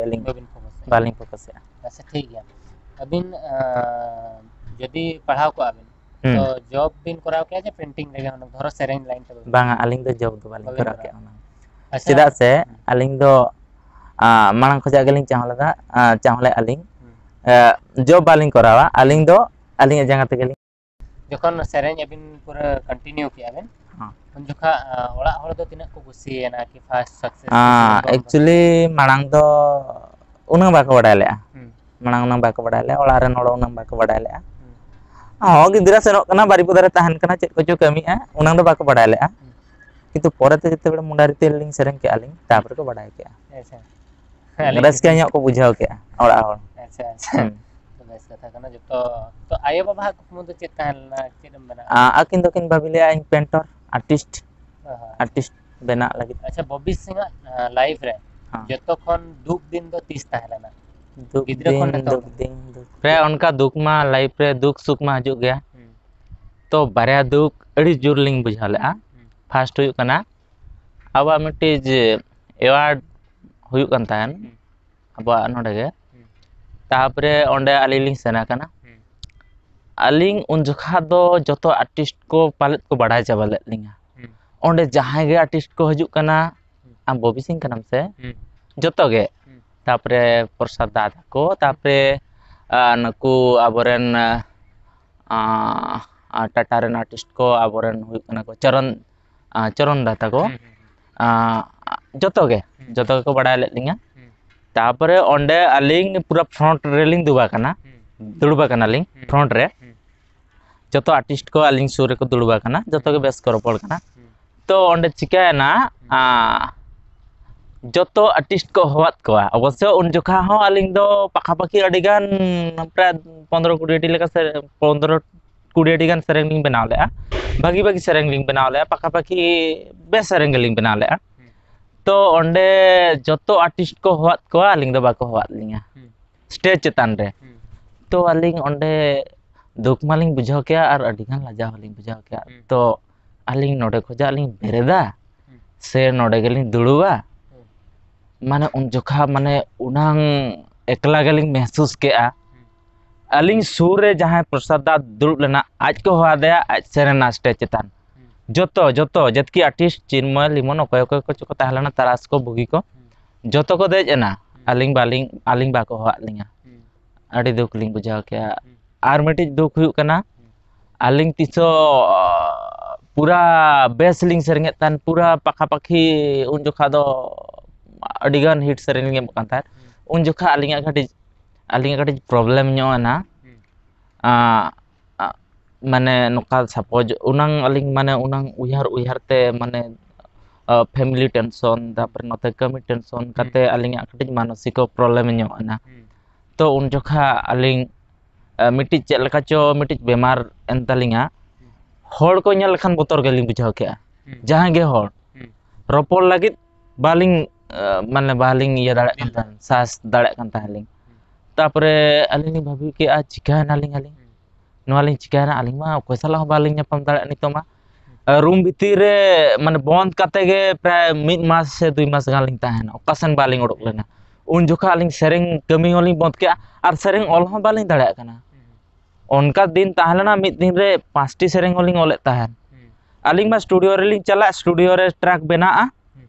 ᱟᱹᱞᱤᱧ ᱵᱟᱹᱵᱤᱱ ᱯᱷᱳᱠᱟᱥᱮᱫᱼᱟ? ᱵᱟᱹᱞᱤᱧ ᱯᱷᱳᱠᱟᱥᱮᱫᱼᱟ᱾ ᱟᱪᱪᱷᱟ, ᱴᱷᱤᱠ ᱜᱮᱭᱟ᱾ ᱟᱹᱵᱤᱱ, ᱟᱸ, ᱡᱩᱫᱤ ᱯᱟᱲᱦᱟᱣ ᱠᱚᱜᱼᱟ ᱵᱤᱱ, ᱦᱩᱸ᱾ ᱛᱚ ᱡᱚᱵ ᱵᱤᱱ ᱠᱚᱨᱟᱣ ᱠᱮᱭᱟ ᱡᱮ ᱯᱮᱱᱴᱤᱝ ᱨᱮᱜᱮ, ᱚᱱᱟ ᱫᱷᱚᱨᱚ ᱥᱮᱨᱮᱧ ᱞᱟᱭᱤᱱ ᱛᱮ ᱵᱟᱹᱵᱤᱱ? ᱵᱟᱝᱟ, ᱟᱹᱞᱤᱧ ᱫᱚ ᱡᱚᱵ ᱫᱚ ᱵᱟᱹᱞᱤᱧ ᱵᱟᱹᱵᱤᱱ ᱠᱚᱨᱟᱣ ᱠᱚᱨᱟᱣ᱾ ᱠᱮᱫᱼᱟ ᱚᱱᱟ᱾ ᱟᱪᱪᱷᱟ᱾ ᱪᱮᱫᱟᱜ ᱥᱮ ᱦᱩᱸ᱾ ᱟᱹᱞᱤᱧ ᱫᱚ, ᱟᱸ, ᱢᱟᱲᱟᱝ ᱠᱷᱚᱱᱟᱜ ᱜᱮᱞᱤᱧ ᱪᱟᱦᱟᱣ ᱞᱮᱫᱟ, ᱟᱸ, ᱪᱟᱦᱟᱣ ᱞᱮᱫᱼᱟ ᱞᱤᱧ, ᱦᱩᱸ᱾ ᱟᱸ, ᱡᱚᱵ ᱵᱟᱹᱞᱤᱧ ᱠᱚᱨᱟᱣᱟ, ᱟᱹᱞᱤᱧ ᱫᱚ ᱟᱹᱞᱤᱧᱟᱜ ᱡᱟᱸᱜᱟ ᱛᱮᱜᱮ ᱞᱤᱧ ᱡᱚᱠᱷᱚᱱ ᱥᱮᱨᱮᱧ ᱟᱹᱵᱤᱱ ᱯᱩᱨᱟᱹ ᱠᱚᱱᱴᱤᱱᱤᱭᱩ ᱠᱮᱜᱼᱟ ᱵᱤᱱ, ᱦᱚᱸ᱾ ᱩᱱ ᱡᱚᱠᱷᱟ, ᱟ, ᱚᱲᱟᱜ ᱦᱚᱲ ᱫᱚ ᱛᱤᱱᱟᱹᱜ ᱠᱚ ᱠᱩᱥᱤᱭᱮᱱᱟ ᱠᱤ ᱯᱷᱟᱥᱴ ᱥᱟᱠᱥᱮᱥ ᱟᱸ, ᱠᱤ ᱥᱤᱝᱜᱟᱨ ᱵᱚᱱ ᱮᱠᱪᱩᱭᱮᱞᱤ ᱢᱟᱲᱟᱝ ᱫᱚ ᱩᱱᱟᱹᱜ ᱵᱟᱠᱚ ᱵᱟᱰᱟᱭ ᱞᱮᱜᱼᱟ᱾ ᱦᱩᱸ᱾ ᱢᱟᱲᱟᱝ ᱩᱱᱟᱹᱜ ᱵᱟᱠᱚ ᱵᱟᱰᱟᱭ ᱞᱮᱜᱼᱟ, ᱚᱲᱟᱜ ᱨᱮᱱ ᱦᱚᱲ ᱩᱱᱟᱹᱜ ᱵᱟᱠᱚ ᱵᱟᱰᱟᱭ ᱞᱮᱜᱼᱟ᱾ ᱦᱩᱸ᱾ ᱦᱚᱸ, ᱜᱤᱫᱽᱨᱟᱹ ᱥᱮᱱᱚᱜ ᱠᱟᱱᱟ, ᱵᱟᱨᱤᱯᱚᱫᱟ ᱨᱮ ᱛᱟᱦᱮᱱ ᱠᱟᱱᱟ, ᱪᱮᱫ ᱠᱚᱪᱚ ᱠᱟᱹᱢᱤᱜᱼᱟ, ᱩᱱᱟᱹᱝ ᱫᱚ ᱵᱟᱠᱚ ᱵᱟᱰᱟᱭ ᱞᱮᱜᱼᱟ᱾ ᱦᱩᱸ᱾ ᱠᱤᱱᱛᱩ ᱯᱚᱨᱮᱛᱮ ᱡᱮᱛᱮ ᱵᱮᱲᱟ ᱢᱩᱱᱰᱟᱨᱤ ᱛᱮᱞᱤᱧ ᱥᱮᱨᱮᱧ ᱠᱮᱜᱼᱟ ᱞᱤᱧ, ᱦᱩᱸ᱾ ᱛᱟᱨᱯᱚᱨᱮ ᱠᱚ ᱵᱟᱰᱟᱭ ᱠᱮᱜᱼᱟ᱾ ᱟᱪᱪᱷᱟ᱾ ᱟᱹᱞᱤᱧ ᱨᱟᱹᱥᱠᱟᱹ ᱧᱚᱜ ᱠᱚ ᱵᱩᱡᱷᱟᱹᱣ ᱠᱮᱜᱼᱟ ᱚᱲᱟᱜ ᱦᱚᱲ᱾ ᱟᱪᱪᱷᱟ, ᱟᱪᱪᱷᱟ᱾ ᱦᱩᱸ᱾ ᱵᱮᱥ ᱠᱟᱛᱷᱟ ᱠᱟᱱᱟ᱾ ᱡᱚᱛᱚ, ᱛᱚ ᱟᱭᱳ ᱵᱟᱵᱟᱣᱟᱜ ᱠᱩᱠᱢᱩ ᱫᱚ ᱪᱮᱫ ᱛᱟᱦᱮᱸ ᱞᱮᱱᱟ? ᱪᱮᱫ ᱮᱢ ᱵᱮᱱᱟᱜᱼᱟ? ᱟ-, ᱟᱹᱠᱤᱱ ᱫᱚᱠᱤᱱ ᱵᱷᱟᱹᱵᱤ ᱞᱮᱜᱼᱟ ᱤᱧ ᱯᱮᱱᱴᱚᱨ, ᱟᱨᱴᱤᱥᱴ, ᱚ, ᱦᱚᱸ᱾ ᱟᱨᱴᱤᱥᱴ ᱵᱮᱱᱟᱜ ᱞᱟᱹᱜᱤᱫ᱾ ᱟᱪᱪᱷᱟ, ᱵᱚᱵᱤ ᱥᱤᱝ ᱟᱜ, ᱟ, ᱞᱟᱭᱤᱯᱷ ᱨᱮ ᱦᱚᱸ᱾ ᱡᱚᱛᱚ ᱠᱷᱚᱱ ᱫᱩᱠ ᱫᱤᱱ ᱫᱚ ᱛᱤᱥ ᱛᱟᱦᱮᱸ ᱞᱮᱱᱟ? ᱫᱩᱠ ᱜᱤᱫᱽᱨᱟᱹ ᱠᱷᱚᱱ ᱫᱤᱱ, ᱱᱤᱛᱚᱜ ᱫᱩᱠ ᱫᱷᱟᱹᱵᱤᱡ᱾ ᱫᱤᱱ, ᱫᱩᱠ ᱨᱮ ᱫᱤᱱ᱾ ᱚᱱᱠᱟ ᱫᱩᱠ ᱢᱟ ᱞᱟᱭᱤᱯᱷ ᱨᱮ ᱫᱩᱠ ᱥᱩᱠ ᱢᱟ ᱦᱤᱡᱩᱜ ᱜᱮᱭᱟ᱾ ᱦᱩᱸ᱾ ᱛᱚ ᱵᱟᱨᱭᱟ ᱫᱩᱠ ᱟᱹᱰᱤ ᱡᱳᱨ ᱞᱤᱧ ᱵᱩᱡᱷᱟᱹᱣ ᱞᱮᱜᱼᱟ᱾ ᱦᱩᱸ᱾ ᱯᱷᱟᱥᱴ ᱦᱩᱭᱩᱜ ᱠᱟᱱᱟ ᱟᱵᱚᱣᱟᱜ ᱢᱤᱫᱴᱤᱡ ᱮᱣᱟᱨᱰ ᱦᱩᱭᱩᱜ ᱠᱟᱱ ᱛᱟᱦᱮᱱ ᱦᱩᱸ᱾ ᱟᱵᱚᱣᱟᱜ ᱱᱚᱰᱮ ᱜᱮ᱾ ᱦᱩᱸ᱾ ᱛᱟᱯᱚᱨᱮ ᱚᱸᱰᱮ ᱟᱹᱞᱤᱧ ᱞᱤᱧ ᱥᱮᱱ ᱟᱠᱟᱱᱟ᱾ ᱦᱩᱸ᱾ ᱟᱹᱞᱤᱧ ᱩᱱ ᱡᱚᱠᱷᱟ ᱫᱚ ᱡᱚᱛᱚ ᱟᱨᱴᱤᱥᱴ ᱠᱚ ᱯᱟᱞᱮᱫ ᱠᱚ ᱵᱟᱲᱟᱭ ᱪᱟᱵᱟ ᱞᱮᱫ ᱞᱤᱧᱟ᱾ ᱦᱩᱸ᱾ ᱚᱸᱰᱮ ᱡᱟᱦᱟᱸᱭ ᱜᱮ ᱟᱨᱴᱤᱥᱴ ᱠᱚ ᱦᱤᱡᱩᱜ ᱠᱟᱱᱟ, ᱦᱩᱸ᱾ "ᱟᱢ ᱵᱚᱵᱤ ᱥᱤᱝ ᱠᱟᱱᱟᱢ ᱥᱮ?" ᱦᱩᱸ᱾ ᱡᱚᱛᱚ ᱜᱮ᱾ ᱦᱩᱸ᱾ ᱛᱟᱯᱚᱨᱮ ᱯᱨᱚᱥᱟᱫᱽ ᱫᱟ ᱛᱟᱠᱚ, ᱛᱟᱯᱚᱨᱮ, ᱟ, ᱱᱩᱠᱩ ᱟᱵᱚᱨᱮᱱ, ᱟ, ᱟ, ᱴᱟᱴᱟ ᱨᱮᱱ ᱟᱨᱴᱤᱥᱴ ᱠᱚ, ᱟᱵᱚᱨᱮᱱ ᱦᱩᱭᱩᱜ ᱠᱟᱱᱟ ᱠᱚ ᱪᱚᱨᱚᱱ, ᱟ, ᱪᱚᱨᱚᱱ ᱫᱟ ᱛᱟᱠᱚ᱾ ᱦᱩᱸ, ᱦᱩᱸ, ᱦᱩᱸ᱾ ᱟ, ᱡᱚᱛᱚ ᱜᱮ, ᱦᱩᱸ᱾ ᱡᱚᱛᱚ ᱜᱮᱠᱚ ᱵᱟᱲᱟᱭ ᱞᱮᱫ ᱞᱤᱧᱟ᱾ ᱦᱩᱸ᱾ ᱛᱟᱯᱚᱨᱮ ᱚᱸᱰᱮ ᱟᱹᱞᱤᱧ ᱯᱩᱨᱟᱹ ᱯᱷᱨᱚᱱᱴ ᱨᱮᱞᱤᱧ ᱫᱩᱲᱩᱵ ᱟᱠᱟᱱᱟ, ᱦᱩᱸ᱾ ᱫᱩᱲᱩᱵ ᱟᱠᱟᱱᱟᱞᱤᱧ ᱦᱩᱸ᱾ ᱯᱷᱨᱚᱱᱴ ᱨᱮ᱾ ᱦᱩᱸ᱾ ᱡᱚᱛᱚ ᱟᱨᱴᱤᱥᱴ ᱠᱚ ᱟᱹᱞᱤᱧ ᱥᱩᱨ ᱨᱮᱠᱚ ᱫᱩᱲᱩᱵ ᱟᱠᱟᱱᱟ, ᱡᱚᱛᱚ ᱜᱮ ᱵᱮᱥ ᱠᱚ ᱨᱚᱯᱚᱲ ᱠᱟᱱᱟ᱾ ᱛᱚ ᱚᱸᱰᱮ ᱪᱤᱠᱟᱹᱭᱮᱱᱟ, ᱟ, ᱡᱚᱛᱚ ᱟᱨᱴᱤᱥᱴ ᱠᱚ ᱦᱚᱦᱚᱣᱟᱫ ᱠᱚᱣᱟ᱾ ᱚᱵᱚᱥᱥᱚ ᱩᱱ ᱡᱚᱠᱷᱟ ᱦᱚᱸ ᱟᱹᱞᱤᱧ ᱫᱚ ᱯᱟᱠᱷᱟᱯᱟᱠᱷᱤ ᱟᱹᱰᱤ ᱜᱟᱱ, ᱯᱨᱟᱭ ᱯᱚᱱᱫᱽᱨᱚ ᱠᱩᱲᱤ ᱴᱤ ᱞᱮᱠᱟ ᱥᱮ, ᱯᱚᱱᱫᱽᱨᱚ ᱠᱩᱲᱤ ᱴᱤ ᱜᱟᱱ ᱥᱮᱨᱮᱧ ᱞᱤᱧ ᱵᱮᱱᱟᱣ ᱞᱮᱫᱼᱟ᱾ ᱵᱷᱟᱹᱜᱤ ᱵᱷᱟᱹᱜᱤ ᱥᱮᱨᱮᱧ ᱞᱤᱧ ᱵᱮᱱᱟᱣ ᱞᱮᱫᱼᱟ, ᱯᱟᱠᱷᱟᱯᱟᱠᱷᱤ ᱵᱮᱥ ᱥᱮᱨᱮᱧ ᱜᱮᱞᱤᱧ ᱵᱮᱱᱟᱣ ᱞᱮᱫᱼᱟ᱾ ᱛᱚ ᱚᱸᱰᱮ ᱡᱚᱛᱚ ᱟᱨᱴᱤᱥᱴ ᱠᱚ ᱦᱚᱦᱚᱣᱟᱫ ᱠᱚᱣᱟ, ᱟᱹᱞᱤᱧ ᱫᱚ ᱵᱟᱠᱚ ᱦᱚᱦᱚᱣᱟᱫ ᱞᱤᱧᱟ ᱥᱴᱮᱡᱽ ᱪᱮᱛᱟᱱ ᱨᱮ᱾ ᱛᱚ ᱟᱹᱞᱤᱧ ᱚᱸᱰᱮ ᱫᱩᱠ ᱢᱟᱞᱤᱧ ᱵᱩᱡᱷᱟᱹᱣ ᱠᱮᱜᱼᱟ ᱟᱨ ᱟᱹᱰᱤ ᱜᱟᱱ ᱞᱟᱡᱟᱣ ᱦᱚᱸᱞᱤᱧ ᱵᱩᱡᱷᱟᱹᱣ ᱠᱮᱜᱼᱟ᱾ ᱛᱚ ᱟᱹᱞᱤᱧ ᱱᱚᱰᱮ ᱠᱷᱚᱱᱟᱜ ᱞᱤᱧ ᱵᱮᱨᱮᱫᱟ ᱥᱮ ᱱᱚᱰᱮ ᱜᱮᱞᱤᱧ ᱫᱩᱲᱩᱵᱟ? ᱢᱟᱱᱮ ᱩᱱ ᱡᱚᱠᱷᱟ ᱢᱟᱱᱮ ᱩᱱᱟᱹᱝ ᱮᱠᱞᱟ ᱜᱮᱞᱤᱧ ᱢᱮᱦᱥᱩᱥ ᱠᱮᱜᱼᱟ᱾ ᱟᱹᱞᱤᱧ ᱥᱩᱨ ᱨᱮ ᱡᱟᱦᱟᱸᱭ ᱯᱨᱚᱥᱟᱫᱽ ᱫᱟ ᱫᱩᱲᱩᱵ ᱞᱮᱱᱟ, ᱟᱡ ᱠᱚ ᱦᱚᱦᱚ ᱟᱫᱮᱭᱟ, ᱟᱡ ᱥᱮᱱ ᱮᱱᱟ ᱥᱴᱮᱡᱽ ᱪᱮᱛᱟᱱ᱾ ᱡᱚᱛᱚ, ᱡᱚᱛᱚ ᱡᱮᱛᱠᱤ ᱟᱨᱴᱤᱥᱴ, ᱪᱤᱱᱢᱚᱭ, ᱞᱤᱢᱚᱱ, ᱚᱠᱚᱭ ᱚᱠᱚᱭ ᱠᱚ ᱪᱚ ᱠᱚ ᱛᱟᱦᱮᱸ ᱞᱮᱱᱟ, ᱛᱟᱨᱟᱥ ᱠᱚ, ᱵᱩᱜᱤ ᱠᱚ, ᱡᱚᱛᱚ ᱠᱚ ᱫᱮᱡ ᱮᱱᱟ᱾ ᱟᱹᱞᱤᱧ ᱵᱟᱹᱞᱤᱧ, ᱟᱹᱞᱤᱧ ᱵᱟᱠᱚ ᱦᱚᱦᱚᱣᱟᱫ ᱞᱤᱧᱟ᱾ ᱟᱹᱰᱤ ᱫᱩᱠ ᱞᱤᱧ ᱵᱩᱡᱷᱟᱹᱣ ᱠᱮᱜᱼᱟ᱾ ᱟᱨ ᱢᱤᱫᱴᱤᱡ ᱫᱩᱠ ᱦᱩᱭᱩᱜ ᱠᱟᱱᱟ, ᱟᱹᱞᱤᱧ ᱛᱤᱥ ᱦᱚᱸ ᱯᱩᱨᱟ ᱵᱮᱥ ᱞᱤᱧ ᱥᱮᱨᱮᱧᱮᱫ ᱛᱟᱦᱮᱱ, ᱯᱩᱨᱟ ᱯᱟᱠᱷᱟᱯᱟᱠᱷᱤ ᱩᱱ ᱡᱚᱠᱷᱟ ᱫᱚ ᱟᱹᱰᱤ ᱜᱟᱱ ᱦᱤᱴ ᱥᱮᱨᱮᱧ ᱞᱤᱧ ᱮᱢᱚᱜ ᱠᱟᱱ ᱛᱟᱦᱮᱸᱫ᱾ ᱩᱱ ᱡᱚᱠᱷᱟ ᱟᱹᱞᱤᱧᱟᱜ ᱠᱟᱹᱴᱤᱡ, ᱟᱹᱞᱤᱧᱟᱜ ᱠᱟᱹᱴᱤᱡ ᱯᱨᱚᱵᱞᱮᱢ ᱧᱚᱜ ᱮᱱᱟ᱾ ᱟᱸ, ᱟᱸ, ᱢᱟᱱᱮ ᱱᱚᱝᱠᱟ ᱥᱟᱯᱳᱡᱽ ᱩᱱᱟᱹᱝ ᱟᱹᱞᱤᱧ ᱢᱟᱱᱮ ᱩᱱᱟᱹᱝ ᱩᱭᱦᱟᱹᱨ, ᱩᱭᱦᱟᱹᱨ ᱛᱮ ᱢᱟᱱᱮ, ᱟ, ᱯᱷᱮᱢᱤᱞᱤ ᱴᱮᱱᱥᱚᱱ, ᱛᱟᱨᱯᱚᱨᱮ ᱱᱚᱛᱮ ᱠᱟᱹᱢᱤ ᱴᱮᱱᱥᱚᱱ ᱠᱟᱛᱮ ᱟᱹᱞᱤᱧᱟᱜ ᱠᱟᱹᱴᱤᱡ ᱢᱟᱱᱚᱥᱤᱠ ᱯᱨᱚᱵᱞᱮᱢ ᱧᱚᱜ ᱮᱱᱟ᱾ ᱛᱚ ᱩᱱ ᱡᱚᱠᱷᱟ ᱟᱹᱞᱤᱧ, ᱟ, ᱢᱤᱫᱴᱤᱡ ᱪᱮᱫ ᱞᱮᱠᱟ ᱪᱚ ᱢᱤᱫᱴᱤᱡ ᱵᱮᱢᱟᱨ ᱮᱱ ᱛᱟᱹᱞᱤᱧᱟ᱾ ᱦᱚᱲ ᱠᱚ ᱧᱮᱞ ᱞᱮᱠᱷᱟᱱ ᱵᱚᱛᱚᱨ ᱜᱮᱞᱤᱧ ᱵᱩᱡᱷᱟᱹᱣ ᱠᱮᱜᱼᱟ᱾ ᱡᱟᱦᱟᱸᱭ ᱜᱮ ᱦᱚᱲ᱾ ᱨᱚᱯᱚᱲ ᱞᱟᱹᱜᱤᱫ ᱵᱟᱹᱞᱤᱧ, ᱟ, ᱢᱟᱱᱮ ᱵᱟᱹᱞᱤᱧ ᱤᱭᱟᱹ ᱫᱟᱲᱮᱭᱟᱜ ᱠᱟᱱ ᱛᱟᱦᱮᱸᱫ, ᱥᱟᱦᱟᱥ ᱫᱟᱲᱮᱭᱟᱜ ᱠᱟᱱ ᱛᱟᱦᱮᱸᱫ ᱞᱤᱧ᱾ ᱛᱟᱨᱯᱚᱨᱮ ᱟᱹᱞᱤᱧ ᱞᱤᱧ ᱵᱷᱟᱹᱵᱤ ᱠᱮᱜᱼᱟ, ᱪᱤᱠᱟᱹᱭᱮᱱᱟᱞᱤᱧ ᱟᱹᱞᱤᱧ? ᱱᱚᱣᱟ ᱞᱤᱧ ᱪᱤᱠᱟᱹᱭᱮᱱᱟ? ᱟᱹᱞᱤᱧ ᱢᱟ ᱚᱠᱚᱭ ᱥᱟᱞᱟᱜ ᱦᱚᱸ ᱵᱟᱹᱞᱤᱧ ᱧᱟᱯᱟᱢ ᱫᱟᱲᱮᱭᱟᱜ ᱱᱤᱛᱚᱜ ᱢᱟ᱾ ᱨᱩᱢ ᱵᱷᱤᱛᱤᱨ ᱨᱮ ᱢᱟᱱᱮ ᱵᱚᱱᱫ ᱠᱟᱛᱮ ᱜᱮ ᱯᱨᱟᱭ ᱢᱤᱫ ᱢᱟᱥ ᱥᱮ ᱫᱩᱭ ᱢᱟᱥ ᱜᱟᱱ ᱞᱤᱧ ᱛᱟᱦᱮᱸᱱᱟ, ᱚᱠᱟ ᱥᱮᱱ ᱵᱟᱹᱞᱤᱧ ᱩᱰᱩᱠ ᱞᱮᱱᱟ᱾ ᱩᱱ ᱡᱚᱠᱷᱚᱱ ᱟᱹᱞᱤᱧ ᱥᱮᱨᱮᱧ ᱠᱟᱹᱢᱤ ᱦᱚᱸᱞᱤᱧ ᱵᱚᱱᱫ ᱠᱮᱜᱼᱟ ᱟᱨ ᱥᱮᱨᱮᱧ ᱚᱞ ᱦᱚᱸ ᱵᱟᱹᱞᱤᱧ ᱫᱟᱲᱮᱭᱟᱜ ᱠᱟᱱᱟ᱾ ᱚᱱᱠᱟ ᱫᱤᱱ ᱛᱟᱦᱮᱸ ᱞᱮᱱᱟ, ᱢᱤᱫ ᱫᱤᱱ ᱨᱮ ᱯᱟᱸᱪᱴᱤ ᱥᱮᱨᱮᱧ ᱦᱚᱸᱞᱤᱧ ᱚᱞᱮᱫ ᱛᱟᱦᱮᱸᱱ᱾ ᱟᱹᱞᱤᱧ ᱢᱟ ᱥᱴᱩᱰᱤᱭᱳ ᱨᱮᱞᱤᱧ ᱪᱟᱞᱟᱜ, ᱥᱴᱩᱰᱤᱭᱳ ᱨᱮ ᱴᱨᱟᱠ ᱵᱮᱱᱟᱜᱼᱟ,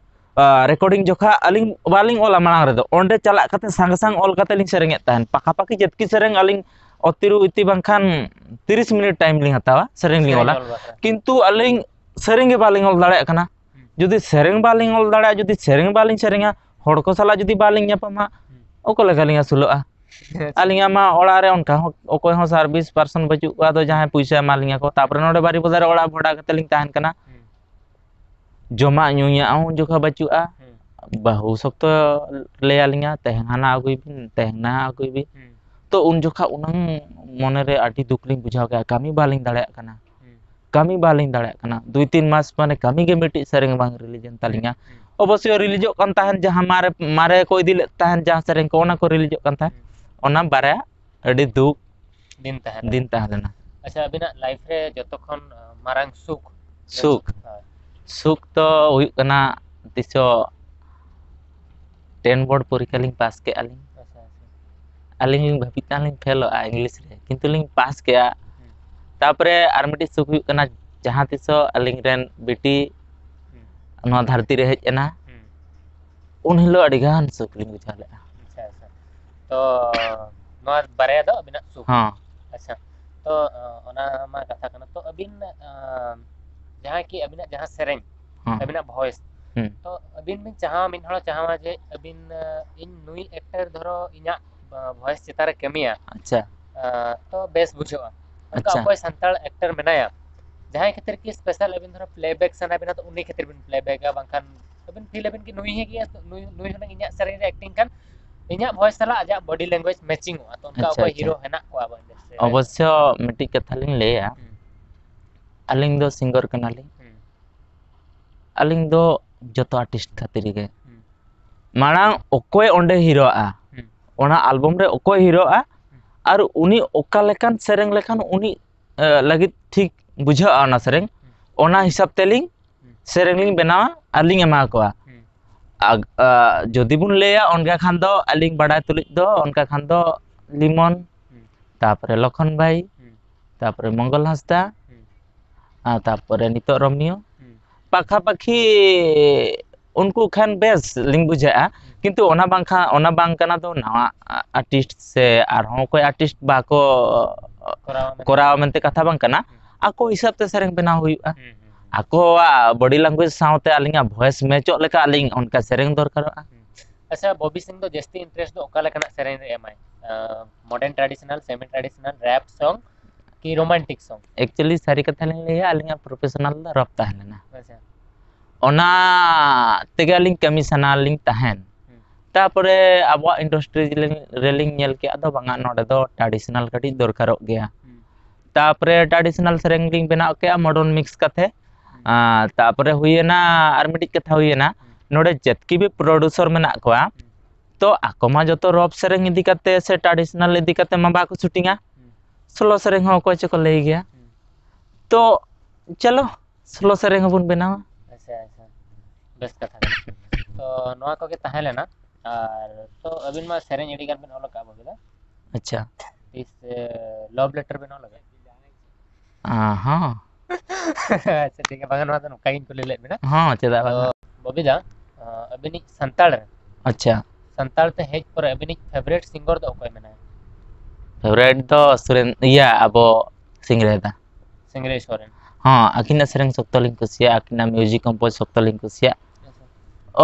ᱟ, ᱨᱮᱠᱚᱨᱰᱤᱝ ᱡᱚᱠᱷᱟ ᱟᱹᱞᱤᱧ ᱵᱟᱹᱞᱤᱧ ᱚᱞᱟ ᱢᱟᱲᱟᱝ ᱨᱮᱫᱚ, ᱚᱸᱰᱮ ᱪᱟᱞᱟᱜ ᱠᱟᱛᱮ ᱥᱟᱝ ᱥᱟᱝ ᱚᱞ ᱠᱟᱛᱮ ᱞᱤᱧ ᱥᱮᱨᱮᱧᱮᱫ ᱛᱟᱦᱮᱸᱱ᱾ ᱯᱟᱠᱷᱟᱯᱟᱠᱷᱤ ᱡᱮᱛᱠᱤ ᱥᱮᱨᱮᱧ ᱟᱹᱞᱤᱧ ᱚᱛᱤᱨᱩ ᱤᱛᱤ ᱵᱟᱝᱠᱷᱟᱱ ᱛᱤᱨᱤᱥ ᱢᱤᱱᱤᱴ ᱴᱟᱭᱤᱢ ᱞᱤᱧ ᱦᱟᱛᱟᱣᱟ ᱥᱮᱨᱮᱧ ᱞᱤᱧ ᱚᱞᱟ᱾ ᱠᱤᱱᱛᱩ ᱟᱹᱞᱤᱧ ᱥᱮᱨᱮᱧ ᱜᱮ ᱵᱟᱹᱞᱤᱧ ᱚᱞ ᱫᱟᱲᱮᱭᱟᱜ ᱠᱟᱱᱟ᱾ ᱡᱩᱫᱤ ᱥᱮᱨᱮᱧ ᱵᱟᱹᱞᱤᱧ ᱚᱞ ᱫᱟᱲᱮᱭᱟᱜᱼᱟ, ᱡᱩᱫᱤ ᱥᱮᱨᱮᱧ ᱵᱟᱹᱞᱤᱧ ᱥᱮᱨᱮᱧᱟ, ᱦᱚᱲ ᱠᱚ ᱥᱟᱞᱟᱜ ᱡᱩᱫᱤ ᱵᱟᱹᱞᱤᱧ ᱧᱟᱯᱟᱢᱟ, ᱚᱠᱟ ᱞᱮᱠᱟ ᱞᱤᱧ ᱟᱹᱥᱩᱞᱚᱜᱼᱟ? ᱟᱹᱞᱤᱧᱟᱜ ᱢᱟ ᱚᱲᱟᱜ ᱨᱮ ᱚᱱᱠᱟ ᱦᱚᱸ ᱚᱠᱚᱭ ᱦᱚᱸ service person ᱵᱟᱹᱪᱩᱜ ᱠᱚᱣᱟ, ᱟᱫᱚ ᱡᱟᱦᱟᱸᱭ ᱯᱚᱭᱥᱟ ᱮᱢᱟ ᱞᱤᱧᱟ ᱠᱚ᱾ ᱛᱟᱯᱚᱨᱮ ᱱᱚᱰᱮ ᱵᱟᱨᱤᱯᱟᱫᱟ ᱨᱮ ᱚᱲᱟᱜ ᱵᱷᱟᱲᱟ ᱠᱟᱛᱮ ᱞᱤᱧ ᱛᱟᱦᱮᱱ ᱠᱟᱱᱟ᱾ ᱦᱩᱸ᱾ ᱡᱚᱢᱟᱜ ᱧᱩᱣᱟᱜ ᱦᱚᱸ ᱩᱱ ᱡᱚᱠᱷᱟ ᱵᱟᱹᱪᱩᱜᱼᱟ᱾ ᱦᱩᱸ᱾ ᱵᱟᱹᱦᱩ ᱥᱚᱠᱛᱚ ᱞᱟᱹᱭ ᱟᱹᱞᱤᱧᱟ, "ᱛᱮᱦᱮᱧ ᱦᱟᱱᱟ ᱟᱹᱜᱩᱭ ᱵᱤᱱ, ᱛᱮᱦᱮᱧ ᱱᱟᱦᱟᱜ ᱟᱹᱜᱩᱭ ᱵᱤᱱ᱾" ᱦᱩᱸ᱾ ᱛᱚ ᱩᱱ ᱡᱚᱠᱷᱟ ᱩᱱᱟᱹᱝ ᱢᱚᱱᱮᱨᱮ ᱟᱹᱰᱤ ᱫᱩᱠ ᱞᱤᱧ ᱵᱩᱡᱷᱟᱹᱣ ᱠᱮᱜᱼᱟ, ᱠᱟᱹᱢᱤ ᱵᱟᱹᱞᱤᱧ ᱫᱟᱲᱮᱭᱟᱜ ᱠᱟᱱᱟ᱾ ᱦᱩᱸ᱾ ᱠᱟᱹᱢᱤ ᱵᱟᱹᱞᱤᱧ ᱫᱟᱲᱮᱭᱟᱜ ᱠᱟᱱᱟ᱾ ᱫᱩᱭ ᱛᱤᱱ ᱢᱟᱥ ᱢᱟᱱᱮ ᱠᱟᱹᱢᱤ ᱜᱮ ᱢᱤᱫᱴᱤᱡ ᱥᱮᱨᱮᱧ ᱵᱟᱝ release ᱮᱱ ᱛᱟᱹᱞᱤᱧᱟ᱾ ᱦᱩᱸ᱾ ᱚᱵᱚᱥᱥᱳᱭ releaseᱚᱜ ᱠᱟᱱ ᱛᱟᱦᱮᱸᱫ, ᱡᱟᱦᱟᱸ ᱢᱟᱨᱮ, ᱢᱟᱨᱮ ᱠᱚ ᱤᱫᱤ ᱞᱮᱫ ᱛᱟᱦᱮᱸᱫ, ᱡᱟᱦᱟᱸ ᱥᱮᱨᱮᱧ ᱠᱚ, ᱚᱱᱟ ᱠᱚ releaseᱚᱜ ᱠᱟᱱ ᱛᱟᱦᱮᱸᱫ᱾ ᱦᱩᱸ᱾ ᱚᱱᱟ ᱵᱟᱨᱭᱟ ᱟᱹᱰᱤ ᱫᱩᱠ ᱫᱤᱱ ᱛᱟᱦᱮᱸ ᱞᱮᱱᱟ᱾ ᱫᱤᱱ ᱛᱟᱦᱮᱸ ᱞᱮᱱᱟ᱾ ᱟᱪᱪᱷᱟ, ᱟᱹᱵᱤᱱᱟᱜ life ᱨᱮ ᱡᱚᱛᱚ ᱠᱷᱚᱱ, ᱟᱸ, ᱢᱟᱨᱟᱝ ᱥᱩᱠ? ᱥᱩᱠ? ᱦᱳᱭ᱾ ᱥᱩᱠ ᱫᱚ ᱦᱩᱭᱩᱜ ᱠᱟᱱᱟ ᱛᱤᱥᱚᱜ ten board ᱯᱚᱨᱤᱠᱠᱷᱟ ᱞᱤᱧ ᱯᱟᱥ ᱠᱮᱜᱼᱟ ᱞᱤᱧ᱾ ᱟᱪᱪᱷᱟ, ᱟᱪᱪᱷᱟ᱾ ᱟᱹᱞᱤᱧ ᱞᱤᱧ ᱵᱷᱟᱹᱵᱤᱭᱮᱫ ᱛᱟᱦᱮᱸ ᱞᱤᱧ ᱯᱷᱮᱞᱚᱜᱼᱟ English ᱨᱮ, ᱠᱤᱱᱛᱩ ᱞᱤᱧ ᱯᱟᱥ ᱠᱮᱜᱼᱟ᱾ ᱦᱩᱸ᱾ ᱛᱟᱯᱚᱨᱮ ᱟᱨ ᱢᱤᱫᱴᱤᱡ ᱥᱩᱠ ᱦᱩᱭᱩᱜ ᱠᱟᱱᱟ, ᱡᱟᱦᱟᱸ ᱛᱤᱥᱚᱜ ᱟᱹᱞᱤᱧ ᱨᱮᱱ ᱵᱤᱴᱤ ᱦᱩᱸ᱾ ᱱᱚᱣᱟ ᱫᱷᱟᱹᱨᱛᱤ ᱨᱮ ᱦᱮᱡ ᱮᱱᱟ, ᱦᱩᱸ᱾ ᱩᱱ ᱦᱤᱞᱳᱜ ᱟᱹᱰᱤ ᱜᱟᱱ ᱥᱩᱠ ᱞᱤᱧ ᱵᱩᱡᱷᱟᱹᱣ ᱞᱮᱫᱼᱟ᱾ ᱟᱪᱪᱷᱟ, ᱟᱪᱪᱷᱟ᱾ ᱛᱚ ᱱᱚᱣᱟ ᱵᱟᱨᱭᱟ ᱫᱚ ᱟᱹᱵᱤᱱᱟᱜ ᱥᱩᱠ? ᱦᱚᱸ᱾ ᱟᱪᱪᱷᱟ᱾ ᱛᱚ, ᱚᱱᱟ ᱢᱟ ᱠᱟᱛᱷᱟ ᱠᱟᱱᱟ᱾ ᱛᱚ ᱟᱹᱵᱤᱱ, ᱟᱸ, ᱡᱟᱦᱟᱸ ᱠᱤ ᱟᱹᱵᱤᱱᱟᱜ ᱡᱟᱦᱟᱸ ᱥᱮᱨᱮᱧ, ᱦᱚᱸ᱾ ᱟᱹᱵᱤᱱᱟᱜ voice, ᱦᱩᱸ᱾ ᱛᱚ ᱟᱹᱵᱤᱱ ᱵᱤᱱ ᱪᱟᱦᱟᱣᱟ, ᱢᱤᱫ ᱦᱚᱲ ᱪᱟᱦᱟᱣᱟ ᱡᱮ ᱟᱹᱵᱤᱱ, ᱟᱸ, ᱤᱧ ᱱᱩᱭ actor ᱫᱷᱚᱨᱚ ᱤᱧᱟᱜ, ᱟᱸ, voice ᱪᱮᱛᱟᱱ ᱨᱮ ᱠᱟᱹᱢᱤᱭᱟ, ᱟᱪᱪᱷᱟ᱾ ᱟᱸ, ᱛᱚ ᱵᱮᱥ ᱵᱩᱡᱷᱟᱹᱜᱼᱟ᱾ ᱚᱱᱠᱟ ᱟᱪᱪᱷᱟ᱾ ᱚᱠᱚᱭ ᱥᱟᱱᱛᱟᱲ actor ᱢᱮᱱᱟᱭᱟ, ᱡᱟᱦᱟᱸᱭ ᱠᱷᱟᱹᱛᱤᱨ ᱠᱤ special ᱟᱹᱵᱤᱱ ᱫᱷᱚᱨᱚ playback ᱥᱟᱱᱟ ᱵᱤᱱᱟ, ᱛᱚ ᱩᱱᱤ ᱠᱷᱟᱹᱛᱤᱨ ᱵᱤᱱ playbackᱟ, ᱵᱟᱝᱠᱷᱟᱱ ᱟᱹᱵᱤᱱ feel ᱟᱵᱤᱱ ᱠᱤ ᱱᱩᱭ ᱦᱚᱸ ᱜᱮ, ᱱᱩᱭ, ᱱᱩᱭ ᱦᱩᱱᱟᱹᱝ ᱤᱧᱟᱹᱜ ᱥᱮᱨᱮᱧ ᱨᱮ acting ᱠᱷᱟᱱ ᱤᱧᱟᱹᱜ voice ᱥᱟᱞᱟᱜ ᱟᱡᱟᱜ body language matchingᱚᱜᱼᱟ᱾ ᱛᱚ ᱚᱱᱠᱟ ᱟᱪᱪᱷᱟ, ᱚᱠᱚᱭ ᱟᱪᱪᱷᱟ᱾ Hero ᱦᱮᱱᱟᱜ ᱠᱚᱣᱟ ᱟᱵᱚ industry ᱨᱮ? ᱚᱵᱚᱥᱥᱚ ᱢᱤᱫᱴᱤᱡ ᱠᱟᱛᱷᱟ ᱞᱤᱧ ᱞᱟᱹᱭᱟ, ᱦᱩᱸ᱾ ᱟᱹᱞᱤᱧ ᱫᱚ singer ᱠᱟᱱᱟᱞᱤᱧ᱾ ᱦᱩᱸ᱾ ᱟᱹᱞᱤᱧ ᱫᱚ ᱡᱚᱛᱚ artist ᱠᱷᱟᱹᱛᱤᱨ ᱜᱮ᱾ ᱦᱩᱸ᱾ ᱢᱟᱲᱟᱝ ᱚᱠᱚᱭ ᱚᱸᱰᱮ ᱦᱤᱨᱳᱜᱼᱟ, ᱦᱩᱸ᱾ ᱚᱱᱟ album ᱨᱮ ᱚᱠᱚᱭ ᱦᱤᱨᱳᱜᱼᱟ, ᱦᱩᱸ᱾ ᱟᱨ ᱩᱱᱤ ᱚᱠᱟ ᱞᱮᱠᱟᱱ ᱥᱮᱨᱮᱧ ᱞᱮᱠᱷᱟᱱ ᱩᱱᱤ, ᱮ, ᱞᱟᱹᱜᱤᱫ ᱴᱷᱤᱠ ᱵᱩᱡᱷᱟᱹᱜᱼᱟ ᱚᱱᱟ ᱥᱮᱨᱮᱧ, ᱦᱩᱸ᱾ ᱚᱱᱟ ᱦᱤᱥᱟᱹᱵ ᱛᱮᱞᱤᱧ ᱦᱩᱸ᱾ ᱥᱮᱨᱮᱧ ᱞᱤᱧ ᱵᱮᱱᱟᱣᱟ ᱟᱨ ᱞᱤᱧ ᱮᱢᱟ ᱠᱚᱣᱟ᱾ ᱦᱩᱸ᱾ ᱟᱜ-, ᱟ, ᱡᱩᱫᱤ ᱵᱚᱱ ᱞᱟᱹᱭᱟ ᱚᱱᱠᱟ ᱠᱷᱟᱱ ᱫᱚ ᱟᱹᱞᱤᱧ ᱵᱟᱰᱟᱭ ᱛᱩᱞᱩᱡ ᱫᱚ ᱚᱱᱠᱟ ᱠᱷᱟᱱ ᱫᱚ ᱞᱤᱢᱚᱱ, ᱦᱩᱸ᱾ ᱛᱟᱯᱚᱨᱮ ᱞᱚᱠᱷᱚᱱ ᱵᱷᱟᱭ, ᱦᱩᱸ᱾ ᱛᱟᱯᱚᱨᱮ ᱢᱚᱝᱜᱚᱞ ᱦᱟᱸᱥᱫᱟ, ᱦᱩᱸ᱾ ᱟᱨ ᱛᱟᱯᱚᱨᱮ ᱱᱤᱛᱚᱜ ᱨᱳᱢᱤᱭᱳ᱾ ᱦᱩᱸ᱾ ᱯᱟᱠᱷᱟᱯᱟᱠᱷᱤ ᱩᱱᱠᱩ ᱠᱷᱟᱱ ᱵᱮᱥ ᱞᱤᱧ ᱵᱩᱡᱷᱟᱹᱜᱼᱟ, ᱦᱩᱸ᱾ ᱠᱤᱱᱛᱩ ᱚᱱᱟ ᱵᱟᱝᱠᱷᱟᱱ, ᱚᱱᱟ ᱵᱟᱝ ᱠᱟᱱᱟ ᱫᱚ ᱱᱟᱣᱟ artist ᱥᱮ ᱟᱨᱦᱚᱸ ᱚᱠᱚᱭ artist ᱵᱟᱠᱚ ᱠᱚᱨᱟᱣᱟ ᱢᱮᱱᱛᱮ᱾ ᱠᱚᱨᱟᱣᱟ ᱢᱮᱱᱛᱮ ᱠᱟᱛᱷᱟ ᱵᱟᱝ ᱠᱟᱱᱟ᱾ ᱦᱩᱸ᱾ ᱟᱠᱚ ᱦᱤᱥᱟᱹᱵ ᱛᱮ ᱥᱮᱨᱮᱧ ᱵᱮᱱᱟᱣ ᱦᱩᱭᱩᱜᱼᱟ᱾ ᱦᱩᱸ, ᱦᱩᱸ, ᱦᱩᱸ᱾ ᱟᱠᱚᱣᱟᱜ body language ᱥᱟᱶᱛᱮ ᱟᱹᱞᱤᱧᱟᱜ voice matchᱚᱜ ᱞᱮᱠᱟ ᱟᱹᱞᱤᱧ ᱚᱱᱠᱟ ᱥᱮᱨᱮᱧ ᱫᱚᱨᱠᱟᱨᱚᱜᱼᱟ᱾ ᱦᱩᱸ᱾ ᱟᱪᱪᱷᱟ, ᱵᱚᱵᱤ ᱥᱤᱝ ᱫᱚ ᱡᱟᱹᱥᱛᱤ ᱤᱱᱴᱟᱨᱮᱥᱴ ᱫᱚ ᱚᱠᱟ ᱞᱮᱠᱟᱱᱟᱜ ᱥᱮᱨᱮᱧ ᱨᱮ ᱮᱢᱟᱭ? Modern, traditional, semi traditional, rap song ᱠᱤ ᱨᱳᱢᱟᱱᱴᱤᱠ ᱥᱚᱝ? ᱮᱠᱪᱩᱭᱮᱞᱤ ᱥᱟᱹᱨᱤ ᱠᱟᱛᱷᱟ ᱞᱤᱧ ᱞᱟᱹᱭᱟ, ᱟᱹᱞᱤᱧᱟᱜ ᱯᱨᱚᱯᱷᱮᱥᱚᱱᱟᱞ ᱫᱚ ᱨᱟᱯ ᱛᱟᱦᱮᱸ ᱞᱮᱱᱟ᱾ ᱟᱪᱪᱷᱟ᱾ ᱚᱱᱟ ᱛᱮᱜᱮ ᱟᱹᱞᱤᱧ ᱠᱟᱹᱢᱤ ᱥᱟᱱᱟ ᱞᱤᱧ ᱛᱟᱦᱮᱸᱱ᱾ ᱦᱩᱸ᱾ ᱛᱟᱯᱚᱨᱮ ᱟᱵᱚᱣᱟᱜ ᱤᱱᱰᱟᱥᱴᱨᱤ ᱨᱮᱞᱤᱧ ᱧᱮᱞ ᱠᱮᱜᱼᱟ, ᱫᱚ ᱵᱟᱝᱟ, ᱱᱚᱰᱮ ᱫᱚ ᱴᱨᱟᱰᱤᱥᱚᱱᱟᱞ ᱠᱟᱹᱴᱤᱡ ᱫᱚᱨᱠᱟᱨᱚᱜ ᱜᱮᱭᱟ᱾ ᱦᱩᱸ᱾ ᱛᱟᱯᱚᱨᱮ ᱴᱨᱟᱰᱤᱥᱚᱱᱟᱞ ᱥᱮᱨᱮᱧ ᱞᱤᱧ ᱵᱮᱱᱟᱣ ᱠᱮᱜᱼᱟ, ᱢᱚᱰᱟᱨᱱ ᱢᱤᱠᱥ ᱠᱟᱛᱮ᱾ ᱦᱩᱸ᱾ ᱟᱨ ᱛᱟᱯᱚᱨᱮ ᱦᱩᱭᱮᱱᱟ, ᱟᱨ ᱢᱤᱫᱴᱤᱡ ᱠᱟᱛᱷᱟ ᱦᱩᱭᱮᱱᱟ, ᱦᱩᱸ᱾ ᱱᱚᱰᱮ ᱡᱮᱛᱠᱤ ᱵᱤ ᱯᱨᱚᱰᱩᱥᱚᱨ ᱢᱮᱱᱟᱜ ᱠᱚᱣᱟ, ᱦᱩᱸ᱾ ᱛᱚ ᱟᱠᱚ ᱢᱟ ᱡᱚᱛᱚ ᱨᱚᱯ ᱥᱮᱨᱮᱧ ᱤᱫᱤ ᱠᱟᱛᱮ ᱥᱮ ᱴᱨᱟᱰᱤᱥᱚᱱᱟᱞ ᱤᱫᱤ ᱠᱟᱛᱮ ᱢᱟ ᱵᱟᱠᱚ ᱥᱩᱴᱤᱝᱟ᱾ ᱦᱩᱸ᱾ ᱥᱞᱳ ᱥᱮᱨᱮᱧ ᱦᱚᱸ ᱚᱠᱚᱭ ᱪᱚᱠᱚ ᱞᱟᱹᱭ ᱜᱮᱭᱟ᱾ ᱦᱩᱸ᱾ ᱛᱚ ᱪᱚᱞᱚ, ᱥᱞᱳ ᱥᱮᱨᱮᱧ ᱦᱚᱸᱵᱚᱱ ᱵᱮᱱᱟᱣᱟ᱾ ᱟᱪᱪᱷᱟ, ᱟᱪᱪᱷᱟ, ᱵᱮᱥ ᱠᱟᱛᱷᱟ ᱠᱟᱱᱟ᱾ ᱛᱚ ᱱᱚᱣᱟ ᱠᱚᱜᱮ ᱛᱟᱦᱮᱸ ᱞᱮᱱᱟ᱾ ᱟᱨ ᱛᱚ ᱟᱹᱵᱤᱱ ᱢᱟ ᱥᱮᱨᱮᱧ ᱟᱹᱰᱤ ᱜᱟᱱ ᱵᱤᱱ ᱚᱞ ᱟᱠᱟᱫᱼᱟ, ᱵᱚᱵᱤ ᱫᱟ᱾ ᱟᱪᱪᱷᱟ᱾ ᱛᱤᱥ, ᱮ, ᱞᱟᱵᱷ ᱞᱮᱴᱟᱨ ᱵᱤᱱ ᱚᱞ ᱟᱠᱟᱫᱼᱟ? ᱟᱸ, ᱦᱚᱸ᱾ ᱟᱪᱪᱷᱟ, ᱴᱷᱤᱠ ᱜᱮᱭᱟ, ᱵᱟᱝᱟ, ᱱᱚᱣᱟ ᱫᱚ ᱱᱚᱝᱠᱟ ᱜᱤᱧ ᱠᱩᱞᱤ ᱞᱮᱫ ᱵᱤᱱᱟ᱾ ᱦᱚᱸ, ᱪᱮᱫᱟᱜ ᱛᱚ, ᱵᱟᱝᱟ? ᱵᱚᱵᱤ ᱫᱟ, ᱟᱹᱵᱤᱱᱤᱡ ᱥᱟᱱᱛᱟᱲ ᱨᱮ, ᱟᱪᱪᱷᱟ᱾ ᱥᱟᱱᱛᱟᱲ ᱛᱮ ᱦᱮᱡ ᱯᱚᱨᱮ ᱟᱹᱵᱤᱱᱤᱡ ᱯᱷᱮᱵᱟᱨᱮᱴ ᱥᱤᱝᱜᱟᱨ ᱫᱚ ᱚᱠᱚᱭ ᱢᱮᱱᱟᱭᱟ? ᱯᱷᱮᱵᱟᱨᱮᱴ ᱫᱚ ᱥᱩᱨᱮᱱ, ᱤᱭᱟᱹ, ᱟᱵᱚ ᱥᱤᱝᱨᱟᱹᱭ ᱫᱟ᱾ ᱥᱤᱝᱨᱟᱹᱭ ᱥᱚᱨᱮᱱ᱾ ᱦᱚᱸ, ᱟᱹᱠᱤᱱᱟᱜ ᱥᱮᱨᱮᱧ ᱥᱚᱠᱛᱚ ᱞᱤᱧ ᱠᱩᱥᱤᱭᱟᱜᱼᱟ, ᱟᱹᱠᱤᱱᱟᱜ ᱢᱤᱭᱩᱡᱤᱠ ᱠᱚᱢᱯᱳᱡᱽ ᱥᱚᱠᱛᱚ ᱞᱤᱧ ᱠᱩᱥᱤᱭᱟᱜᱼᱟ᱾ ᱟᱪᱪᱷᱟ᱾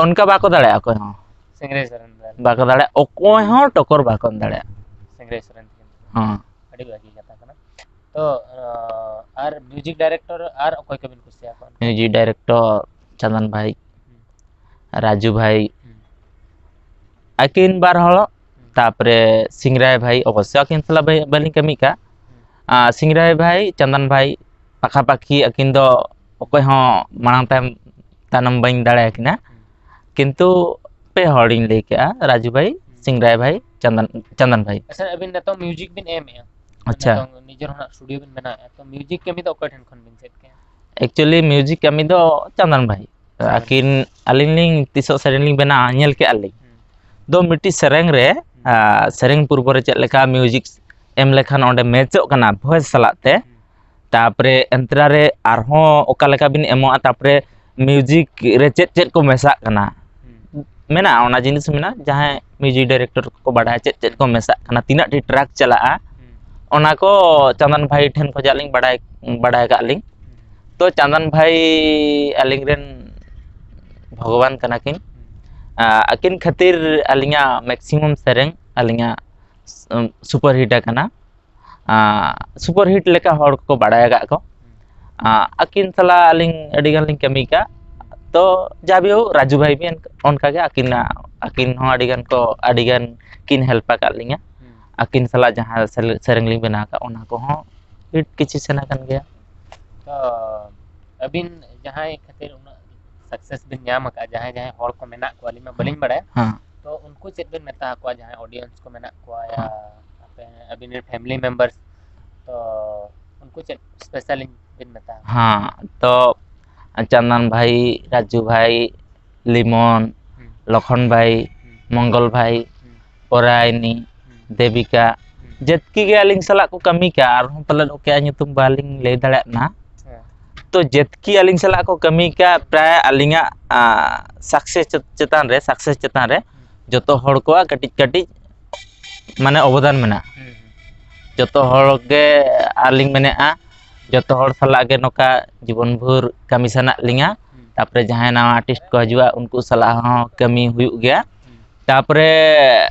ᱚᱱᱠᱟ ᱵᱟᱠᱚ ᱫᱟᱲᱮᱭᱟᱜᱼᱟ ᱚᱠᱚᱭ ᱦᱚᱸ᱾ ᱥᱤᱝᱨᱟᱹᱭ ᱥᱚᱨᱮᱱ ᱫᱚ᱾ ᱵᱟᱠᱚ ᱫᱟᱲᱮᱭᱟᱜᱼᱟ, ᱚᱠᱚᱭ ᱦᱚᱸ ᱴᱚᱠᱚᱨ ᱵᱟᱠᱚ ᱮᱢ ᱫᱟᱲᱮᱭᱟᱜᱼᱟ᱾ ᱥᱤᱝᱨᱟᱹᱭ ᱥᱚᱨᱮᱱ ᱛᱟᱹᱠᱤᱱ᱾ ᱦᱚᱸ᱾ ᱟᱹᱰᱤ ᱵᱷᱟᱹᱜᱤ ᱠᱟᱛᱷᱟ ᱠᱟᱱᱟ᱾ ᱛᱚ, ᱟᱨ ᱢᱤᱭᱩᱡᱤᱠ ᱰᱟᱭᱨᱮᱠᱴᱚᱨ ᱟᱨ ᱚᱠᱚᱭ ᱠᱚᱵᱤᱱ ᱠᱩᱥᱤᱭᱟᱠᱚᱣᱟ? ᱢᱤᱭᱩᱡᱤᱠ ᱰᱟᱭᱨᱮᱠᱴᱚᱨ ᱪᱟᱸᱫᱟᱱ ᱵᱷᱟᱭ, ᱦᱩᱸ᱾ ᱨᱟᱡᱩ ᱵᱷᱟᱭ, ᱦᱩᱸ᱾ ᱟᱹᱠᱤᱱ ᱵᱟᱨ ᱦᱚᱲ, ᱦᱩᱸ᱾ ᱛᱟᱯᱚᱨᱮ ᱥᱤᱝᱨᱟᱭ ᱵᱷᱟᱭ, ᱚᱵᱚᱥᱥᱳᱭ ᱟᱹᱠᱤᱱ ᱥᱟᱞᱟᱜ ᱵᱟᱹᱞᱤᱧ ᱠᱟᱹᱢᱤ ᱠᱟᱜ᱾ ᱦᱩᱸ᱾ ᱟᱨ ᱥᱤᱝᱨᱟᱭ ᱵᱷᱟᱭ, ᱪᱟᱸᱫᱟᱱ ᱵᱷᱟᱭ, ᱯᱟᱠᱷᱟᱯᱟᱠᱷᱤ ᱟᱹᱠᱤᱱ ᱫᱚ ᱚᱠᱚᱭ ᱦᱚᱸ ᱢᱟᱲᱟᱝ ᱛᱟᱭᱚᱢ, ᱛᱟᱭᱱᱚᱢ ᱵᱟᱹᱧ ᱫᱟᱲᱮᱭᱟᱠᱤᱱᱟ᱾ ᱦᱩᱸ᱾ ᱠᱤᱱᱛᱩ ᱯᱮ ᱦᱚᱲᱤᱧ ᱞᱟᱹᱭ ᱠᱮᱜᱼᱟ, ᱨᱟᱡᱩ ᱵᱷᱟᱭ, ᱦᱩᱸ᱾ ᱥᱤᱝᱨᱟᱭ ᱵᱷᱟᱭ, ᱪᱟᱸᱫᱟᱱ, ᱪᱟᱸᱫᱟᱱ ᱵᱷᱟᱭ᱾ ᱟᱪᱪᱷᱟ, ᱟᱹᱵᱤᱱ ᱱᱤᱛᱚᱜ ᱢᱤᱭᱩᱡᱤᱠ ᱵᱤᱱ ᱮᱢᱮᱜᱼᱟ, ᱟᱪᱪᱷᱟ᱾ ᱱᱤᱛᱚᱝ ᱱᱤᱡᱮᱨ ᱦᱚᱸ ᱱᱟᱜ ᱥᱴᱩᱰᱤᱭᱳ ᱵᱤᱱ ᱵᱮᱱᱟᱣᱮᱜᱼᱟ, ᱛᱚ ᱢᱤᱭᱩᱡᱤᱠ ᱠᱟᱹᱢᱤ ᱫᱚ ᱚᱠᱚᱭ ᱴᱷᱮᱱ ᱠᱷᱚᱱ ᱵᱤᱱ ᱪᱮᱫ ᱠᱮᱜᱼᱟ? Actually ᱢᱤᱭᱩᱡᱤᱠ ᱠᱟᱹᱢᱤ ᱫᱚ ᱪᱟᱸᱫᱟᱱ ᱵᱷᱟᱭ᱾ ᱪᱟᱸᱫᱟᱱ᱾ ᱟᱹᱠᱤᱱ, ᱟᱹᱞᱤᱧ ᱞᱤᱧ ᱛᱤᱥᱚᱜ ᱥᱮᱨᱮᱧ ᱞᱤᱧ ᱵᱮᱱᱟᱣᱟ, ᱧᱮᱞ ᱠᱮᱜᱼᱟ ᱞᱤᱧ᱾ ᱦᱩᱸ᱾ ᱫᱚ ᱢᱤᱫᱴᱤᱡ ᱥᱮᱨᱮᱧ ᱨᱮ, ᱦᱩᱸ᱾ ᱟᱨ ᱥᱮᱨᱮᱧ ᱯᱩᱨᱵᱚ ᱨᱮ ᱪᱮᱫ ᱞᱮᱠᱟ ᱢᱤᱭᱩᱡᱤᱠ ᱮᱢ ᱞᱮᱠᱷᱟᱱ ᱚᱸᱰᱮ ᱢᱮᱪᱚᱜ ᱠᱟᱱᱟ ᱵᱷᱚᱭᱮᱥ ᱥᱟᱞᱟᱜ ᱛᱮ, ᱦᱩᱸ᱾ ᱛᱟᱯᱚᱨᱮ ᱮᱱᱛᱨᱟ ᱨᱮ ᱟᱨᱦᱚᱸ ᱚᱠᱟ ᱞᱮᱠᱟ ᱵᱤᱱ ᱮᱢᱚᱜᱼᱟ, ᱛᱟᱯᱚᱨᱮ ᱢᱤᱭᱩᱡᱤᱠ ᱨᱮ ᱪᱮᱫ ᱪᱮᱫ ᱠᱚ ᱢᱮᱥᱟᱜ ᱠᱟᱱᱟ᱾ ᱦᱩᱸ᱾ ᱢᱮᱱᱟᱜᱼᱟ, ᱚᱱᱟ ᱡᱤᱱᱤᱥ ᱢᱮᱱᱟᱜᱼᱟ, ᱡᱟᱦᱟᱸᱭ ᱢᱤᱭᱩᱡᱤᱠ ᱰᱟᱭᱨᱮᱠᱴᱚᱨ ᱠᱚ ᱵᱟᱰᱟᱭᱟ ᱪᱮᱫ ᱪᱮᱫ ᱠᱚ ᱢᱮᱥᱟᱜ ᱠᱟᱱᱟ, ᱛᱤᱱᱟᱹᱜ ᱴᱤ ᱴᱨᱟᱠ ᱪᱟᱞᱟᱜᱼᱟ, ᱦᱩᱸ᱾ ᱚᱱᱟ ᱠᱚ ᱪᱟᱸᱫᱟᱱ ᱵᱷᱟᱭ ᱴᱷᱮᱱ ᱠᱷᱚᱱᱟᱜ ᱞᱤᱧ ᱵᱟᱰᱟᱭ, ᱵᱟᱰᱟᱭ ᱟᱠᱟᱫ ᱞᱤᱧ᱾ ᱦᱩᱸ᱾ ᱛᱚ ᱪᱟᱸᱫᱟᱱ ᱵᱷᱟᱭ ᱟᱹᱞᱤᱧ ᱨᱮᱱ ᱵᱷᱚᱜᱚᱵᱟᱱ ᱠᱟᱱᱟ ᱠᱤᱱ᱾ ᱦᱩᱸ᱾ ᱟᱹᱠᱤᱱ ᱠᱷᱟᱹᱛᱤᱨ ᱟᱹᱞᱤᱧᱟᱜ ᱢᱮᱠᱥᱤᱢᱟᱢ ᱥᱮᱨᱮᱧ ᱟᱹᱞᱤᱧᱟᱜ ᱥᱩᱯᱟᱨ ᱦᱤᱴ ᱟᱠᱟᱱᱟ᱾ ᱥᱩᱯᱟᱨ ᱦᱤᱴ ᱞᱮᱠᱟ ᱦᱚᱲ ᱠᱚᱠᱚ ᱵᱟᱲᱟᱭ ᱟᱠᱟᱫ ᱠᱚ᱾ ᱟᱹᱠᱤᱱ ᱥᱟᱞᱟᱜ ᱟᱹᱞᱤᱧ ᱟᱹᱰᱤ ᱜᱟᱱ ᱞᱤᱧ ᱠᱟᱹᱢᱤ ᱟᱠᱟᱫ᱾ ᱛᱚ ᱡᱟ ᱵᱤᱦᱳᱠ, ᱨᱟᱡᱩ ᱵᱷᱟᱭ ᱵᱤᱱ ᱚᱱᱠᱟᱜᱮ ᱟᱹᱠᱤᱱᱟᱜ, ᱟᱹᱠᱤᱱ ᱦᱚᱸ ᱟᱹᱰᱤ ᱜᱟᱱ ᱠᱚ, ᱟᱹᱰᱤ ᱜᱟᱱ ᱠᱤᱱ ᱦᱮᱞᱯ ᱟᱠᱟᱫ ᱞᱤᱧᱟ᱾ ᱟᱹᱠᱤᱱ ᱥᱟᱞᱟᱜ ᱡᱟᱦᱟᱸ ᱥᱮᱞᱮ-, ᱥᱮᱨᱮᱧ ᱞᱤᱧ ᱵᱮᱱᱟᱣ ᱟᱠᱟᱫ, ᱚᱱᱟ ᱠᱚᱦᱚᱸ ᱦᱤᱴ ᱠᱤᱪᱷᱩ ᱥᱮᱱ ᱟᱠᱟᱱ ᱜᱮᱭᱟ᱾ ᱛᱚ ᱟᱹᱵᱤᱱ ᱡᱟᱦᱟᱸᱭ ᱠᱷᱟᱹᱛᱤᱨ ᱩᱱᱟᱹᱜ ᱥᱟᱠᱥᱮᱥ ᱵᱤᱱ ᱧᱟᱢ ᱟᱠᱟᱫᱼᱟ, ᱡᱟᱦᱟᱸᱭ ᱡᱟᱦᱟᱸᱭ ᱦᱚᱲ ᱠᱚ ᱢᱮᱱᱟᱜ ᱠᱚᱣᱟ, ᱟᱹᱞᱤᱧ ᱢᱟ ᱵᱟᱹᱞᱤᱧ ᱵᱟᱲᱟᱭᱟ᱾ ᱦᱮᱸ᱾ ᱛᱚ ᱩᱱᱠᱩ ᱪᱮᱫ ᱵᱤᱱ ᱢᱮᱛᱟ ᱟᱠᱚᱣᱟ, ᱡᱟᱦᱟᱸᱭ ᱚᱰᱤᱭᱮᱱᱥ ᱠᱚ ᱢᱮᱱᱟᱜ ᱠᱚᱣᱟ, ᱭᱟ ᱦᱮᱸ᱾ ᱟᱯᱮ, ᱟᱹᱵᱤᱱ ᱨᱮᱱ ᱯᱷᱮᱢᱤᱞᱤ ᱢᱮᱢᱵᱟᱨᱥ, ᱛᱚ ᱩᱱᱠᱩ ᱪᱮᱫ ᱥᱯᱮᱥᱟᱞ ᱵᱤᱱ ᱢᱮᱛᱟ ᱟᱠᱚᱣᱟ? ᱦᱮᱸ, ᱛᱚ ᱪᱟᱱᱫᱟᱱ ᱵᱷᱟᱭ, ᱨᱟᱡᱩ ᱵᱷᱟᱭ, ᱞᱤᱢᱚᱱ, ᱦᱩᱸ᱾ ᱞᱚᱠᱷᱚᱱ ᱵᱷᱟᱭ, ᱦᱩᱸ᱾ ᱢᱚᱝᱜᱚᱞ ᱵᱷᱟᱭ, ᱦᱩᱸ᱾ ᱯᱚᱨᱟᱭᱱᱤ, ᱦᱩᱸ᱾ ᱫᱮᱵᱤᱠᱟ, ᱦᱩᱸ᱾ ᱡᱮᱛᱠᱤ ᱜᱮ ᱟᱹᱞᱤᱧ ᱥᱟᱞᱟᱜ ᱠᱚ ᱠᱟᱹᱢᱤ ᱠᱟᱜᱼᱟ, ᱟᱨᱦᱚᱸ ᱯᱟᱞᱮᱫ ᱚᱠᱚᱭᱟᱜ ᱧᱩᱛᱩᱢ ᱵᱟᱹᱞᱤᱧ ᱞᱟᱹᱭ ᱫᱟᱲᱮᱭᱟᱜ ᱠᱟᱱᱟ᱾ ᱦᱮᱸ᱾ ᱛᱚ ᱡᱮᱛᱠᱤ ᱟᱹᱞᱤᱧ ᱥᱟᱞᱟᱜ ᱠᱚ ᱠᱟᱹᱢᱤ ᱠᱟᱜᱼᱟ, ᱯᱨᱟᱭ ᱟᱹᱞᱤᱧᱟᱜ, ᱟ, ᱥᱟᱠᱥᱮᱥ ᱪᱮ-, ᱪᱮᱛᱟᱱ ᱨᱮ, ᱥᱟᱠᱥᱮᱥ ᱪᱮᱛᱟᱱ ᱨᱮ ᱦᱩᱸ᱾ ᱡᱚᱛᱚ ᱦᱚᱲ ᱠᱚᱣᱟᱜ ᱠᱟᱹᱴᱤᱡ ᱠᱟᱹᱴᱤᱡ ᱢᱟᱱᱮ ᱚᱵᱚᱫᱟᱱ ᱢᱮᱱᱟᱜᱼᱟ᱾ ᱦᱩᱸ, ᱦᱩᱸ᱾ ᱡᱚᱛᱚ ᱦᱚᱲ ᱜᱮ ᱟᱨᱞᱤᱧ ᱢᱮᱱᱮᱫᱼᱟ, ᱡᱚᱛᱚ ᱦᱚᱲ ᱥᱟᱞᱟᱜ ᱜᱮ ᱱᱚᱝᱠᱟ ᱡᱤᱵᱚᱱ ᱵᱷᱳᱨ ᱠᱟᱹᱢᱤ ᱥᱟᱱᱟᱜ ᱞᱤᱧᱟ᱾ ᱦᱩᱸ᱾ ᱛᱟᱯᱚᱨᱮ ᱡᱟᱦᱟᱸᱭ ᱱᱟᱣᱟ ᱟᱨᱴᱤᱥᱴ ᱠᱚ ᱦᱤᱡᱩᱜᱼᱟ, ᱩᱱᱠᱩ ᱥᱟᱞᱟᱜ ᱦᱚᱸ ᱠᱟᱹᱢᱤ ᱦᱩᱭᱩᱜ ᱜᱮᱭᱟ᱾ ᱦᱩᱸ᱾ ᱛᱟᱯᱚᱨᱮ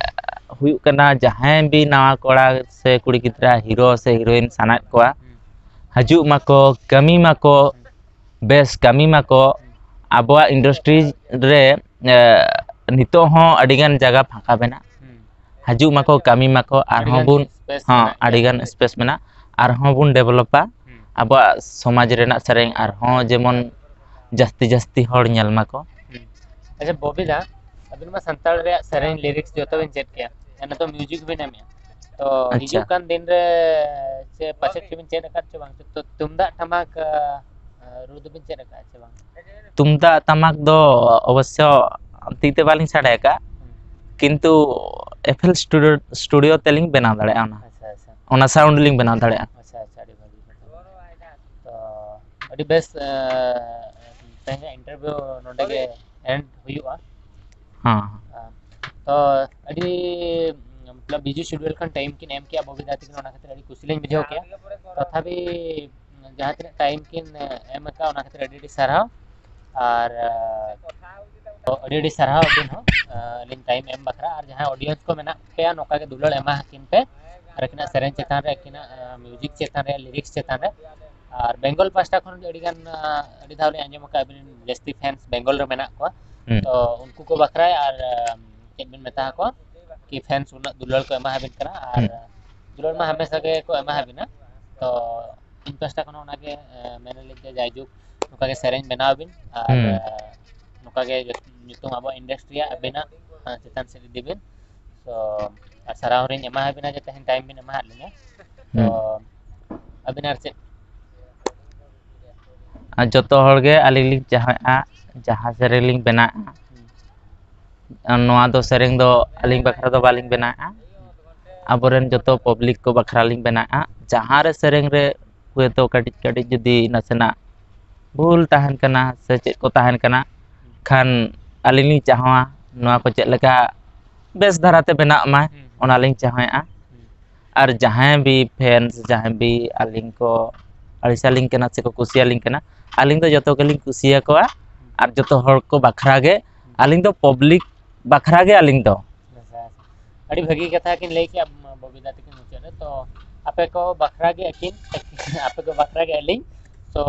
ᱦᱩᱭᱩᱜ ᱠᱟᱱᱟ, ᱡᱟᱦᱟᱸᱭ ᱵᱤ ᱱᱟᱣᱟ ᱠᱚᱲᱟ ᱥᱮ ᱠᱩᱲᱤ ᱜᱤᱫᱽᱨᱟᱹ ᱦᱤᱨᱳ ᱥᱮ ᱦᱤᱨᱳᱭᱤᱱ ᱥᱟᱱᱟᱭᱮᱫ ᱠᱚᱣᱟ, ᱦᱩᱸ᱾ ᱦᱤᱡᱩᱜ ᱢᱟᱠᱚ, ᱠᱟᱹᱢᱤ ᱢᱟᱠᱚ, ᱦᱩᱸ᱾ ᱵᱮᱥ ᱠᱟᱹᱢᱤ ᱢᱟᱠᱚ᱾ ᱦᱩᱸ᱾ ᱟᱵᱚᱣᱟᱜ ᱤᱱᱰᱟᱥᱴᱨᱤ ᱨᱮ, ᱮ, ᱱᱤᱛᱚᱜ ᱦᱚᱸ ᱟᱹᱰᱤᱜᱟᱱ ᱡᱟᱭᱜᱟ ᱯᱷᱟᱸᱠᱟ ᱢᱮᱱᱟᱜᱼᱟ᱾ ᱦᱩᱸ᱾ ᱦᱤᱡᱩᱜ ᱢᱟᱠᱚ, ᱠᱟᱹᱢᱤ ᱢᱟᱠᱚ, ᱟᱨᱦᱚᱸ ᱟᱹᱰᱤᱜᱟᱱ ᱵᱚᱱ, space ᱦᱚᱸ, ᱢᱮᱱᱟᱜ ᱜᱮᱭᱟ᱾ ᱟᱹᱰᱤᱜᱟᱱ ᱥᱯᱮᱥ ᱢᱮᱱᱟᱜᱼᱟ, ᱟᱨᱦᱚᱸ ᱵᱚᱱ ᱰᱮᱵᱷᱞᱚᱯᱟ᱾ ᱦᱩᱸ᱾ ᱟᱵᱚᱣᱟᱜ ᱥᱚᱢᱟᱡᱽ ᱨᱮᱱᱟᱜ ᱥᱮᱨᱮᱧ ᱟᱨᱦᱚᱸ ᱡᱮᱢᱚᱱ ᱡᱟᱹᱥᱛᱤ ᱡᱟᱹᱥᱛᱤ ᱦᱚᱲ ᱧᱮᱞ ᱢᱟᱠᱚ᱾ ᱦᱩᱸ᱾ ᱟᱪᱪᱷᱟ, ᱵᱚᱵᱤ ᱫᱟ, ᱟᱹᱵᱤᱱ ᱢᱟ ᱥᱟᱱᱛᱟᱲ ᱨᱮᱭᱟᱜ ᱥᱮᱨᱮᱧ ᱞᱤᱨᱤᱠᱥ ᱡᱚᱛᱚ ᱵᱤᱱ ᱪᱮᱫ ᱠᱮᱭᱟ, ᱟᱨ ᱱᱤᱛᱚᱜ ᱢᱤᱭᱩᱡᱤᱠ ᱵᱤᱱ ᱮᱢᱮᱜᱼᱟ, ᱛᱚ ᱟᱪᱪᱷᱟ᱾ ᱦᱤᱡᱩᱜ ᱠᱟᱱ ᱫᱤᱱ ᱨᱮ ᱪᱮ ᱯᱟᱪᱮᱫ ᱪᱚᱵᱤᱱ ᱪᱮᱫ ᱟᱠᱟᱫ ᱪᱚ ᱵᱟᱝ, ᱛᱚ ᱛᱩᱢᱫᱟᱜ ᱴᱟᱢᱟᱠ, ᱟ, ᱨᱩ ᱫᱚᱵᱤᱱ ᱪᱮᱫ ᱟᱠᱟᱫ ᱪᱮ ᱵᱟᱝ? ᱛᱩᱢᱫᱟᱜ ᱴᱟᱢᱟᱠ ᱫᱚ ᱚᱵᱚᱥᱥᱚ ᱛᱤ ᱛᱮ ᱵᱟᱹᱞᱤᱧ ᱥᱟᱰᱮ ᱟᱠᱟᱫ, ᱦᱩᱸ᱾ ᱠᱤᱱᱛᱩ ᱮᱯᱷ ᱮᱞ ᱥᱴᱩᱰᱤᱭᱳ, ᱥᱴᱩᱰᱤᱭᱳ ᱛᱮᱞᱤᱧ ᱵᱮᱱᱟᱣ ᱫᱟᱲᱮᱭᱟᱜᱼᱟ ᱚᱱᱟ᱾ ᱟᱪᱪᱷᱟ, ᱟᱪᱪᱷᱟ᱾ ᱚᱱᱟ ᱥᱟᱣᱩᱱᱰ ᱞᱤᱧ ᱵᱮᱱᱟᱣ ᱫᱟᱲᱮᱭᱟᱜᱼᱟ᱾ ᱟᱪᱪᱷᱟ, ᱟᱪᱪᱷᱟ, ᱟᱹᱰᱤ ᱵᱷᱟᱹᱜᱤ ᱠᱟᱛᱷᱟ᱾ ᱛᱚ, ᱟᱹᱰᱤ ᱵᱮᱥ, ᱮ, ᱛᱮᱦᱮᱧᱟᱜ ᱤᱱᱴᱟᱨᱵᱷᱤᱭᱩ ᱱᱚᱰᱮ ᱜᱮ ᱮᱱᱰ ᱦᱩᱭᱩᱜᱼᱟ᱾ ᱦᱮᱸ᱾ ᱟ, ᱛᱚ, ᱟᱹᱰᱤ, ᱢᱚᱛᱞᱚᱵ, ᱵᱤᱡᱤ ᱥᱤᱰᱩᱭᱩᱞ ᱠᱷᱚᱱ ᱴᱟᱭᱤᱢ ᱠᱤᱱ ᱮᱢ ᱠᱮᱜᱼᱟ ᱵᱚᱵᱤ ᱫᱟ ᱛᱟᱹᱠᱤᱱ, ᱚᱱᱟ ᱠᱷᱟᱹᱛᱤᱨ ᱟᱹᱰᱤ ᱠᱩᱥᱤ ᱞᱤᱧ ᱵᱩᱡᱷᱟᱹᱣ ᱠᱮᱜᱼᱟ᱾ ᱛᱚᱛᱷᱟᱯᱤ, ᱡᱟᱦᱟᱸ ᱛᱤᱱᱟᱹᱜ ᱴᱟᱭᱤᱢ ᱠᱤᱱ ᱮᱢ ᱟᱠᱟᱫᱼᱟ, ᱚᱱᱟ ᱠᱷᱟᱹᱛᱤᱨ ᱟᱹᱰᱤ ᱟᱹᱰᱤ ᱥᱟᱨᱦᱟᱣ᱾ ᱟᱨ, ᱟ, ᱛᱚ ᱟᱹᱰᱤ ᱟᱹᱰᱤ ᱥᱟᱨᱦᱟᱣ ᱟᱹᱵᱤᱱ ᱦᱚᱸ, ᱟᱹᱞᱤᱧ ᱴᱟᱭᱤᱢ ᱮᱢ ᱵᱟᱠᱷᱨᱟ᱾ ᱟᱨ ᱡᱟᱦᱟᱸᱭ ᱚᱰᱤᱭᱮᱱᱥ ᱠᱚ ᱢᱮᱱᱟᱜ ᱯᱮᱭᱟ, ᱱᱚᱝᱠᱟ ᱜᱮ ᱫᱩᱞᱟᱹᱲ ᱮᱢᱟ ᱟᱹᱠᱤᱱ ᱯᱮ, ᱟᱨ ᱟᱹᱠᱤᱱᱟᱜ ᱥᱮᱨᱮᱧ ᱪᱮᱛᱟᱱ ᱨᱮ, ᱟᱹᱠᱤᱱᱟᱜ ᱢᱤᱭᱩᱡᱤᱠ ᱪᱮᱛᱟᱱ ᱨᱮ, ᱞᱤᱨᱤᱠᱥ ᱪᱮᱛᱟᱱ ᱨᱮ᱾ ᱟᱨ ᱵᱮᱝᱜᱚᱞ ᱯᱟᱦᱴᱟ ᱠᱷᱚᱱ ᱜᱮ ᱟᱹᱰᱤ ᱜᱟᱱ, ᱟᱹᱰᱤ ᱫᱷᱟᱣ ᱞᱤᱧ ᱟᱸᱡᱚᱢ ᱟᱠᱟᱫᱼᱟ, ᱟᱹᱵᱤᱱ ᱨᱮᱱ ᱡᱟᱹᱥᱛᱤ ᱯᱷᱮᱱᱥ ᱵᱮᱝᱜᱚᱞ ᱨᱮ ᱢᱮᱱᱟᱜ ᱠᱚᱣᱟ᱾ ᱦᱩᱸ᱾ ᱛᱚ ᱩᱱᱠᱩ ᱠᱚ ᱵᱟᱠᱷᱨᱟ ᱟᱨ ᱪᱮᱫ ᱵᱤᱱ ᱢᱮᱛᱟ ᱟᱠᱚᱣᱟ ᱠᱤ ᱯᱷᱮᱱᱥ ᱩᱱᱟᱹᱜ ᱫᱩᱞᱟᱹᱲ ᱠᱚ ᱮᱢᱟ ᱟᱹᱵᱤᱱ ᱠᱟᱱᱟ? ᱟᱨ ᱦᱩᱸ᱾ ᱫᱩᱞᱟᱹᱲ ᱢᱟ ᱦᱟᱢᱮᱥᱟ ᱜᱮ ᱠᱚ ᱮᱢᱟ ᱟᱹᱵᱤᱱᱟ᱾ ᱛᱚ ᱤᱧ ᱯᱟᱦᱴᱟ ᱠᱷᱚᱱ ᱦᱚᱸ ᱚᱱᱟᱜᱮ, ᱮ, ᱢᱮᱱ ᱟᱹᱞᱤᱧ ᱡᱮ ᱡᱟᱭᱡᱩᱜᱽ ᱱᱚᱝᱠᱟ ᱜᱮ ᱥᱮᱨᱮᱧ ᱵᱮᱱᱟᱣ ᱵᱤᱱ ᱟᱨ, ᱦᱩᱸ᱾ ᱮ, ᱱᱚᱝᱠᱟ ᱜᱮ ᱧᱩᱛᱩᱢ ᱟᱵᱚᱣᱟᱜ ᱤᱱᱰᱟᱥᱴᱨᱤᱭᱟᱜ ᱟᱹᱵᱤᱱᱟᱜ, ᱮ, ᱪᱮᱛᱟᱱ ᱥᱮᱫ ᱤᱫᱤ ᱵᱤᱱ᱾ ᱛᱚ ᱟᱨ ᱥᱟᱨᱦᱟᱣ ᱦᱚᱸᱞᱤᱧ ᱮᱢᱟ ᱟᱹᱵᱤᱱᱟ ᱡᱮ ᱛᱮᱦᱮᱧ ᱴᱟᱭᱤᱢ ᱵᱤᱱ ᱮᱢᱟᱦᱟᱫ ᱞᱤᱧᱟ᱾ ᱛᱚ ᱦᱩᱸ᱾ ᱟᱹᱵᱤᱱ ᱟᱨ ᱪᱮᱫ? ᱟᱨ ᱡᱚᱛᱚ ᱦᱚᱲ ᱜᱮ ᱟᱹᱞᱤᱧ ᱞᱤᱧ ᱪᱟᱦᱟᱣᱮᱫᱼᱟ, ᱡᱟᱦᱟᱸ ᱥᱮᱨᱮᱧ ᱞᱤᱧ ᱵᱮᱱᱟᱣᱮᱫᱼᱟ, ᱱᱚᱣᱟ ᱫᱚ ᱥᱮᱨᱮᱧ ᱫᱚ ᱟᱹᱞᱤᱧ ᱵᱟᱠᱷᱨᱟ ᱫᱚ ᱵᱟᱹᱞᱤᱧ ᱵᱮᱱᱟᱣᱮᱫᱼᱟ, ᱟᱵᱚᱨᱮᱱ ᱡᱚᱛᱚ ᱯᱟᱵᱽᱞᱤᱠ ᱠᱚ ᱵᱟᱠᱷᱨᱟ ᱞᱤᱧ ᱵᱮᱱᱟᱣᱮᱫᱼᱟ᱾ ᱡᱟᱦᱟᱸ ᱨᱮ ᱥᱮᱨᱮᱧ ᱨᱮ ᱦᱚᱭᱛᱳ ᱠᱟᱹᱴᱤᱡ ᱠᱟᱹᱴᱤᱡ ᱡᱩᱫᱤ ᱱᱟᱥᱮᱱᱟᱜ ᱵᱷᱩᱞ ᱛᱟᱦᱮᱱ ᱠᱟᱱᱟ ᱥᱮ ᱪᱮᱫ ᱠᱚ ᱛᱟᱦᱮᱱ ᱠᱟᱱᱟ, ᱠᱷᱟᱱ ᱟᱹᱞᱤᱧ ᱞᱤᱧ ᱪᱟᱦᱟᱣᱟ ᱱᱚᱣᱟ ᱠᱚ ᱪᱮᱫ ᱞᱮᱠᱟ ᱵᱮᱥ ᱫᱷᱟᱨᱟᱛᱮ ᱵᱮᱱᱟᱜ ᱢᱟ, ᱦᱩᱸ᱾ ᱚᱱᱟᱞᱤᱧ ᱪᱟᱦᱟᱣᱮᱫᱼᱟ᱾ ᱦᱩᱸ᱾ ᱟᱨ ᱡᱟᱦᱟᱸᱭ ᱵᱤ ᱯᱷᱮᱱᱥ, ᱡᱟᱦᱟᱸᱭ ᱵᱤ ᱟᱹᱞᱤᱧ ᱠᱚ ᱟᱹᱲᱤᱥ ᱟᱹᱞᱤᱧ ᱠᱟᱱᱟ ᱥᱮᱠᱚ ᱠᱩᱥᱤᱭᱟᱹᱞᱤᱧ ᱠᱟᱱᱟ, ᱟᱹᱞᱤᱧ ᱫᱚ ᱡᱚᱛᱚ ᱜᱮᱞᱤᱧ ᱠᱩᱥᱤᱭᱟᱠᱚᱣᱟ᱾ ᱟᱨ ᱡᱚᱛᱚ ᱦᱚᱲ ᱠᱚ ᱵᱟᱠᱷᱨᱟ ᱜᱮ, ᱟᱹᱞᱤᱧ ᱫᱚ ᱯᱟᱵᱽᱞᱤᱠ ᱵᱟᱠᱷᱨᱟ ᱜᱮ ᱟᱹᱞᱤᱧ ᱫᱚ᱾ ᱟᱪᱪᱷᱟ, ᱟᱪᱪᱷᱟ᱾ ᱟᱹᱰᱤ ᱵᱷᱟᱹᱜᱤ ᱠᱟᱛᱷᱟ ᱠᱤᱱ ᱞᱟᱹᱭ ᱠᱮᱜᱼᱟ, ᱢ-, ᱵᱚᱵᱤᱫᱟ ᱛᱟᱹᱠᱤᱱ ᱢᱩᱪᱟᱹᱫ ᱨᱮ᱾ ᱛᱚ ᱟᱯᱮ ᱠᱚ ᱵᱟᱠᱷᱨᱟ ᱜᱮ ᱟᱹᱠᱤᱱ, ᱟᱯᱮ ᱠᱚ ᱵᱟᱠᱷᱨᱟ ᱜᱮ ᱟᱹᱞᱤᱧ᱾ ᱛᱚ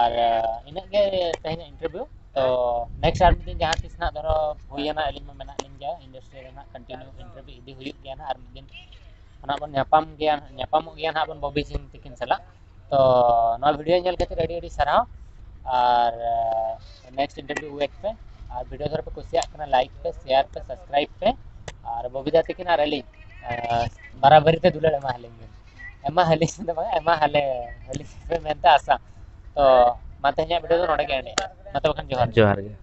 ᱟᱨ, ᱟᱸ, ᱤᱱᱟᱹᱜ ᱜᱮ ᱛᱮᱦᱮᱧᱟᱜ ᱤᱱᱴᱟᱨᱵᱷᱤᱭᱩ᱾ ᱛᱚ ᱱᱮᱠᱥᱴ ᱟᱨ ᱢᱤᱫ ᱫᱤᱱ ᱡᱟᱦᱟᱸ ᱛᱤᱥ ᱱᱟᱜ ᱫᱷᱚᱨᱚ ᱦᱩᱭᱮᱱᱟ, ᱟᱹᱞᱤᱧ ᱢᱟ ᱢᱮᱱᱟᱜ ᱞᱤᱧ ᱜᱮᱭᱟ, ᱤᱱᱰᱟᱥᱴᱨᱤ ᱨᱮ ᱱᱟᱜ ᱠᱚᱱᱴᱤᱱᱤᱭᱩ ᱤᱱᱴᱟᱨᱵᱷᱤᱭᱩ ᱤᱫᱤ ᱦᱩᱭᱩᱜ ᱜᱮᱭᱟ ᱱᱟᱜ, ᱟᱨ ᱢᱤᱫ ᱫᱤᱱ ᱱᱟᱜ ᱵᱚᱱ ᱧᱟᱯᱟᱢ ᱜᱮᱭᱟ, ᱧᱟᱯᱟᱢᱚᱜ ᱜᱮᱭᱟ ᱱᱟᱜ ᱵᱚᱱ ᱵᱚᱵᱤ ᱥᱤᱝ ᱛᱟᱹᱠᱤᱱ ᱥᱟᱞᱟᱜ᱾ ᱛᱚ ᱱᱚᱣᱟ ᱵᱷᱤᱰᱤᱭᱳ ᱧᱮᱞ ᱠᱷᱟᱹᱛᱤᱨ ᱟᱹᱰᱤ ᱟᱹᱰᱤ ᱥᱟᱨᱦᱟᱣ, ᱟᱨ ᱱᱮᱠᱥᱴ ᱤᱱᱴᱟᱨᱵᱷᱤᱭᱩ ᱣᱮᱴ ᱯᱮ᱾ ᱟᱨ ᱵᱷᱤᱰᱤᱭᱳ ᱫᱷᱚᱨᱚ ᱯᱮ ᱠᱩᱥᱤᱭᱟᱜ ᱠᱟᱱᱟ, ᱞᱟᱭᱤᱠ ᱯᱮ, ᱥᱮᱭᱟᱨ ᱯᱮ, ᱥᱟᱵᱥᱠᱨᱟᱭᱤᱵ ᱯᱮ᱾ ᱟᱨ ᱵᱚᱵᱤᱫᱟ ᱛᱟᱹᱠᱤᱱ ᱟᱨ ᱟᱹᱞᱤᱧ, ᱟᱸ, ᱵᱟᱨᱟᱵᱟᱨᱤ ᱛᱮ ᱫᱩᱞᱟᱹᱲ ᱮᱢᱟ ᱦᱟᱞᱤᱧ ᱵᱤᱱ᱾ ᱮᱢᱟ ᱦᱟᱞᱤᱧ ᱫᱚ ᱵᱟᱝ, ᱮᱢᱟ ᱦᱟᱞᱮ, ᱦᱟᱞᱤᱧ ᱯᱮ ᱢᱮᱱᱛᱮ ᱟᱥᱟ᱾ ᱛᱚ ᱢᱟ ᱛᱮᱦᱮᱧᱟᱜ ᱵᱷᱤᱰᱤᱭᱳ ᱫᱚ ᱱᱚᱰᱮ ᱜᱮ ᱮᱱᱰ ᱮᱫᱟ᱾ ᱢᱟ ᱛᱚᱵᱮ ᱠᱷᱟᱱ ᱡᱚᱦᱟᱨ᱾ ᱡᱚᱦᱟᱨ ᱜᱮ᱾